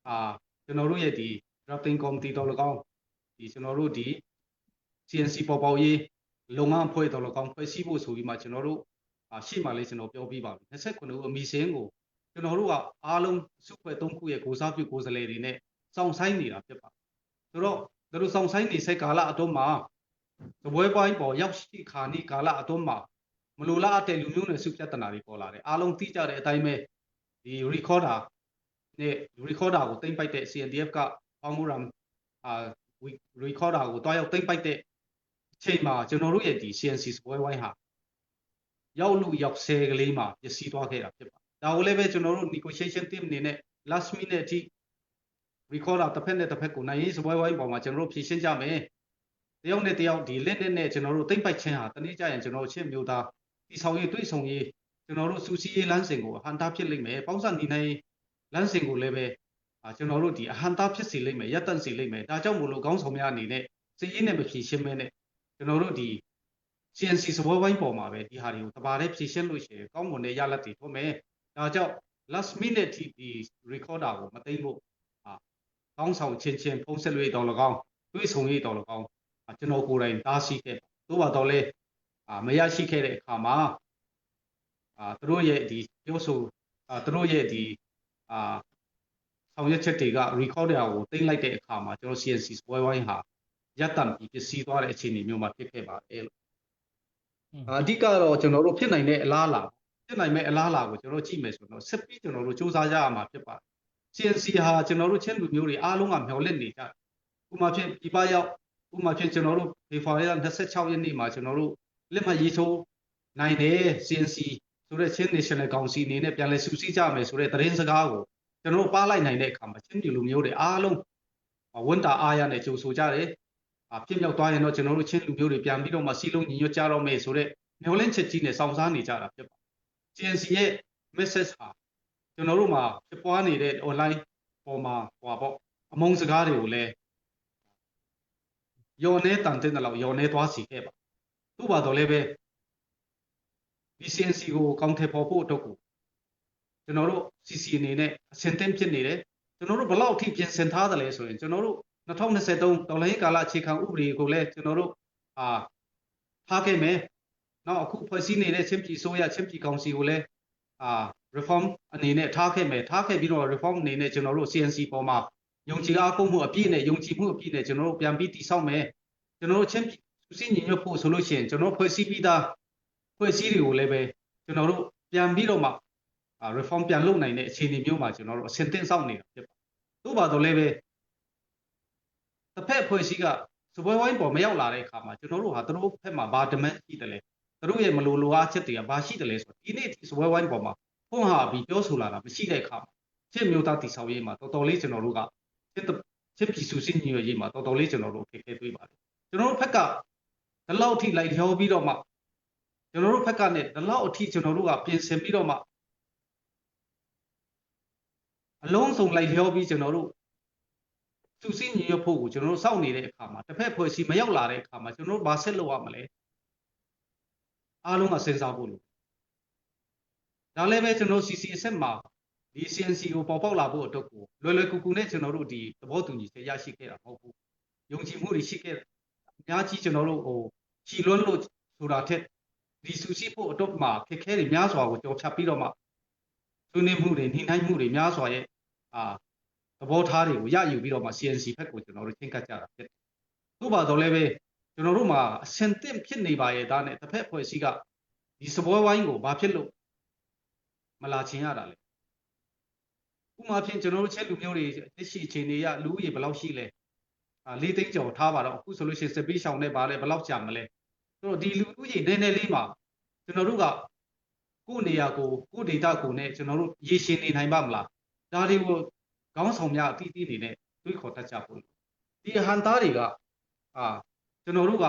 ့အာကျွန်တော်တို့ရဲ့ဒီ drafting committee တော်၎င်းဒီကျွန်တော်တို့ဒီ CNC ပေါ်ပေါရေးလုပ်ငန်းအဖွဲ့တော်၎င်းဖွဲ့စည်းဖို့ဆိုပြီးမှကျွန်တော်တို့ရှေ့မှာလေးကျွန်တော်ပြောပြပါပြီ29ဦးအမီစင်းကိုကျွန်တော်တို့ကအားလုံးစုဖွဲ့၃ခုရဲ့ကိုစားပြုကိုယ်စားလှယ်တွေနဲ့စောင့်ဆိုင်နေတာဖြစ်ပါတယ်ဆိုတော့တို့စောင့်ဆိုင်နေစေကာလအတွင်းမှာသပွဲပိုင်းပေါ်ရောက်ရှိခါနီးကာလအတွင်းမှာမလိုလားအပ်တဲ့လူမျိုးနွယ်စုပြဿနာတွေပေါ်လာတယ်အားလုံးသိကြတဲ့အတိုင်းပဲဒီ recorder နဲ့ recorder ကိုတိမ့်ပိုက်တဲ့ CNDF ကဖောင်းမူရမ်အာ recorder ကိုတွားရောက်တိမ့်ပိုက်တဲ့အချိန်မှာကျွန်တော်တို့ရဲ့ဒီ CNC စပွဲဝိုင်းဟာရောက်လူရောက်ဆဲကလေးမှာပျက်စီးသွားခဲ့တာဖြစ်ပါတယ်ဒါကိုလည်းပဲကျွန်တော်တို့ negotiation team အနေနဲ့ last minute အထိ recorder တစ်ဖက်နဲ့တစ်ဖက်ကိုနိုင်ရေးစပွဲဝိုင်းပေါ်မှာကျွန်တော်တို့ဖြည့်ရှင်းကြမယ်တယောက်နဲ့တယောက်ဒီလက်နဲ့နဲ့ကျွန်တော်တို့တိမ့်ပိုက်ခြင်းဟာတနေ့ကျရင်ကျွန်တော်တို့ချင်းမျိုးသားတီဆောင်ရေးတွေးဆောင်ရေးကျွန်တော်တို့စူစီရေးလမ်းစဉ်ကိုအဟန်တာဖြစ်လိမ့်မယ်ပေါင်းစပ်ညီနိုင်လမ်းစဉ်ကိုလည်းပဲကျွန်တော်တို့ဒီအဟန်တာဖြစ်စေလိမ့်မယ်ရပ်တန့်စေလိမ့်မယ်ဒါကြောင့်မို့လို့ခေါင်းဆောင်များအနေနဲ့စည်ရေးနဲ့မဖြည့်ရှင်းမဲနဲ့ကျွန်တော်တို့ဒီ CNC စပွဲဝိုင်းပေါ်မှာပဲဒီဟာတွေကိုတပါးတည်းဖြည့်ရှင်းလို့ရှိရင်ကောင်းမွန်တဲ့ရလဒ်တွေထွက်မယ်ဒါကြောင့် last minute ထိဒီ recorder ကိုမသိဖို့အာကောင်းဆောင်ချင်းချင်းဖုံးဆက်လို့တော်၎င်းတွေးဆုံရတော်၎င်းကျွန်တော်ကိုယ်တိုင်တားဆီးခဲ့သို့ပါတော့လေအာမရရှိခဲ့တဲ့အခါမှာအာသူတို့ရဲ့ဒီပြောဆိုအာသူတို့ရဲ့ဒီအာဆောင်ရွက်ချက်တွေက recorder ကိုတင်လိုက်တဲ့အခါမှာကျွန်တော် CNC ပွဲဝိုင်းဟာရပ်တန့်ပြီးပျက်စီးသွားတဲ့အခြေအနေမျိုးမှာဖြစ်ခဲ့ပါတယ်လို့အဓိကတော့ကျွန်တော်တို့ဖြစ်နိုင်တဲ့အလားအလာဖြစ်နိုင်မဲ့အလားအလာကိုကျွန်တော်ကြည့်မယ်ဆိုတော့ဆက်ပြီးကျွန်တော်တို့စူးစမ်းကြရမှာဖြစ်ပါတယ် CNC ဟာကျွန်တော်တို့ချင်းလူမျိုးတွေအားလုံးကမျှော်လင့်နေကြတယ်ဥပမာဖြင့်ပြပရောက်ဥပမာဖြင့်ကျွန်တော်တို့ဖေဖော်ဝါရီလ26ရက်နေ့မှာကျွန်တော်တို့လက်မှတ်ရေးထိုးနိုင်တယ် CNC ဆိုတဲ့ချင်း National Council အနေနဲ့ပြန်လည်စုစည်းကြမယ်ဆိုတဲ့သတင်းစကားကိုကျွန်တော်တို့ပါလိုက်နိုင်တဲ့အခါမှာချင်းလူမျိုးတွေအားလုံးဝန်တာအားရနဲ့ကြိုဆိုကြတယ်အဖြစ်မြောက်သွားရင်တော့ကျွန်တော်တို့ချင်းလူမျိုးတွေပြန်ပြီးတော့မှစီလုံးညီညွတ်ကြတော့မယ်ဆိုတဲ့မျှော်လင့်ချက်ကြီးနဲ့စောင့်စားနေကြတာဖြစ်ပါတယ် CNC ရဲ့ message ဟာကျွန်တော်တို့မှာဖြစ်ပွားနေတဲ့ online ပေါ်မှာဟိုပါပေါ့အမုန်းစကားတွေကိုလည်းယောနေတန်တဲ့လောက်ယောနေသွားစီခဲ့ပါသူ့ဘာတော့လည်းပဲဒီ CNC ကိုကောင်းထည့်ဖော်ဖို့အတွက်ကိုကျွန်တော်တို့ CC အနေနဲ့အဆင်သင့်ဖြစ်နေတယ်ကျွန်တော်တို့ဘလောက်အထိပြင်ဆင်ထားတယ်လဲဆိုရင်ကျွန်တော်တို့2023ဒေါ်လာရေးကာလအခြေခံဥပဒေကိုလည်းကျွန်တော်တို့အာထားခဲ့မယ်နောက်အခုဖွဲ့စည်းနေတဲ့ချင်းပြည်ဆိုရချင်းပြည်ကောင်စီကိုလည်း အာ reform အနေနဲ့ထားခဲ့မယ်ထားခဲ့ပြီးတော့ reform အနေနဲ့ကျွန်တော်တို့ CNC ပေါ်မှာယုံကြည်အားကိုးမှုအပြည့်နဲ့ယုံကြည်မှုအပြည့်နဲ့ကျွန်တော်တို့ပြန်ပြီးတည်ဆောက်မယ်ကျွန်တော်တို့ချင်းစုစည်းညီညွတ်ဖို့ဆိုလို့ရှိရင်ကျွန်တော်ဖွဲ့စည်းပြီးသားဖွဲ့စည်းတွေကိုလည်းပဲကျွန်တော်တို့ပြန်ပြီးတော့မှ reform ပြန်လုပ်နိုင်တဲ့အခြေအနေမျိုးမှာကျွန်တော်တို့အဆင်သင့်စောင့်နေတာဖြစ်ပါတယ်။သို့ပါတော့လည်းပဲတစ်ဖက်ဖွဲ့စည်းကစပွဲဝိုင်းပေါ်မရောက်လာတဲ့အခါမှာကျွန်တော်တို့ဟာသူတို့ဖက်မှာဘာ demand ရှိတယ်လဲသူတို့ရဲ့မလိုလိုအားချက်တွေကဘာရှိတယ်လဲဆိုတော့ဒီနေ့ဒီစပွဲဝိုင်းပေါ်မှာဖွင့်ဟာပြီးပြောဆိုလာတာမရှိတဲ့အခါမှာချစ်မျိုးသားတည်ဆောက်ရေးမှာတော်တော်လေးကျွန်တော်တို့ကချစ်ချစ်ပြည်စုစည်းညီညွတ်ရေးမှာတော်တော်လေးကျွန်တော်တို့အခက်အခဲတွေ့ပါတယ်ကျွန်တော်တို့ဖက်ကဒီလောက်အထိလိုက်လျောပြီးတော့မှကျွန်တော်တို့ဖက်ကနဲ့ဒီလောက်အထိကျွန်တော်တို့ကပြင်ဆင်ပြီးတော့မှအလုံးစုံလိုက်လျောပြီးကျွန်တော်တို့စုစည်းညီညွတ်ဖို့ကိုကျွန်တော်တို့စောင့်နေတဲ့အခါမှာတစ်ဖက်ဖွဲ့စည်းမရောက်လာတဲ့အခါမှာကျွန်တော်တို့ဘာဆက်လုပ်ရမလဲအားလုံးကစဉ်းစားဖို့လိုဒါလည်းပဲကျွန်တော် CC အဆက်မှာဒီ CNC ကိုပေါ်ပေါက်လာဖို့အတွက်ကိုလွယ်လွယ်ကူကူနဲ့ကျွန်တော်တို့ဒီသဘောတူညီချက်ရရှိခဲ့တာမဟုတ်ဘူးယုံကြည်မှုတွေရှိခဲ့အများကြီးကျွန်တော်တို့ဟိုချီလွန်းလို့ဆိုတာထက်ဒီစုစည်းဖို့အတွက်မှာခက်ခဲတွေများစွာကိုကြော်ဖြတ်ပြီးတော့မှဆွေးနွေးမှုတွေနှိမ့်နှိုင်းမှုတွေများစွာရဲ့အာသဘောထားတွေကိုရယူပြီးတော့မှ CNC ဘက်ကိုကျွန်တော်တို့ချင်းကပ်ကြတာဖြစ်တယ်။သို့ပါတော့လည်းပဲကျွန်တော်တို့မှာအစင်သင့်ဖြစ်နေပါရဲ့ဒါနဲ့တစ်ဖက်ဖွဲ့စည်းကဒီစပွဲဝိုင်းကိုဘာဖြစ်လို့မလာချင်ရတာလဲ။ဥပမာဖြင့်ကျွန်တော်တို့ချက်လူမျိုးတွေလက်ရှိအခြေအနေရလူဦးရေဘယ်လောက်ရှိလဲ။အာ၄သိန်းကျော်ထားပါတော့အခုဆိုလို့ရှိရင်စပီးရှောင်နေပါလေဘယ်လောက်ကြာမလဲ။ဆိုတော့ဒီလူဦးရေနည်းနည်းလေးမှာကျွန်တော်တို့ကကိုယ့်နေရာကိုကိုယ့်ဒေတာကိုနဲ့ကျွန်တော်တို့ရေရှည်နေနိုင်ပါမလား။ဒါတွေကိုခေါင်းဆောင်များအသီးသီးနေနဲ့တွေးခေါ်တတ်ကြဖို့ဒီဟန်သားတွေကအာကျွန်တော်တို့က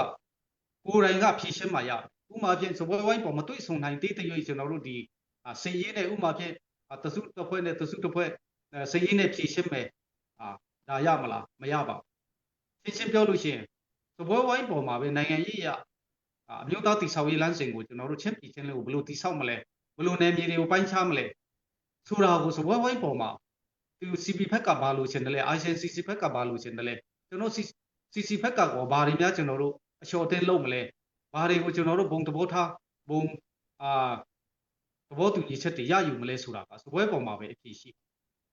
ကိုယ်တိုင်ကဖြည့်ရှင်းမှရဥမာဖြင့်စပွဲဝိုင်းပေါ်မတွေ့ဆုံနိုင်သေးတဲ့ရွေ့ကျွန်တော်တို့ဒီစင်ရေးနဲ့ဥမာဖြင့်တစုတစ်ဖွဲ့နဲ့တစုတစ်ဖွဲ့စင်ရေးနဲ့ဖြည့်ရှင်းမယ်အာဒါရမလားမရပါဘူးရှင်းရှင်းပြောလို့ရှိရင်စပွဲဝိုင်းပေါ်မှာပဲနိုင်ငံရေးရအမျိုးသားတိဆောက်ရေးလမ်းစဉ်ကိုကျွန်တော်တို့ချင်းပြည်ချင်းလေးကိုဘယ်လိုတိဆောက်မလဲဘယ်လိုနယ်မြေတွေကိုပိုင်းခြားမလဲဆိုတာကိုစပွဲဝိုင်းပေါ်မှာသူ CP ဖက်ကဘာလို့ချင်တယ်လဲ ICCC ဖက်ကဘာလို့ချင်တယ်လဲကျွန်တော် CC ဖက်ကကောဘာတွေများကျွန်တော်တို့အလျှော်တင်းလုပ်မလဲဘာတွေကိုကျွန်တော်တို့ဘုံသဘောထားဘုံအာသဘောတူညီချက်တွေရယူမလဲဆိုတာကစပွဲပေါ်မှာပဲအဖြေရှိ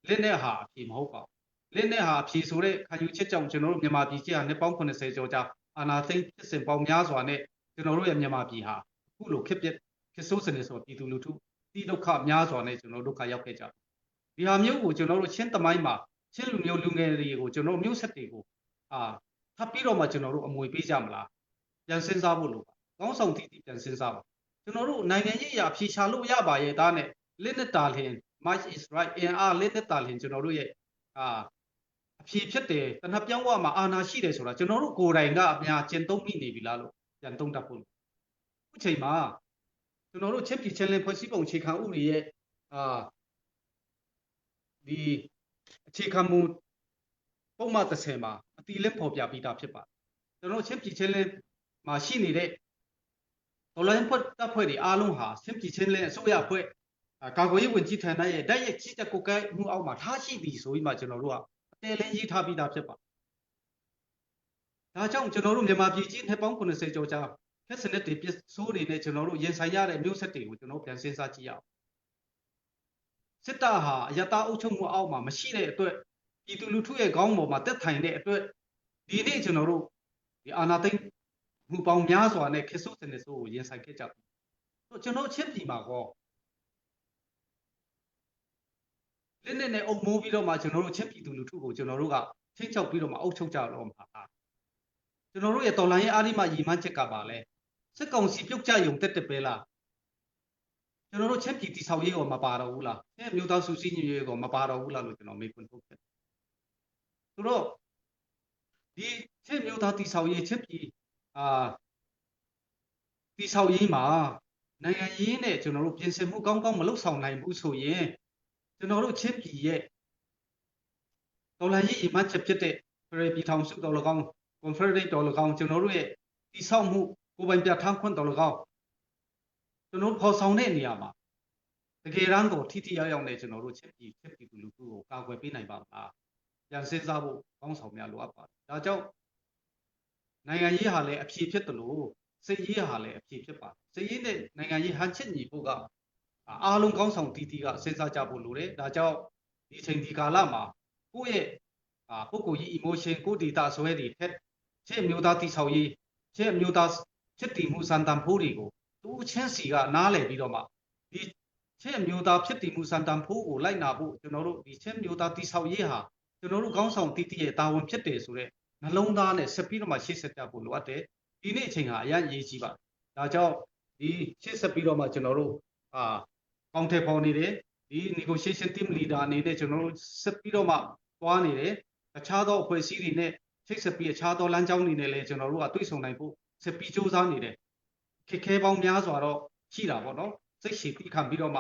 လက်နဲ့ဟာအဖြေမဟုတ်ပါဘူးလက်နဲ့ဟာအဖြေဆိုတဲ့ခံယူချက်ကြောင့်ကျွန်တော်တို့မြန်မာပြည်ကြီးဟာနှစ်ပေါင်း80ကျော်ကြာအာဏာသိမ်းဖြစ်စဉ်ပေါင်းများစွာနဲ့ကျွန်တော်တို့ရဲ့မြန်မာပြည်ဟာအခုလိုခက်ပြက်ခက်ဆိုးစနေဆိုပြည်သူလူထုတိဒုက္ခများစွာနဲ့ကျွန်တော်တို့ဒုက္ခရောက်ခဲ့ကြတယ်ဒီဟာမျိုးကိုကျွန်တော်တို့ချင်းတမိုင်းမှာချင်းလူမျိုးလူငယ်တွေကိုကျွန်တော်မျိုးဆက်တွေကိုအာထပ်ပြီးတော့မှကျွန်တော်တို့အမွေပေးကြမလားပြန်စဉ်းစားဖို့လိုပါကောင်းဆောင်တည်တည်ပြန်စဉ်းစားပါကျွန်တော်တို့နိုင်ငံရေးအရာဖြေရှာလို့ရပါရဲ့ဒါနဲ့လက်နဲ့တာလျင် much is right in r လက်နဲ့တာလျင်ကျွန်တော်တို့ရဲ့အာအဖြေဖြစ်တယ်တနက်ပြောင်းဝမှာအာနာရှိတယ်ဆိုတာကျွန်တော်တို့ကိုယ်တိုင်ကအများကျင့်သုံးမိနေပြီလားလို့ပြန်သုံးတတ်ဖို့လို့ခုချိန်မှာကျွန်တော်တို့ချက်ပြည်ချင်းလင်းဖွဲ့စည်းပုံအခြေခံဥပဒေရဲ့အာဒီအခြေခံမူပုံမှန်30မှာအတီလက်ဖော်ပြပြီးသားဖြစ်ပါတယ်ကျွန်တော်ချင်းပြည်ချင်းလင်းမှာရှိနေတဲ့ဒေါ်လာဖွဲ့တပ်ဖွဲ့တွေအားလုံးဟာချင်းပြည်ချင်းလင်းအစိုးရဖွဲ့ကာကွယ်ရေးဝန်ကြီးဌာနရဲ့တိုက်ရိုက်ကြီးကြပ်ကွပ်ကဲမှုအောက်မှာထားရှိပြီဆိုပြီးမှကျွန်တော်တို့ကအတယ်လင်းရေးထားပြီးသားဖြစ်ပါတယ်ဒါကြောင့်ကျွန်တော်တို့မြန်မာပြည်ကြီးနှစ်ပေါင်း80ကျော်ကြာခက်စနစ်တွေပြစ်ဆိုးတွေနဲ့ကျွန်တော်တို့ရင်ဆိုင်ရတဲ့မျိုးဆက်တွေကိုကျွန်တော်ပြန်စဉ်းစားကြည့်ရအောင်စစ်တပ်ဟာအယတအုပ်ချုပ်မှုအောက်မှာမရှိတဲ့အတွက်ပြည်သူလူထုရဲ့ခေါင်းပေါ်မှာတက်ထိုင်တဲ့အတွက်ဒီနေ့ကျွန်တော်တို့ဒီအာဏာသိမ်းမှုပေါင်းများစွာနဲ့ခက်ဆိုးစနစ်ဆိုးကိုရင်ဆိုင်ခဲ့ကြတယ်။ကျွန်တော်ချင်းပြည်မှာကောလက်နဲ့နဲ့အုပ်မိုးပြီးတော့မှကျွန်တော်တို့ချင်းပြည်သူလူထုကိုကျွန်တော်တို့ကချင်းချောက်ပြီးတော့မှအုပ်ချုပ်ကြတော့မှာကျွန်တော်တို့ရဲ့တော်လိုင်းရဲ့အာရိမရည်မှန်းချက်ကပါလဲစစ်ကောင်စီပြုတ်ကြယုံတက်တက်ပဲလားကျွန်တော်တို့ချင်းပြည်တိဆောက်ရေးကောမပါတော့ဘူးလားချင်းမျိုးသားစုစည်းညီရေးကောမပါတော့ဘူးလားလို့ကျွန်တော်မေးခွန်းထုတ်ခဲ့ဆိုတော့ဒီချင်းမျိုးသားတိဆောက်ရေးချင်းပြည်အာတိဆောက်ရေးမှာနိုင်ငံရေးနဲ့ကျွန်တော်တို့ပြင်ဆင်မှုကောင်းကောင်းမလုပ်ဆောင်နိုင်ဘူးဆိုရင်ကျွန်တော်တို့ချင်းပြည်ရဲ့တော်လှန်ရေးရည်မှန်းချက်ဖြစ်တဲ့ဖရပြည်ထောင်စုတော်၎င်း Confederate တော်၎င်းကျွန်တော်တို့ရဲ့တိဆောက်မှုကိုယ်ပိုင်ပြဋ္ဌာန်းခွင့်တော်၎င်းကျွန်တော်ဖော်ဆောင်တဲ့နေရာမှာတကယ်တမ်းကိုထိထိရောက်ရောက်နဲ့ကျွန်တော်တို့ချင်းပြည်ချင်းပြည်သူလူထုကိုကာကွယ်ပေးနိုင်ပါမလားပြန်စဉ်းစားဖို့ကောင်းဆောင်များလိုအပ်ပါတယ်ဒါကြောင့်နိုင်ငံရေးဟာလည်းအဖြေဖြစ်တယ်လို့စိတ်ရေးဟာလည်းအဖြေဖြစ်ပါတယ်စိတ်ရေးနဲ့နိုင်ငံရေးဟန်ချက်ညီဖို့က အားလုံးကောင်းဆောင်တီးတီးကစဉ်းစားကြဖို့လိုတယ်။ဒါကြောင့်ဒီချိန်ဒီကာလမှာကိုယ့်ရဲ့အာပုဂ္ဂိုလ်ကြီး emotion ကိုယ်ဒေတာဆွဲတွေထက်ချင်းမျိုးသားတိဆောက်ရေးချင်းမျိုးသားဖြစ်တည်မှုစံတန်ဖိုးတွေကိုတူးချင်းစီကနားလည်ပြီးတော့မှဒီချင်းမျိုးသားဖြစ်တည်မှုစံတန်ဖိုးကိုလိုက်နာဖို့ကျွန်တော်တို့ဒီချင်းမျိုးသားတိဆောက်ရေးဟာကျွန်တော်တို့ကောင်းဆောင်တီးတီးရဲ့တာဝန်ဖြစ်တယ်ဆိုတော့နှလုံးသားနဲ့ဆက်ပြီးတော့မှရှေ့ဆက်ကြဖို့လိုအပ်တယ်ဒီနေ့အချိန်ဟာအရင်ရေးကြီးပါတယ်ဒါကြောင့်ဒီရှေ့ဆက်ပြီးတော့မှကျွန်တော်တို့အာကောင်းထဲပေါ်နေတယ်ဒီ negotiation team leader အနေနဲ့ကျွန်တော်တို့ဆက်ပြီးတော့မှသွားနေတယ်တခြားသောအဖွဲ့အစည်းတွေနဲ့ချိတ်ဆက်ပြီးအခြားသောလမ်းကြောင်းတွေနဲ့လည်းကျွန်တော်တို့ကတွေ့ဆုံနိုင်ဖို့ဆက်ပြီးစူးစမ်းနေတယ်ခက်ခဲပေါင်းများစွာတော့ရှိတာပေါ့နော်စိတ်ရှည်ပြီးခံပြီးတော့မှ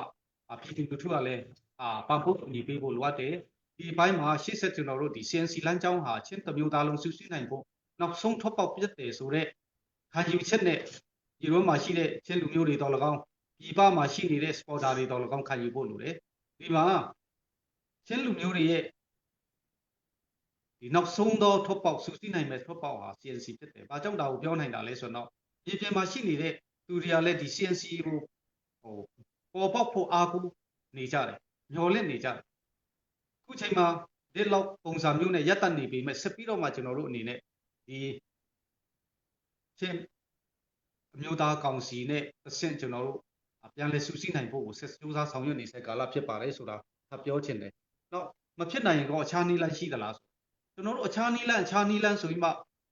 ပြည်သူလူထုကလည်းအာပံ့ပိုးညီပေးဖို့လိုအပ်တယ်ဒီဘိုင်းမှာရှေ့ဆက်ကျွန်တော်တို့ဒီ CNC လမ်းကြောင်းဟာချင်းတမျိုးသားလုံးစုစည်းနိုင်ဖို့နောက်ဆုံးထွက်ပေါက်ပြတ်တယ်ဆိုတော့ခံယူချက်နဲ့ဒီလိုမှာရှိတဲ့ချင်းလူမျိုးတွေတော်၎င်းပြည်ပမှာရှိနေတဲ့ supporter တွေတော်၎င်းခံယူဖို့လိုတယ်ဒီမှာချင်းလူမျိုးတွေရဲ့ဒီနောက်ဆုံးသောထွက်ပေါက်စုစည်းနိုင်မဲ့ထွက်ပေါက်ဟာ CNC ဖြစ်တယ်။ဘာကြောင့်ဒါကိုပြောနိုင်တာလဲဆိုတော့ပြည်ပြင်မှာရှိနေတဲ့သူတွေကလည်းဒီ CNC ကိုဟိုပေါ်ပေါက်ဖို့အားကိုးနေကြတယ်။မျော်လင့်နေကြတယ်။ခုချိန်မှာဒီလောက်ပုံစံမျိုးနဲ့ရပ်တန့်နေပေမဲ့ဆက်ပြီးတော့မှကျွန်တော်တို့အနေနဲ့ဒီချင်းအမျိုးသားကောင်စီနဲ့အဆင့်ကျွန်တော်တို့ပြန်လည်စုစည်းနိုင်ဖို့ကိုဆက်စူးစမ်းဆောင်ရွက်နေစေကာလဖြစ်ပါတယ်ဆိုတာထပ်ပြောချင်တယ်။နောက်မဖြစ်နိုင်ရင်ကောအခြားနည်းလမ်းရှိသလားဆိုကျွန်တော်တို့အခြားနည်းလမ်းအခြားနည်းလမ်းဆိုပြီးမှ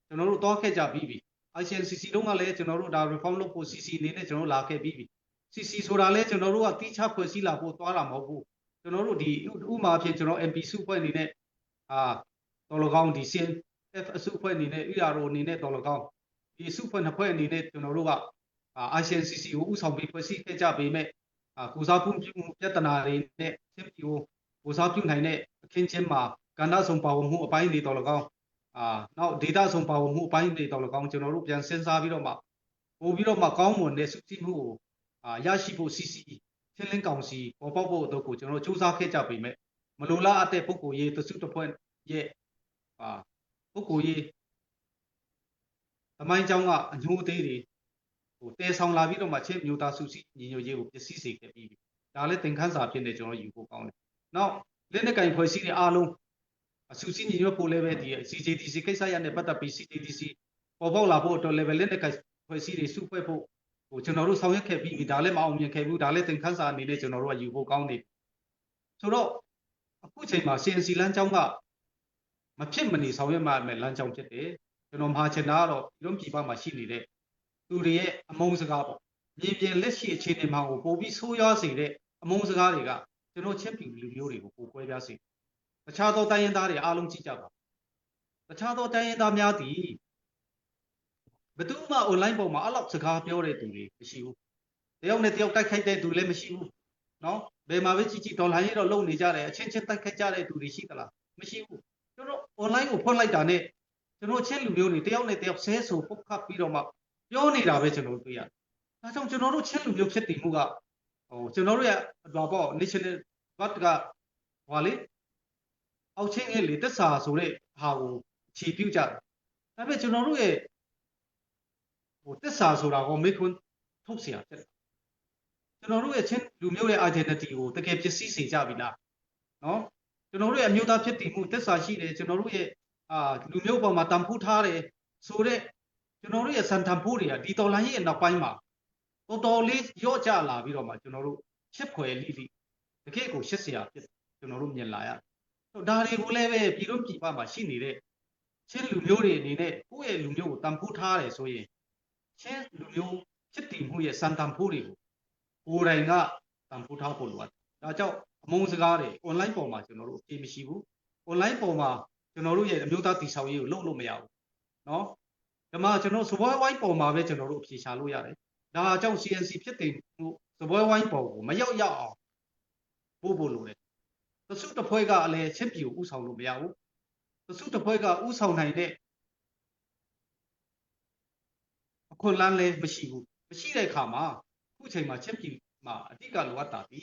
ကျွန်တော်တို့တောခဲ့ကြပြီးပြီ ICNCC တုန်းကလည်းကျွန်တော်တို့ဒါ reform လုပ်ဖို့ CC အနေနဲ့ကျွန်တော်တို့လာခဲ့ပြီးပြီ CC ဆိုတာလည်းကျွန်တော်တို့ကတိချဖွဲ့စည်းလာဖို့သွားတာမဟုတ်ဘူးကျွန်တော်တို့ဒီဥမာအဖြစ်ကျွန်တော် MP စုဖွဲ့အနေနဲ့အာတော်လကောင်းဒီ CNF အစုဖွဲ့အနေနဲ့ URO အနေနဲ့တော်လကောင်းဒီစုဖွဲ့နှစ်ဖွဲ့အနေနဲ့ကျွန်တော်တို့က ICNCC ကိုဥဆောင်ပြီးဖွဲ့စည်းခဲ့ကြပေမဲ့အာကိုစားပြုမှုပြဿနာတွေနဲ့ချင်းပြည်ကိုကိုစားပြုနိုင်တဲ့အခင်းချင်းမှာကဏ္ဍဆောင်ပါဝင်မှုအပိုင်းတွေတော်လကောင်းအာနောက် data ဆောင်ပါဝင်မှုအပိုင်းတွေတော်လကောင်းကျွန်တော်တို့ပြန်စဉ်းစားပြီးတော့မှပို့ပြီးတော့မှကောင်းမွန်တဲ့စုစည်းမှုကိုအာရရှိဖို့ CC ချင်းလင်းကောင်စီပေါ်ပေါက်ဖို့အတွက်ကိုကျွန်တော်တို့စူးစမ်းခဲ့ကြပေမဲ့မလိုလားအပ်တဲ့ပုံကိုရေးတစုတစ်ဖွဲ့ရဲ့အာပုံကိုရေးသမိုင်းကြောင်းကအညိုးသေးတွေဟိုတဲဆောင်လာပြီးတော့မှချင်းမျိုးသားစုစည်းညီညွတ်ရေးကိုပျက်စီးစေခဲ့ပြီးပြီဒါလည်းသင်ခန်းစာဖြစ်နေကျွန်တော်ယူဖို့ကောင်းတယ်နောက်လက်နက်ကင်ဖွဲ့စည်းတွေအားလုံးအစုစည်းညီညွတ်ဖို့လည်းပဲဒီ CJDC ကိစ္စရနဲ့ပတ်သက်ပြီး CJDC ပေါ်ပေါက်လာဖို့အတွက်လည်းပဲလက်နက်ကင်ဖွဲ့စည်းတွေစုဖွဲ့ဖို့ဟိုကျွန်တော်တို့ဆောင်ရွက်ခဲ့ပြီးပြီဒါလည်းမအောင်မြင်ခဲ့ဘူးဒါလည်းသင်ခန်းစာအနေနဲ့ကျွန်တော်တို့ကယူဖို့ကောင်းနေဆိုတော့အခုချိန်မှာ CNC လမ်းကြောင်းကမဖြစ်မနေဆောင်ရွက်မှမယ်လမ်းကြောင်းဖြစ်တယ်ကျွန်တော်မှာချင်တာကတော့ဒီလိုပြည်ပမှာရှိနေတဲ့သူတွေရဲ့အမုန်းစကားပေါ့မြေပြင်လက်ရှိအခြေအနေမှာကိုပိုပြီးဆိုးရွားစေတဲ့အမုန်းစကားတွေကကျွန်တော်ချင်းပြည်လူမျိုးတွေကိုပိုကွဲပြားစေတခြားသောတိုင်းရင်းသားတွေအားလုံးကြည့်ကြပါတခြားသောတိုင်းရင်းသားများသည်ဘယ်သူမှ online ပေါ်မှာအဲ့လောက်စကားပြောတဲ့သူတွေမရှိဘူးတယောက်နဲ့တယောက်တိုက်ခိုက်တဲ့သူလည်းမရှိဘူးနော်ဘယ်မှာပဲကြည့်ကြည့်ဒေါ်လာရေးတော့လုံနေကြတယ်အချင်းချင်းတိုက်ခိုက်ကြတဲ့သူတွေရှိသလားမရှိဘူးကျွန်တော် online ကိုဖွင့်လိုက်တာနဲ့ကျွန်တော်ချင်းလူမျိုးတွေတယောက်နဲ့တယောက်ဆဲဆိုပုတ်ခတ်ပြီးတော့မှပြောနေတာပဲကျွန်တော်တွေ့ရတယ်။ဒါကြောင့်ကျွန်တော်တို့ချင်းလူမျိုးဖြစ်တည်မှုကဟိုကျွန်တော်တို့ရဲ့ဟာပေါ့ national but ကဟွာလေအောက်ချင်းရဲ့လေတက်စာဆိုတဲ့ဟာကိုခြေပြုတ်ကြတယ်။ဒါပေမဲ့ကျွန်တော်တို့ရဲ့ဟိုတက်စာဆိုတာကိုမေခွန်းထုတ်เสียဖြစ်တယ်။ကျွန်တော်တို့ရဲ့ချင်းလူမျိုးရဲ့ identity ကိုတကယ်ပစ္စည်းစေကြပြီလား။နော်ကျွန်တော်တို့ရဲ့အမျိုးသားဖြစ်တည်မှုတက်စာရှိတယ်ကျွန်တော်တို့ရဲ့အာလူမျိုးပေါ်မှာတန်ဖိုးထားတယ်ဆိုတဲ့ကျွန်တော်တို့ရဲ့စံတန်ဖိုးတွေကဒီတော်လန်ရဲ့နောက်ပိုင်းမှာတော်တော်လေးရော့ကျလာပြီးတော့မှကျွန်တော်တို့ရှစ်ဖွယ်လိလိတကယ့်ကိုရှစ်စရာဖြစ်ကျွန်တော်တို့မြင်လာရတယ်။ဒါတွေကိုလည်းပဲပြည်တွင်းပြည်ပမှာရှိနေတဲ့ချင်းလူမျိုးတွေအနေနဲ့ကိုယ့်ရဲ့လူမျိုးကိုတန်ဖိုးထားတယ်ဆိုရင်ချင်းလူမျိုးဖြစ်တည်မှုရဲ့စံတန်ဖိုးတွေကိုကိုယ်တိုင်ကတန်ဖိုးထားဖို့လိုအပ်တယ်။ဒါကြောင့်အမုန်းစကားတွေ online ပေါ်မှာကျွန်တော်တို့အပြည့်မရှိဘူး။ online ပေါ်မှာကျွန်တော်တို့ရဲ့အမျိုးသားတည်ဆောက်ရေးကိုလုပ်လို့မရဘူး။နော်ဒီမှာကျွန်တော်စပွဲဝိုင်းပေါ်မှာပဲကျွန်တော်တို့အဖြေရှာလို့ရတယ်။ဒါကြောင့် CNC ဖြစ်တည်မှုစပွဲဝိုင်းပေါ်ကိုမရောက်ရောက်အောင်ပို့ဖို့လိုတယ်။တစုတစ်ဖွဲ့ကလည်းချင်းပြည်ကိုဥဆောင်လို့မရဘူး။တစုတစ်ဖွဲ့ကဥဆောင်နိုင်တဲ့အခွင့်အလမ်းလည်းမရှိဘူး။မရှိတဲ့အခါမှာခုချိန်မှာချင်းပြည်မှာအဓိကလိုအပ်တာဒီ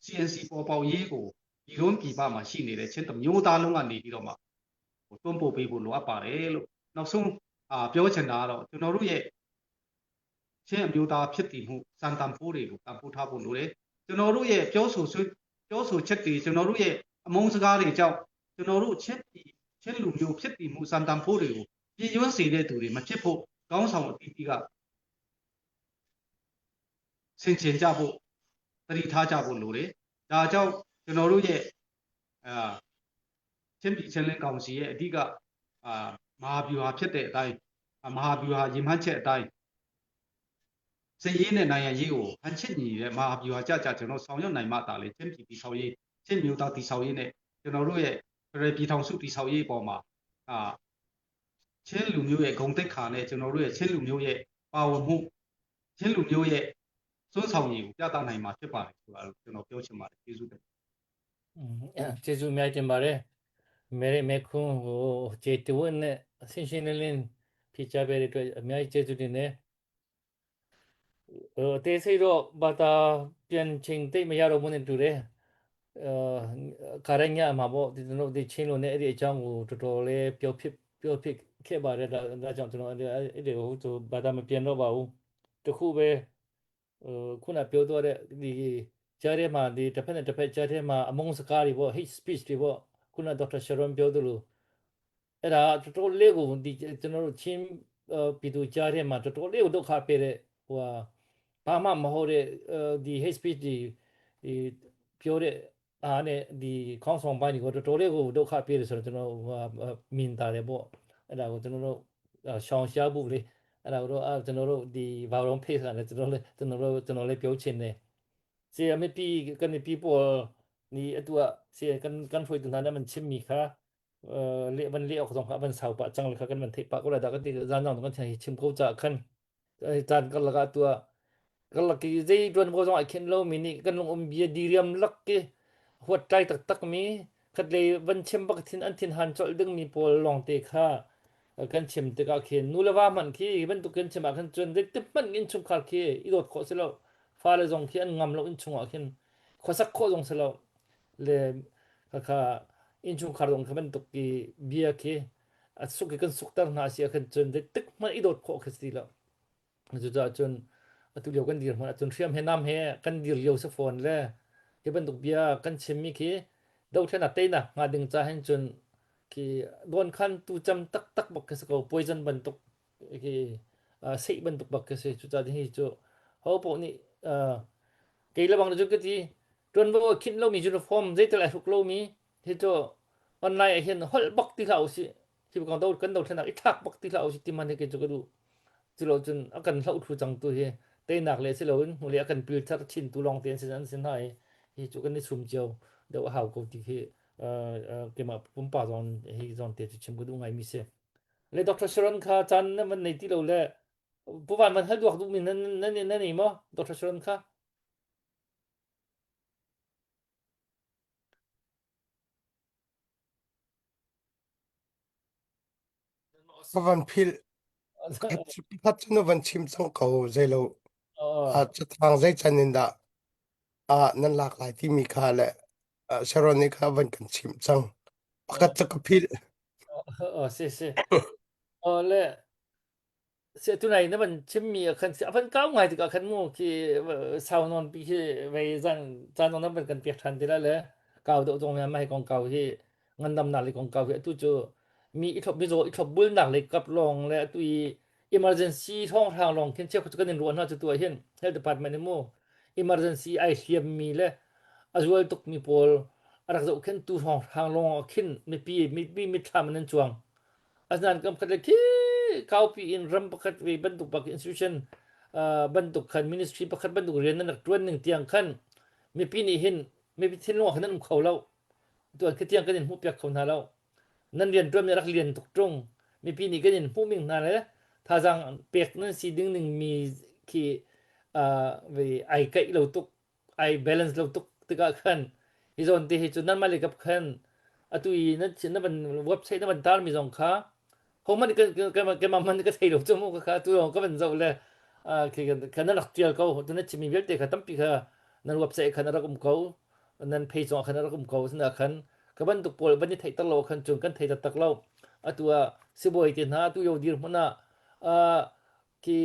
CNC ပေါ်ပေါက်ရေးကိုပြည်တွင်းပြည်ပမှာရှိနေတဲ့ချင်းတမျိုးသားလုံးကနေပြီးတော့မှဟိုတွန်းပို့ပေးဖို့လိုအပ်ပါတယ်လို့နောက်ဆုံးအာပြောချင်တာကတော့ကျွန်တော်တို့ရဲ့ချင်းအမျိုးသားဖြစ်တည်မှုစံတန်ဖိုးတွေကိုတန်ဖိုးထားဖို့လိုတယ်။ ကျွန်တော်တို့ရဲ့ပြောဆိုဆွပြောဆိုချက်တွေကျွန်တော်တို့ရဲ့အမုန်းစကားတွေကြောင့်ကျွန်တော်တို့ချင်းပြည်ချင်းလူမျိုးဖြစ်တည်မှုစံတန်ဖိုးတွေကိုပြည့်ရွံ့စေတဲ့သူတွေမဖြစ်ဖို့ကောင်းဆောင်အသီးသီးကဆင်ခြင်ကြဖို့သတိထားကြဖို့လိုတယ်။ဒါကြောင့်ကျွန်တော်တို့ရဲ့အာချင်းပြည်ချင်းလင်းကောင်စီရဲ့အဓိကအာမဟာဗျူဟာဖြစ်တဲ့အတိုင်းမဟာဗျူဟာရည်မှန်းချက်အတိုင်း စစ်ရေးနဲ့နိုင်ငံရေးကိုဟန်ချက်ညီတဲ့မဟာဗျူဟာကြကြကျွန်တော်ဆောင်ရွက်နိုင်မှသာလေချင်းပြည်တည်ဆောက်ရေးချင်းမျိုးသားတည်ဆောက်ရေးနဲ့ကျွန်တော်တို့ရဲ့ဖရယ်ပြည်ထောင်စုတည်ဆောက်ရေးအပေါ်မှာအာချင်းလူမျိုးရဲ့ဂုဏ်သိက္ခာနဲ့ကျွန်တော်တို့ရဲ့ချင်းလူမျိုးရဲ့ပါဝင်မှုချင်းလူမျိုးရဲ့စွမ်းဆောင်ရည်ကိုပြသနိုင်မှာဖြစ်ပါတယ်ဆိုတာကိုကျွန်တော်ပြောချင်ပါတယ်ကျေးဇူးတင် ကျေးဇူးအများကြီးတင်ပါတယ်မဲမဲခွန်းဟိုကျေတဝင်းနဲ့ဆင်းရှင်းလင်းလင်းဖြေချပေးတဲ့အတွက်အများကြီးကျေးဇူးတင်တယ် ဟိုအသေးစိတ်တော့ဘာသာပြန်ချိန်သိပ်မရတော့ဘူးနဲ့တူတယ်အဲခါရညမှာပေါ့ဒီကျွန်တော်ဒီချင်းလို့နဲ့အဲ့ဒီအကြောင်းကိုတော်တော်လေးပြောဖြစ်ပြောဖြစ်ခဲ့ပါတယ်ဒါဒါကြောင့်ကျွန်တော်အဲ့ဒီအဲ့ဒီဟိုသူဘာသာမပြန်တော့ပါဘူးတခုပဲဟိုခုနပြောတော့တဲ့ဒီကြားထဲမှာဒီတစ်ဖက်နဲ့တစ်ဖက်ကြားထဲမှာအမုန်းစကားတွေပေါ့ hate speech တွေပေါ့ခုနဒေါက်တာရှရွန်ပြောသလို အဲ့ဒါတော်တော်လေးကိုဒီကျွန်တော်တို့ချင်းပြည်သူကြားထဲမှာတော်တော်လေးကိုဒုက္ခပေးတဲ့ဟိုဟာဘာမှမဟုတ်တဲ့ဒီ hate speech ဒီဒီပြောတဲ့အားနဲ့ဒီခေါင်းဆောင်ပိုင်းတွေကိုတော်တော်လေးကိုဒုက္ခပေးတယ်ဆိုတော့ကျွန်တော်ဟိုဟာမြင်တာတယ်ပေါ့အဲ့ဒါကိုကျွန်တော်တို့ရှောင်ရှားဖို့လေအဲ့ဒါကိုတော့ကျွန်တော်တို့ဒီဘာရုံဖေးကလည်းကျွန်တော်လည်းကျွန်တော်တို့ကျွန်တော်လည်းပြောချင်တယ်စီအမပီကန်ပီပေါ်နီအတူစီကန်ကန်ဖွေတူနာနမချင်မီခါ le van le ok zong kha van sau pah cang le kha kan van theih pah ko lai dah kan ti zan zong kan hi chim ko ca khan caan karlak ah tua karlak i zei tuan ko zong ai khen lo mi nih kan lung um bia diriam lak ki huat tlai taktak mi khat lei van chim bak thin an thin han colh ding mi pawl lawng te kha kan chim tikah khin nu le va hmanh khi bantuk kan chim ah khan cun zei ti hmanh in chungkhar khi i dawt khawh si lo fale zong khi an ngam lo in chungah khin khuasak khawh zong si lo le khakha innchungkhar zong kha bantuk i bia khi a suk i kan sukter hna si ahkhan cun zeitik hmanh i dawt khawh khi si lo. Cucaah cun atu lio kan dir hmanh ahcun hriam he nam he kan dir lio si fawn le hi bantuk bia kan chimmi khi dothlennak teinak hnga ding ca hin cun khi dawnkhan tu cam taktak bak khi si ko poison bantuk khi seh bantuk bak khi si cucaah hi cu ho paoh nih kei lebang na cun ka ti ṭuanvo a khinh lomi uniform zeital ai hruk lomi hi cu online ah hin holh bak ti hlah usih hi kong do kan dothlenak i thlak bak ti hlah usih ti man hi kei cu ka duh culo cun a kan hloh thlu cang tu hi teinak le si loin hmule a kan pil thar chin tu lawng te an si an si hna i hi cu kan i sum cio deuh a hau ko ti khi keimah pumpa zong hi zong te cu chim ka duh ngai mi si le Dr. Sharon kha caan na man nei ti lo le Puvan man hal duak duh mi nan nan nan nei maw Dr. Sharon kha Ka van philh. Pakhat cu na van chim cang ko zeilo ah catang zei can in dah ah nan lak lai timi kha le Sharon nih kha van kan chimh cang. Pakhat cu ka philh. Oh, si si. Oh, le Si tunai na van chimmi ah khan a van kau ngai tikah khan mu khi sau nawn pi khi vei zan caan zong nan van kan pek ṭhan ti lai le kau deuh zong mai mai kong kau hi ngandamnak le kong kau hi atu cu mi i thlop mizaw i thlop bulnak le kap lawng le atu i emergency thawnghrang lawng khin cheukhat cu kan in ruah hna cu tu ah hin health department hi mu emergency ai hliam mi le a zual tuk mi pawl a rak zohkhenhtu hrawnghrang lawng ah khin mipi mipi mitthlam in an cuang Asinain kam khat le khi kaupi in ram pakhat ve bantuk bak institution uh, bantuk khan ministry pakhat bantuk rian nan rak tuan ning tiang khan mipi nih hin mipi thinlung ah khan nan um kho lo tuan khi tiang kan in hmuh piak kho hna lo nan rian tuan mi rak lian tuk tung mipi nih kan in hmuh ming hna le thazang pek nan si ding ning mi khi uh, ve ai kaih lo tuk ai balance lo tuk tikah khan hi zawn te hi cu nan mah le kap khan atu i na na van website na van tar mi zong kha ho man ka ka ka ma man ka thei lo chu mu ka kha tu ka van zoh le khi kan na rak tial ko tu na chimi vialte kha tampi kha nan website khan rak um ko nan page zong khan rak um ko sina khan ka bantuk pawl van i theih tak lo khan cun kan thei taktak lo atu ah sibawi te hna tu yo dir hmun ah khi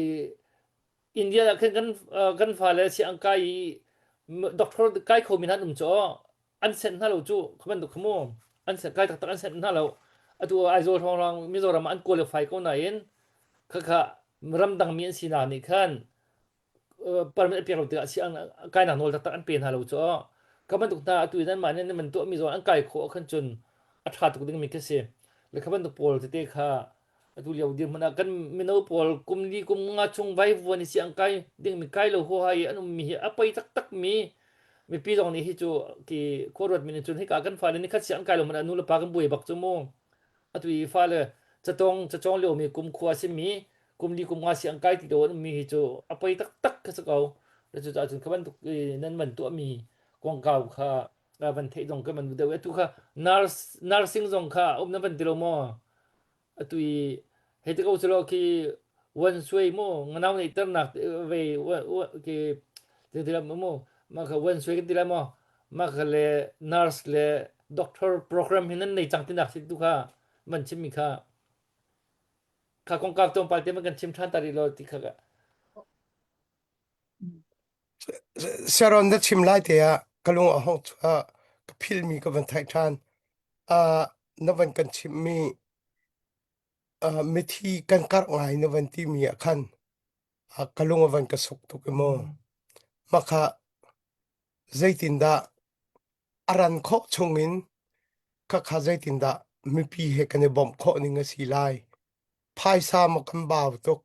India ah khan kan kan fale siang kai i Doctor kai kho mi hna an um cu an senh hna lo cu kha bantuk kha mu an senh kai taktak an senh hna lo. Atu Aizawl hrawnghrang Mizoram ah an qualify ko nain khakha ramdang mi an sinak nih khan permit a pek lo tikah si kainak nawl taktak an pe hna lo cu. Kha bantuk hna atu in anmah nih an tuahmi zong an kai khawh ahkhan cun a ṭha tuk dingmi khi si. Le kha bantuk pawl tete kha atu lio dirhmun ah kan mino pawl kum li kum nga chung vaivuan i siang kai dingmi kai lo huaha i an ummi hi a poi taktak mi mipi zong nih hi cu ki khuaruat mi nih cun hika kan fale nikhat siang kai lo man ah nu le pa kan buai bak cu mu. Atu i fale catong cacawng lio mi kum khua simi kum li kum nga siang kai ti lo an ummi hi cu a poi taktak kha si ko. Cucaah cun kha bantuk nan van tuahmi kongkau kha van theih zong kan van deuh. Atu kha nurse nursing zong kha um na van ti lo maw? Atu i hei ti ko selaw khi wan suai mu nganau neihternak ve khi ti la mu mah kha wan suai kan ti lai maw mah kha le nurse le doctor program hi nan nei cang tinak si tu kha van chimmi kha kha kongkau tlawmpal te man kan chim ṭhan ta rih law ti kha ka Sharon na chim lai te ah ka lung a hong chuah ka philmi ka van theih ṭhan. Uh, na van kan chimmi uh, mithi kan karh ngai na van timi ah khan uh, ka lung a van ka suk tuk i mu. Mah kha zeitindah a ran khawh chungin khakha zeitindah mipi he kan i bawmh khawh ning a si lai. Phaisa maw kan bau tuk.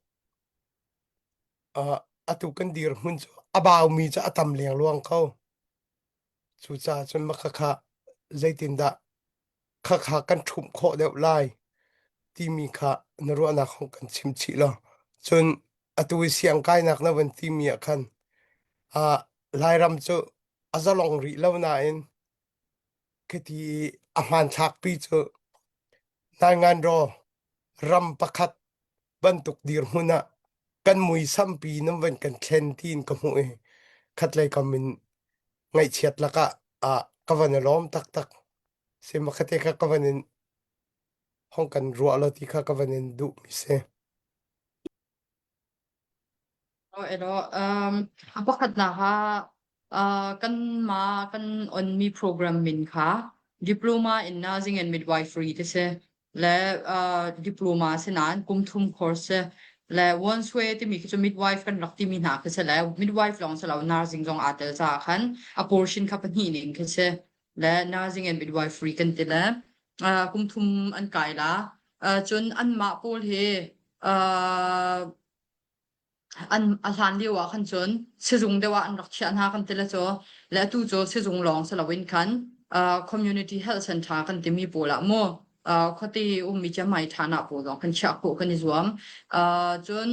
Uh, atu kan dirhmun cu a baumi cu a tam lengluang ko. Cucaah cun mah khakha zeitindah khakha kan ṭhumh khawh deuh lai timi kha na ruahnak hong kan chim chih law. Cun atu i siangkainak na van timi ah khan uh, Lairam cu a zalong rih lo nain khiti i a hmanthlakpi cu Nainganraw ram pakhat bantuk dirhmun ah kan muisampi nan van kan thlen tiin ka hmuh i khatlei kam in ngaihchiat lakah ah ka van i lawm taktak. Semakhate kha ka van in hong kan ruah lo ti kha ka van in duh mi si. Oh, elo. Um, a pakhatnak ah uh, kanmah kan onmi program min kha Diploma in Nursing and Midwifery ti si. Le uh, diploma si nain kum thum course si. Le one sui timi khi cu midwife kan rak timi hna khi si le midwife lawng si lo nursing zong aa tel caah khan a portion kha pahnih ning khi si. Le nursing and midwifery kan ti le uh, kum thum an kai la. Uh, cun anmah pawl hi uh, an a hlan lio ah khan cun sizung deuh ah an rak chiah hna kan ti le cu le atu cu sizung lawng si loin khan uh, community health center kan timi pawl ah mu uh, khuate ummi camai ṭhan ah pawl zong kan chiah khawh kan i zuam uh, cun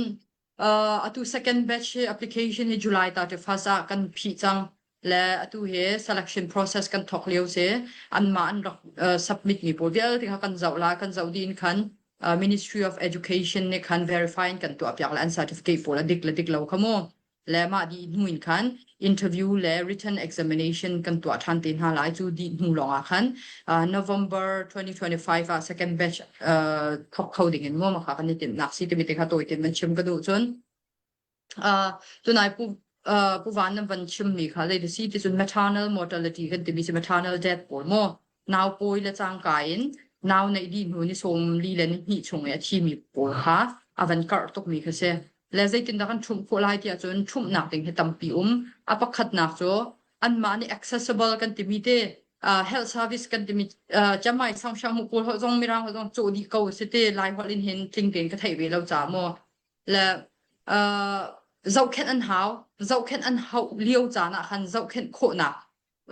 uh, atu second batch hi application hi July 31st ah kan phih cang le atu hi selection process kan thawk lio si anmah an rak uh, submit mi pawl vialte kha kan zoh la kan zoh dih in khan uh, Ministry of Education nih khan verify in kan tuah piak le an certificate pawl a dik le dik lo kha mu le mah dih hnu in khan interview le written examination kan tuah ṭhan te hna lai cu dih hnu lawng ah khan uh, November 2025 ah second batch uh, thawk kho ding in mu ma kha kan i timhnak si timi te kha tawi tin man chim ka duh cun Uh, tunai pu uh, pu van nan van chimmi kha zei ti si ti cun maternal mortality kan timi si maternal death pawl maw nau pawi le cangka in nau neih dih hnu ni sawm li le ni hnih chung i a thimi pawl kha a van karh tukmi kha si. Le zeitindah kan ṭhumh khawh lai tiah cun ṭhumhnak ding hi tampi um. A pakhatnak cu anmah nih accessible kan timi te uh, health service kan timi uh, camai sangshang mu pawl ho zong mirang ho zong cawh dih ko si te lai holh in hin tling tein ka theih ve lo ca maw le uh, zohkhenh an hau zohkhenh an hauh lio caan ah khan zohkhenh khawhnak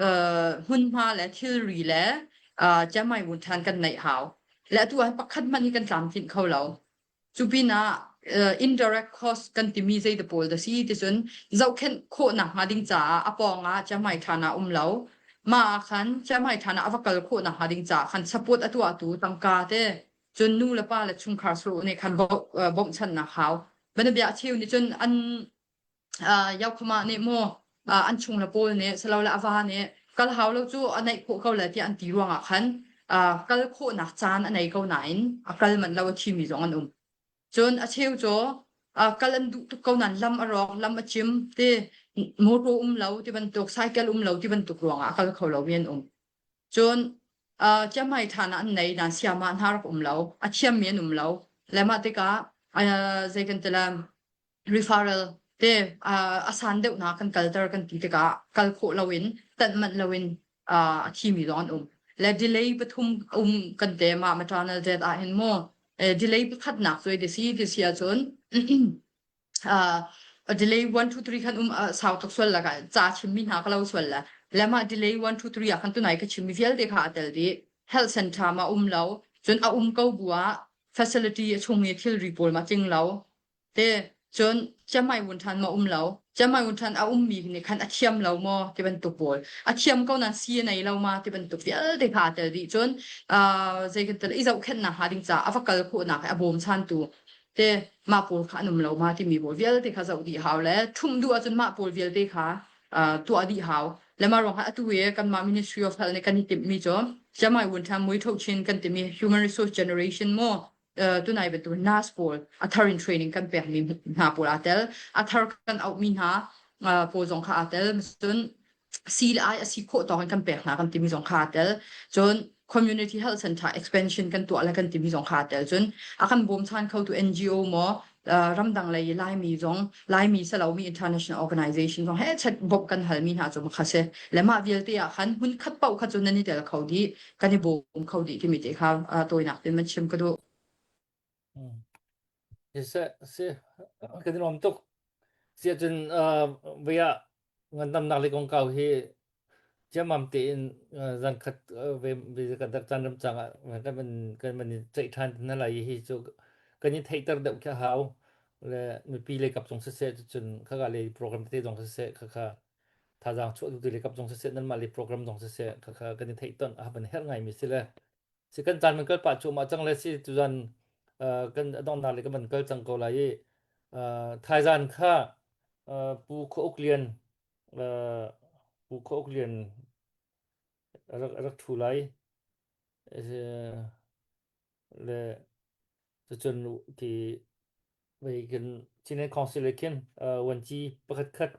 uh, hmunhma le thilri le uh, camai wun than kan neih hau le atu ah pakhat hmanh hi kan tlamtlinh kho lo cu pinah uh, indirect cost kan timi zei te pawl da si ti cun zohkhenh khawhnak hnga ding caah a pawng ah camai than ah um lo ma ah khan camai than ah a va kal khawhnak hnga ding caah khan support a tuahtu tangka te Cun nu le pa le chungkhar sawh nih khan bawmhchanhnak hau. Banabia cheu nih cun an Yokhama nih maw an chung le pawl nih silole a va nih kal hau lo cu a neih khawh ko le tiah an ti ruangah khan kal khawhnak caan a nei ko nain a kal manh lo a thimi zong an um. Cun a cheu cu kal an duh tuk ko nain lam a rawk, lam a cim ti. Motor um lo ti bantuk, cycle um lo ti bantuk ruangah a kal kho lomi an um. Cun uh, chiamai ṭhan ah an nei nain siamah hna rak um lo. A thiammi an um lo. Le mah tikah uh, zei kan ti le referral te uh, a san deuhnak kan kalter kan ti tikah kal khawh loin tanh manh loin uh, a thimi zong an um. Le delay pathum um kan te ma maternal death ah hin mu eh, delay pakhatnak cu ti si ti si ahcun uh, delay 1 2 3 khan um uh, sau tuk sual la ka ca chimmi hna ka lo sual la le mah delay 1 2 3 ah khan tunai ka chimmi vialte kha a tel dih health center ma um lo cun a um ko bu ah facility a chung i thilri pawl ma tling lo Te cun ciammai vun ṭhan maw um lo? Ciammai vun ṭhan a ummi nih khan a thiam lo maw ti bantuk pawl. A thiam ko nain si a nei lo ma ti bantuk vialte kha aa tel dih. Cun uh, zei kan tel i zohkhenhnak hnga ding caah a va kal khawhnak i a bawmchantu te mah pawl kha an um lo ma timi pawl vialte kha zoh dih hau le ṭhumh duh ahcun mah pawl vialte kha uh, tuah dih hau. Le mah ruangah atu i kanmah Ministry of Health nih kan i timhmi cu ciammai vun ṭhan mui tho chin kan timi human resource generation mu tunai bantuk nurse pawl a thar in training kan pekmi hna pawl aa tel a thar kan auhmi hna pawl zong kha aa tel cun si le ai a si khawh tawk in kan pek hna kan timi zong kha aa tel cun community health center expansion kan tuah le kan timi zong kha aa tel cun a kan bawmchan khotu NGO maw ramdang lei Laimi zong Laimi salomi international organization zong he chat bawmh kan halmi hna cu kha si le mah vialte ah khan hmun khat paoh kha cu nan i tel kho dih kan i bawm kho dih timi te kha tawinak tin man chim ka duh. Si si kan i nuam tuk. Si ahcun voi ah ngandamnak le kongkau hi ciammam tein zankhat ve ve kan rak caan ram cang ah kan man kan man ceih ṭhan hna lai hi cu kan i theihter deuh khi a hau le mipi lei kap zong siseh cun khaka lei program tete zong siseh khakha thazaang chuah tu le kap zong siseh nanmah le program zong siseh khakha kan i theih ton a ban herh ngai mi si le si kan caan man kal pah cuahmah cang le si tuzan kan donghnak le kan van kal cang ko lai i thaizan kha Pu Khaw Uk Lian Pu Khaw Uk Lian rak rak thu lai le cucun ti Vei kan Chinland Council le khin vuanci pakhat khat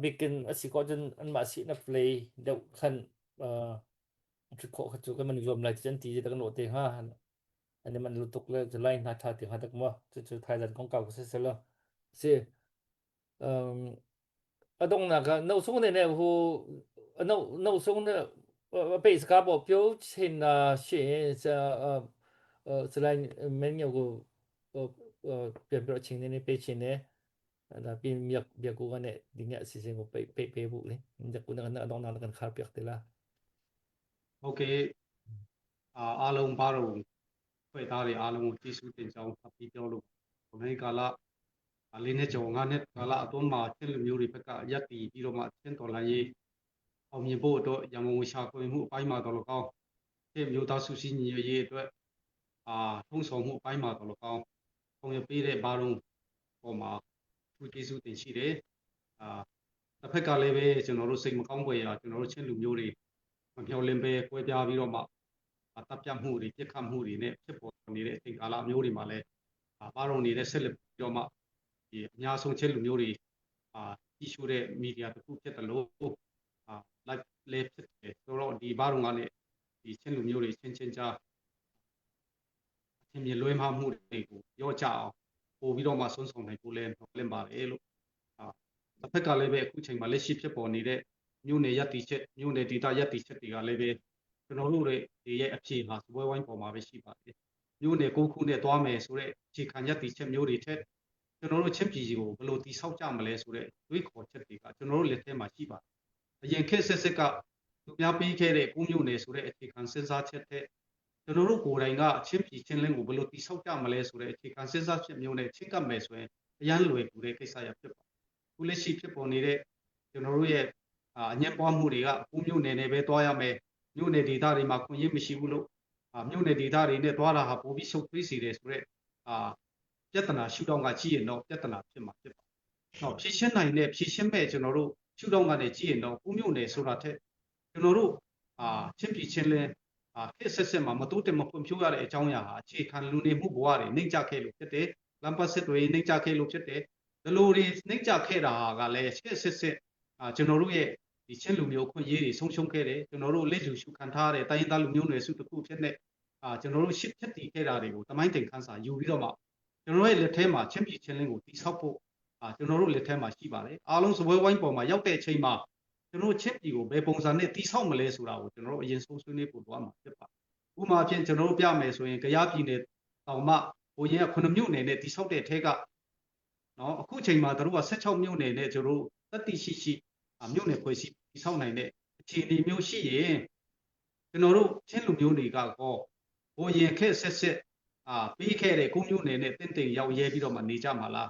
bikin a si khawh cun anmah sinak lei deuh khan ṭhut khawh kha cu kan man zuam lai ti an ti kan lawh te hnga. An i man lu tuk le July hna ṭha ti hnga dak maw cucu Thailand kongkau ka si selaw si. Um, a donghnak ah no sung ne ne hu no no sung ne pe ska bo pyo chin na shi cha selai men nyo ko pian pyo ching ne ne pe chin ne na pi miak bia ku ne ding ya si sing ko pe pe pe bu le jak ku na na dong na kan khar piak te la Okay အားလုံးဘာလို့ဖွဲ့သားတွေအားလုံးကိုကျေးဇူးတင်ကြောင်းဖတ်ပြီးပြောလို့ဘယ်ကာလလေးနှစ်ကျော်၅နှစ်ကာလအတွင်းမှာချင်းလူမျိုးတွေဘက်ကရပ်တည်ပြီးတော့မှချင်းတော်လှန်ရေးအောင်မြင်ဖို့အတွက်ရန်ကုန်ရှာဖွေမှုအပိုင်းမှာတော့ကောင်းချင်းမျိုးသားစုစည်းညီညွတ်ရေးအတွက်အာထုံးဆောင်မှုအပိုင်းမှာတော့ကောင်းဆောင်ရွက်ပေးတဲ့ဘာလုံးပေါ်မှာသူကျေးဇူးတင်ရှိတယ်အာတစ်ဖက်ကလည်းပဲကျွန်တော်တို့စိတ်မကောင်းဖွယ်ရာကျွန်တော်တို့ချင်းလူမျိုးတွေမမျှော်လင့်ပဲကွဲပြားပြီးတော့မှတပ်ပြတ်မှုတွေပြစ်ခတ်မှုတွေနဲ့ဖြစ်ပေါ်နေတဲ့အချိန်ကာလမျိုးတွေမှာလည်းပါရုံနေတဲ့ဆက်လက်ပြီးတော့မှဒီအများဆုံးချင်းလူမျိုးတွေအာကြည့်ရှုတဲ့မီဒီယာတစ်ခုဖြစ်တယ်လို့အာ live လေးဖြစ်တယ်ဆိုတော့ဒီဘာရုံကလည်းဒီချင်းလူမျိုးတွေချင်းချင်းကြားအထင်မြင်လွဲမှားမှုတွေကိုပြောကြအောင်ပို့ပြီးတော့မှဆွမ်းဆောင်နိုင်ဖို့လည်းမျှော်လင့်ပါတယ်လို့အာတစ်ဖက်ကလည်းပဲအခုချိန်မှာလက်ရှိဖြစ်ပေါ်နေတဲ့မြို့နယ်ရပ်တည်ချက်မြို့နယ်ဒေသရပ်တည်ချက်တွေကလည်းပဲကျွန်တော်တို့တွေရဲ့အဖြေဟာစပွဲဝိုင်းပေါ်မှာပဲရှိပါတယ်မြို့နယ်ကိုခုနဲ့သွားမယ်ဆိုတဲ့အခြေခံရပ်တည်ချက်မျိုးတွေထက်ကျွန်တော်တို့ချင်းပြည်ကြီးကိုဘယ်လိုတည်ဆောက်ကြမလဲဆိုတဲ့တွေးခေါ်ချက်တွေကကျွန်တော်တို့လက်ထဲမှာရှိပါတယ်အရင်ခေတ်ဆက်ဆက်ကသူများပြီးခဲ့တဲ့ကိုမျိုးနယ်ဆိုတဲ့အခြေခံစဉ်းစားချက်တဲ့ကျွန်တော်တို့ကိုယ်တိုင်ကချင်းပြည်ချင်းလင်းကိုဘယ်လိုတည်ဆောက်ကြမလဲဆိုတဲ့အခြေခံစဉ်းစားချက်မျိုးနဲ့ချင်းကပ်မယ်ဆိုရင်အရန်လွယ်ကူတဲ့ကိစ္စရဖြစ်ပါတယ်ခုလက်ရှိဖြစ်ပေါ်နေတဲ့ကျွန်တော်တို့ရဲ့အညံ့ပွားမှုတွေကကိုမျိုးနယ်နယ်ပဲတွားရမယ်မြို့နယ်ဒေသတွေမှာခွင့်ရမရှိဘူးလို့မြို့နယ်ဒေသတွေနဲ့တွားတာဟာပိုပြီးရှုပ်ထွေးစေတယ်ဆိုတော့အာပြဿနာရှုထောင့်ကကြည့်ရင်တော့ပြဿနာဖြစ်မှာဖြစ်ပါတယ်။နော်ဖြည့်ရှင်းနိုင်တဲ့ဖြည့်ရှင်းမဲ့ကျွန်တော်တို့ရှုထောင့်ကနေကြည့်ရင်တော့ကိုမျိုးနယ်ဆိုတာထက်ကျွန်တော်တို့အာချင်းပြည်ချင်းလဲအာခေတ်ဆက်ဆက်မှာမတိုးတက်မဖွံ့ဖြိုးရတဲ့အကြောင်းအရာဟာအခြေခံလူနေမှုဘဝတွေနှိမ့်ချခဲ့လို့ဖြစ်တယ်။လမ်းပတ်စစ်တွေနှိမ့်ချခဲ့လို့ဖြစ်တယ်။ ဒီလိုတွေနှိမ့်ချခဲ့တာကလည်းရှက်စစ်စစ်အာကျွန်တော်တို့ရဲ့ဒီချင်းလူမျိုးခွင့်ရေးတွေဆုံးရှုံးခဲ့တယ်ကျွန်တော်တို့လက်လူရှုခံထားတဲ့တိုင်းရင်းသားလူမျိုးနွယ်စုတစ်ခုဖြစ်နေအာကျွန်တော်တို့ရှစ်ဖြစ်တည်ခဲ့တာတွေကိုတမိုင်းတင်ခန်းစာယူပြီးတော့မှကျွန်တော်ရဲ့လက်ထဲမှာချင်းပြည်ချင်းလင်းကိုတိဆောက်ဖို့အာကျွန်တော်တို့လက်ထဲမှာရှိပါတယ်အားလုံးစပွဲဝိုင်းပေါ်မှာရောက်တဲ့အချိန်မှာကျွန်တော်ချင်းပြည်ကိုဘယ်ပုံစံနဲ့တိဆောက်မလဲဆိုတာကိုကျွန်တော်တို့အရင်ဆုံးဆွေးနွေးဖို့လိုအပ်မှာဖြစ်ပါတယ်ဥပမာဖြင့်ကျွန်တော်တို့ပြမယ်ဆိုရင်ကြရပြည်နယ်တောင်မှဟိုရင်က9မြို့နယ်နဲ့တိဆောက်တဲ့အထက်ကနော်အခုချိန်မှာတို့က16မြို့နယ်နဲ့ကျွန်တော်တို့တတိရှိရှိမြို့နယ်ဖွဲ့စည်းတိဆောက်နိုင်တဲ့အခြေအနေမျိုးရှိရင်ကျွန်တော်တို့ချင်းလူမျိုးတွေကကောဟိုရင်ခက်ဆက်ဆက်အာပြီးခဲ့တဲ့ကိုမျိုးနယ်နဲ့တင့်တင်ရောက်ရဲပြီးတော့မှနေကြမှာလာ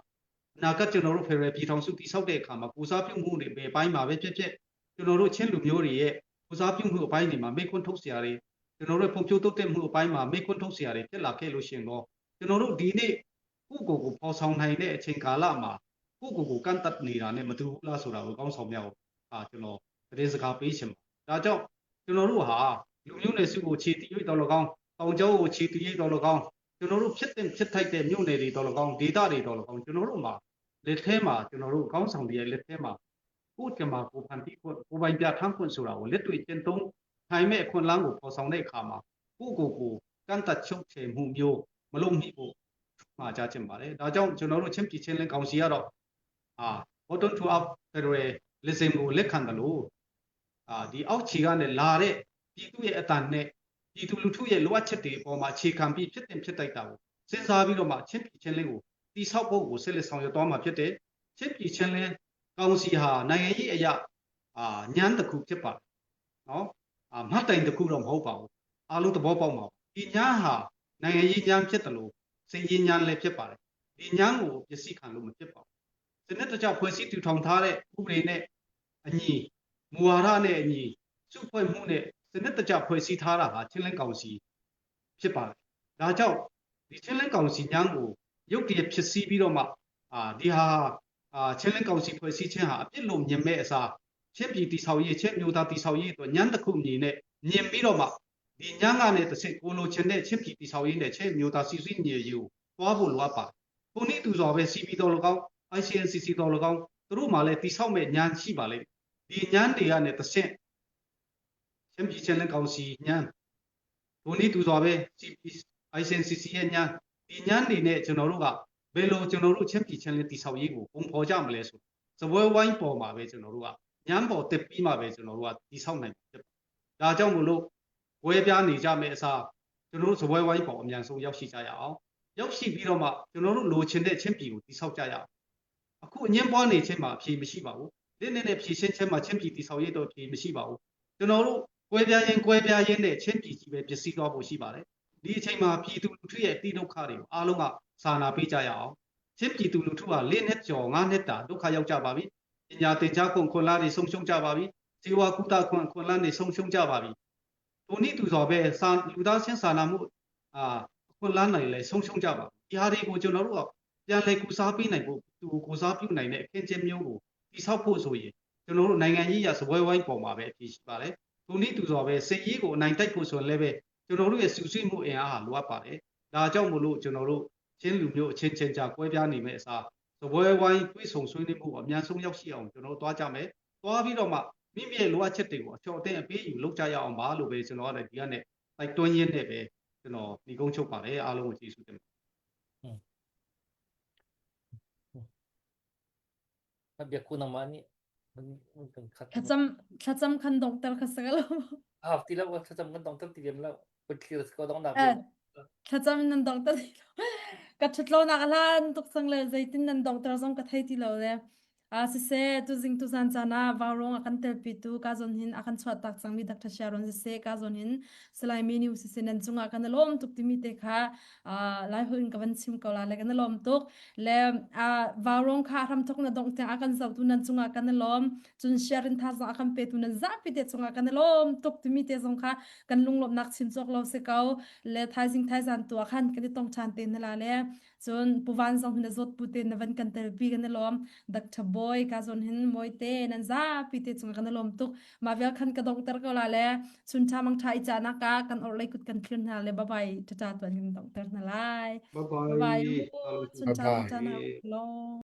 းအနာဂတ်ကျွန်တော်တို့ဖယ်ရယ်ပြည်ထောင်စုတိဆောက်တဲ့အခါမှာကိုစားပြုမှုတွေဘယ်ပိုင်းမှာပဲဖြစ်ဖြစ်ကျွန်တော်တို့ချင်းလူမျိုးတွေရဲ့ကိုစားပြုမှုအပိုင်းတွေမှာမိခွန်းထုတ်စရာတွေကျွန်တော်တို့ဖွံ့ဖြိုးတိုးတက်မှုအပိုင်းမှာမိခွန်းထုတ်စရာတွေဖြစ်လာခဲ့လို့ရှိရင်တော့ကျွန်တော်တို့ဒီနေ့ကိုကိုကိုဖော်ဆောင်နိုင်တဲ့အချိန်ကာလမှာကိုကိုကိုကန့်တတ်နေတာနဲ့မတူဘူးလားဆိုတာကိုကောင်းဆောင်များကိုအာကျွန်တော်သတင်းစကားပေးချင်ပါဒါကြောင့်ကျွန်တော်တို့ဟာလူမျိုးနယ်စုကိုခြေတည်၍တော်၎င်းတောင်ကျောကိုခြေတည်၍တော်၎င်းကျွန်တော်တို့ဖြစ်တဲ့ဖြစ်ထိုက်တဲ့မြို့နယ်တွေတော်၎င်းဒေသတွေတော်၎င်းကျွန်တော်တို့မှာလက်ထဲမှာကျွန်တော်တို့ကောင်းဆောင်တွေရဲ့လက်ထဲမှာကိုယ်ကမှာကိုဖန်တီးခွင့်ကိုပိုင်ပြထမ်းခွင့်ဆိုတာကိုလက်တွေ့ကျင့်သုံးထိုင်မဲ့အခွင့်အလမ်းကိုဖော်ဆောင်တဲ့အခါမှာကိုကိုကိုကန့်တတ်ချုပ်ချယ်မှုမျိုးမလုပ်မိဖို့မှာကြားချင်ပါတယ်ဒါကြောင့်ကျွန်တော်တို့ချင်းပြည်ချင်းလင်းကောင်စီကတော့အာ bottom to up federalism ကိုလက်ခံတယ်လို့အာဒီအောက်ခြေကနေလာတဲ့ပြည်သူရဲ့အတန်နဲ့ပြည်သူလူထုရဲ့လိုအပ်ချက်တွေအပေါ်မှာအခြေခံပြီးဖြစ်တင်ဖြစ်တိုက်တာကိုစဉ်းစားပြီးတော့မှချင်းပြည်ချင်းလင်းကိုတိဆောက်ဖို့ကိုဆက်လက်ဆောင်ရွက်သွားမှာဖြစ်တယ်ချင်းပြည်ချင်းလင်းကောင်စီဟာနိုင်ငံရေးအရာအာညမ်းတစ်ခုဖြစ်ပါတယ်နော်အာမှတ်တိုင်တစ်ခုတော့မဟုတ်ပါဘူးအားလုံးသဘောပေါက်မှာဒီညမ်းဟာနိုင်ငံရေးညမ်းဖြစ်တယ်လို့စိတ်ရေးညမ်းလည်းဖြစ်ပါတယ်ဒီညမ်းကိုပစ္စည်းခံလို့မဖြစ်ပါဘူးစနစ်တကျဖွဲ့စည်းတည်ထောင်ထားတဲ့ဥပဒေနဲ့အညီမူဝါဒနဲ့အညီစုဖွဲ့မှုနဲ့စနစ်တကျဖွဲ့စည်းထားတာဟာချင်းလင်းကောင်စီဖြစ်ပါတယ်။ဒါကြောင့်ဒီချင်းလင်းကောင်စီညမ်းကိုရုပ်တရက်ဖြစ်စည်းပြီးတော့မှအာဒီဟာအာချင်းလင်းကောင်စီဖွဲ့စည်းခြင်းဟာအပြစ်လို့မြင်မဲ့အစားချင်းပြည်တိဆောက်ရေးချင်းမျိုးသားတိဆောက်ရေးအတွက်ညမ်းတစ်ခုမြင်နဲ့မြင်ပြီးတော့မှဒီညမ်းကနေတစ်စိကိုလိုချင်တဲ့ချင်းပြည်တိဆောက်ရေးနဲ့ချင်းမျိုးသားစီစီညီရေးကိုသွားဖို့လိုအပ်ပါတယ်။ခုနည်းသူစော်ပဲ CP တော်၎င်း ICNCC တော်၎င်းသူတို့မှလည်းတိဆောက်မဲ့ညမ်းရှိပါလိမ့်။ဒီညမ်းတွေကနေတစ်ဆင့်ချင်းပြည်ချင်းလင်းကောင်စီညမ်းဒိုနီတူစွာပဲ CP ICNCC ရဲ့ညမ်းဒီညမ်းတွေနဲ့ကျွန်တော်တို့ကဘယ်လိုကျွန်တော်တို့ချင်းပြည်ချင်းလင်းတိဆောက်ရေးကိုပုံဖော်ကြမလဲဆိုစပွဲဝိုင်းပေါ်မှာပဲကျွန်တော်တို့ကညမ်းပေါ်တက်ပြီးမှပဲကျွန်တော်တို့ကတိဆောက်နိုင်ဖြစ်ဒါကြောင့်မို့လို့ဝဲပြားနေကြမယ့်အစားကျွန်တော်တို့စပွဲဝိုင်းပေါ်အမြန်ဆုံးရောက်ရှိကြရအောင်ရောက်ရှိပြီးတော့မှကျွန်တော်တို့လိုချင်တဲ့ချင်းပြည်ကိုတိဆောက်ကြရအောင်အခုအငင်းပွားနေချင်းမှာအဖြေမရှိပါဘူးလင်းနေတဲ့ဖြည့်ရှင်းချင်းမှာချင်းပြည်တိဆောက်ရေးတော့ဖြေမရှိပါဘူးကျွန်တော်တို့ကွဲပြားရင်ကွဲပြားရင်းနဲ့ချင်းပြည်ကြီးပဲပျက်စီးသွားဖို့ရှိပါတယ်ဒီအချိန်မှာပြည်သူလူထုရဲ့အတိဒုက္ခတွေကိုအားလုံးကစာနာပေးကြရအောင်ချင်းပြည်သူလူထုဟာ၄နှစ်ကျော်၅နှစ်တာဒုက္ခရောက်ကြပါပြီပညာသင်ကြားခွင့်ခွန်လာတွေဆုံးရှုံးကြပါပြီဇေဝကုသခွင့်ခွန်လန်းတွေဆုံးရှုံးကြပါပြီထိုနည်းတူစွာပဲစာလူသားချင်းစာနာမှုအာခွန်လန်းနိုင်လဲဆုံးရှုံးကြပါဒီဟာတွေကိုကျွန်တော်တို့ကပြန်လည်ကုစားပေးနိုင်ဖို့သူကိုစားပြုနိုင်တဲ့အခင်းချင်းမျိုးကိုတိဆောက်ဖို့ဆိုရင်ကျွန်တော်တို့နိုင်ငံရေးရစပွဲဝိုင်းပေါ်မှာပဲအဖြစ်ရှိပါတယ်။ထိုနည်းတူစွာပဲစစ်ရေးကိုအနိုင်တိုက်ဖို့ဆိုရင်လည်းပဲကျွန်တော်တို့ရဲ့စုစည်းမှုအင်အားဟာလိုအပ်ပါတယ်။ဒါကြောင့်မို့လို့ကျွန်တော်တို့ချင်းလူမျိုးအချင်းချင်းကြာကွဲပြားနေမဲ့အစားစပွဲဝိုင်းတွေးဆုံဆွေးနွေးမှုအများဆုံးရောက်ရှိအောင်ကျွန်တော်တို့သွားကြမယ်။သွားပြီးတော့မှမိမိရဲ့လိုအပ်ချက်တွေကိုအချော်အတင်းအပေးယူလုပ်ကြရအောင်ပါလို့ပဲကျွန်တော်ကလည်းဒီကနေ့တိုက်တွန်းရင်းနဲ့ပဲကျွန်တော်ညီကုန်းချုပ်ပါတယ်အားလုံးကိုကျေးဇူးတင်ပါတယ် Biak ku nangmah nih kan khat Thlacam thlacam kan dongter kha sa lo. Ah ti lo thlacam kan dongter ti lem lo. Kut thlir ko dong nak Eh thlacam nan dongter ti lo. Ka ṭhat lo nak hlan tuk cang le zeitin nan dongter zong ka thei ti lo le. Ah siseh tuzing tuzan caan ah vaurong a kan telpitu ka zawn hin a kan chuah tak cangmi Dr. Sharon siseh ka zawn hin Salai Menu siseh nan cungah kan i lawm tuk timi te kha ah Lai holh in ka van chim ko la le kan i lawm tuk. Le ah vaurong kha hramthok na dongh tiang a kan zohtu nan cungah kan i lawm. Cun sharing thazang a kan petu nan zapi te cungah kan i lawm tuk timi te zong kha kan lunglawmhnak chim cawk lo si ko. Le thaizing thaizan tu ah khan kan i tong ṭhan te hna la le Cun Pu Van zong hin a zawt pu te na van kan telpi kan i lawm. Dr. Boy ka zawn hin mawi te nan zapi te cung kan i lawm tuk. Mah vial khan ka donghter ko la le chun tha mang tha i ca nak ah kan orlei kut kan thlir hna le bye bye tata tuan kan donghter hna lai. Bye Bye bye. bye Chun tha mang tha na long.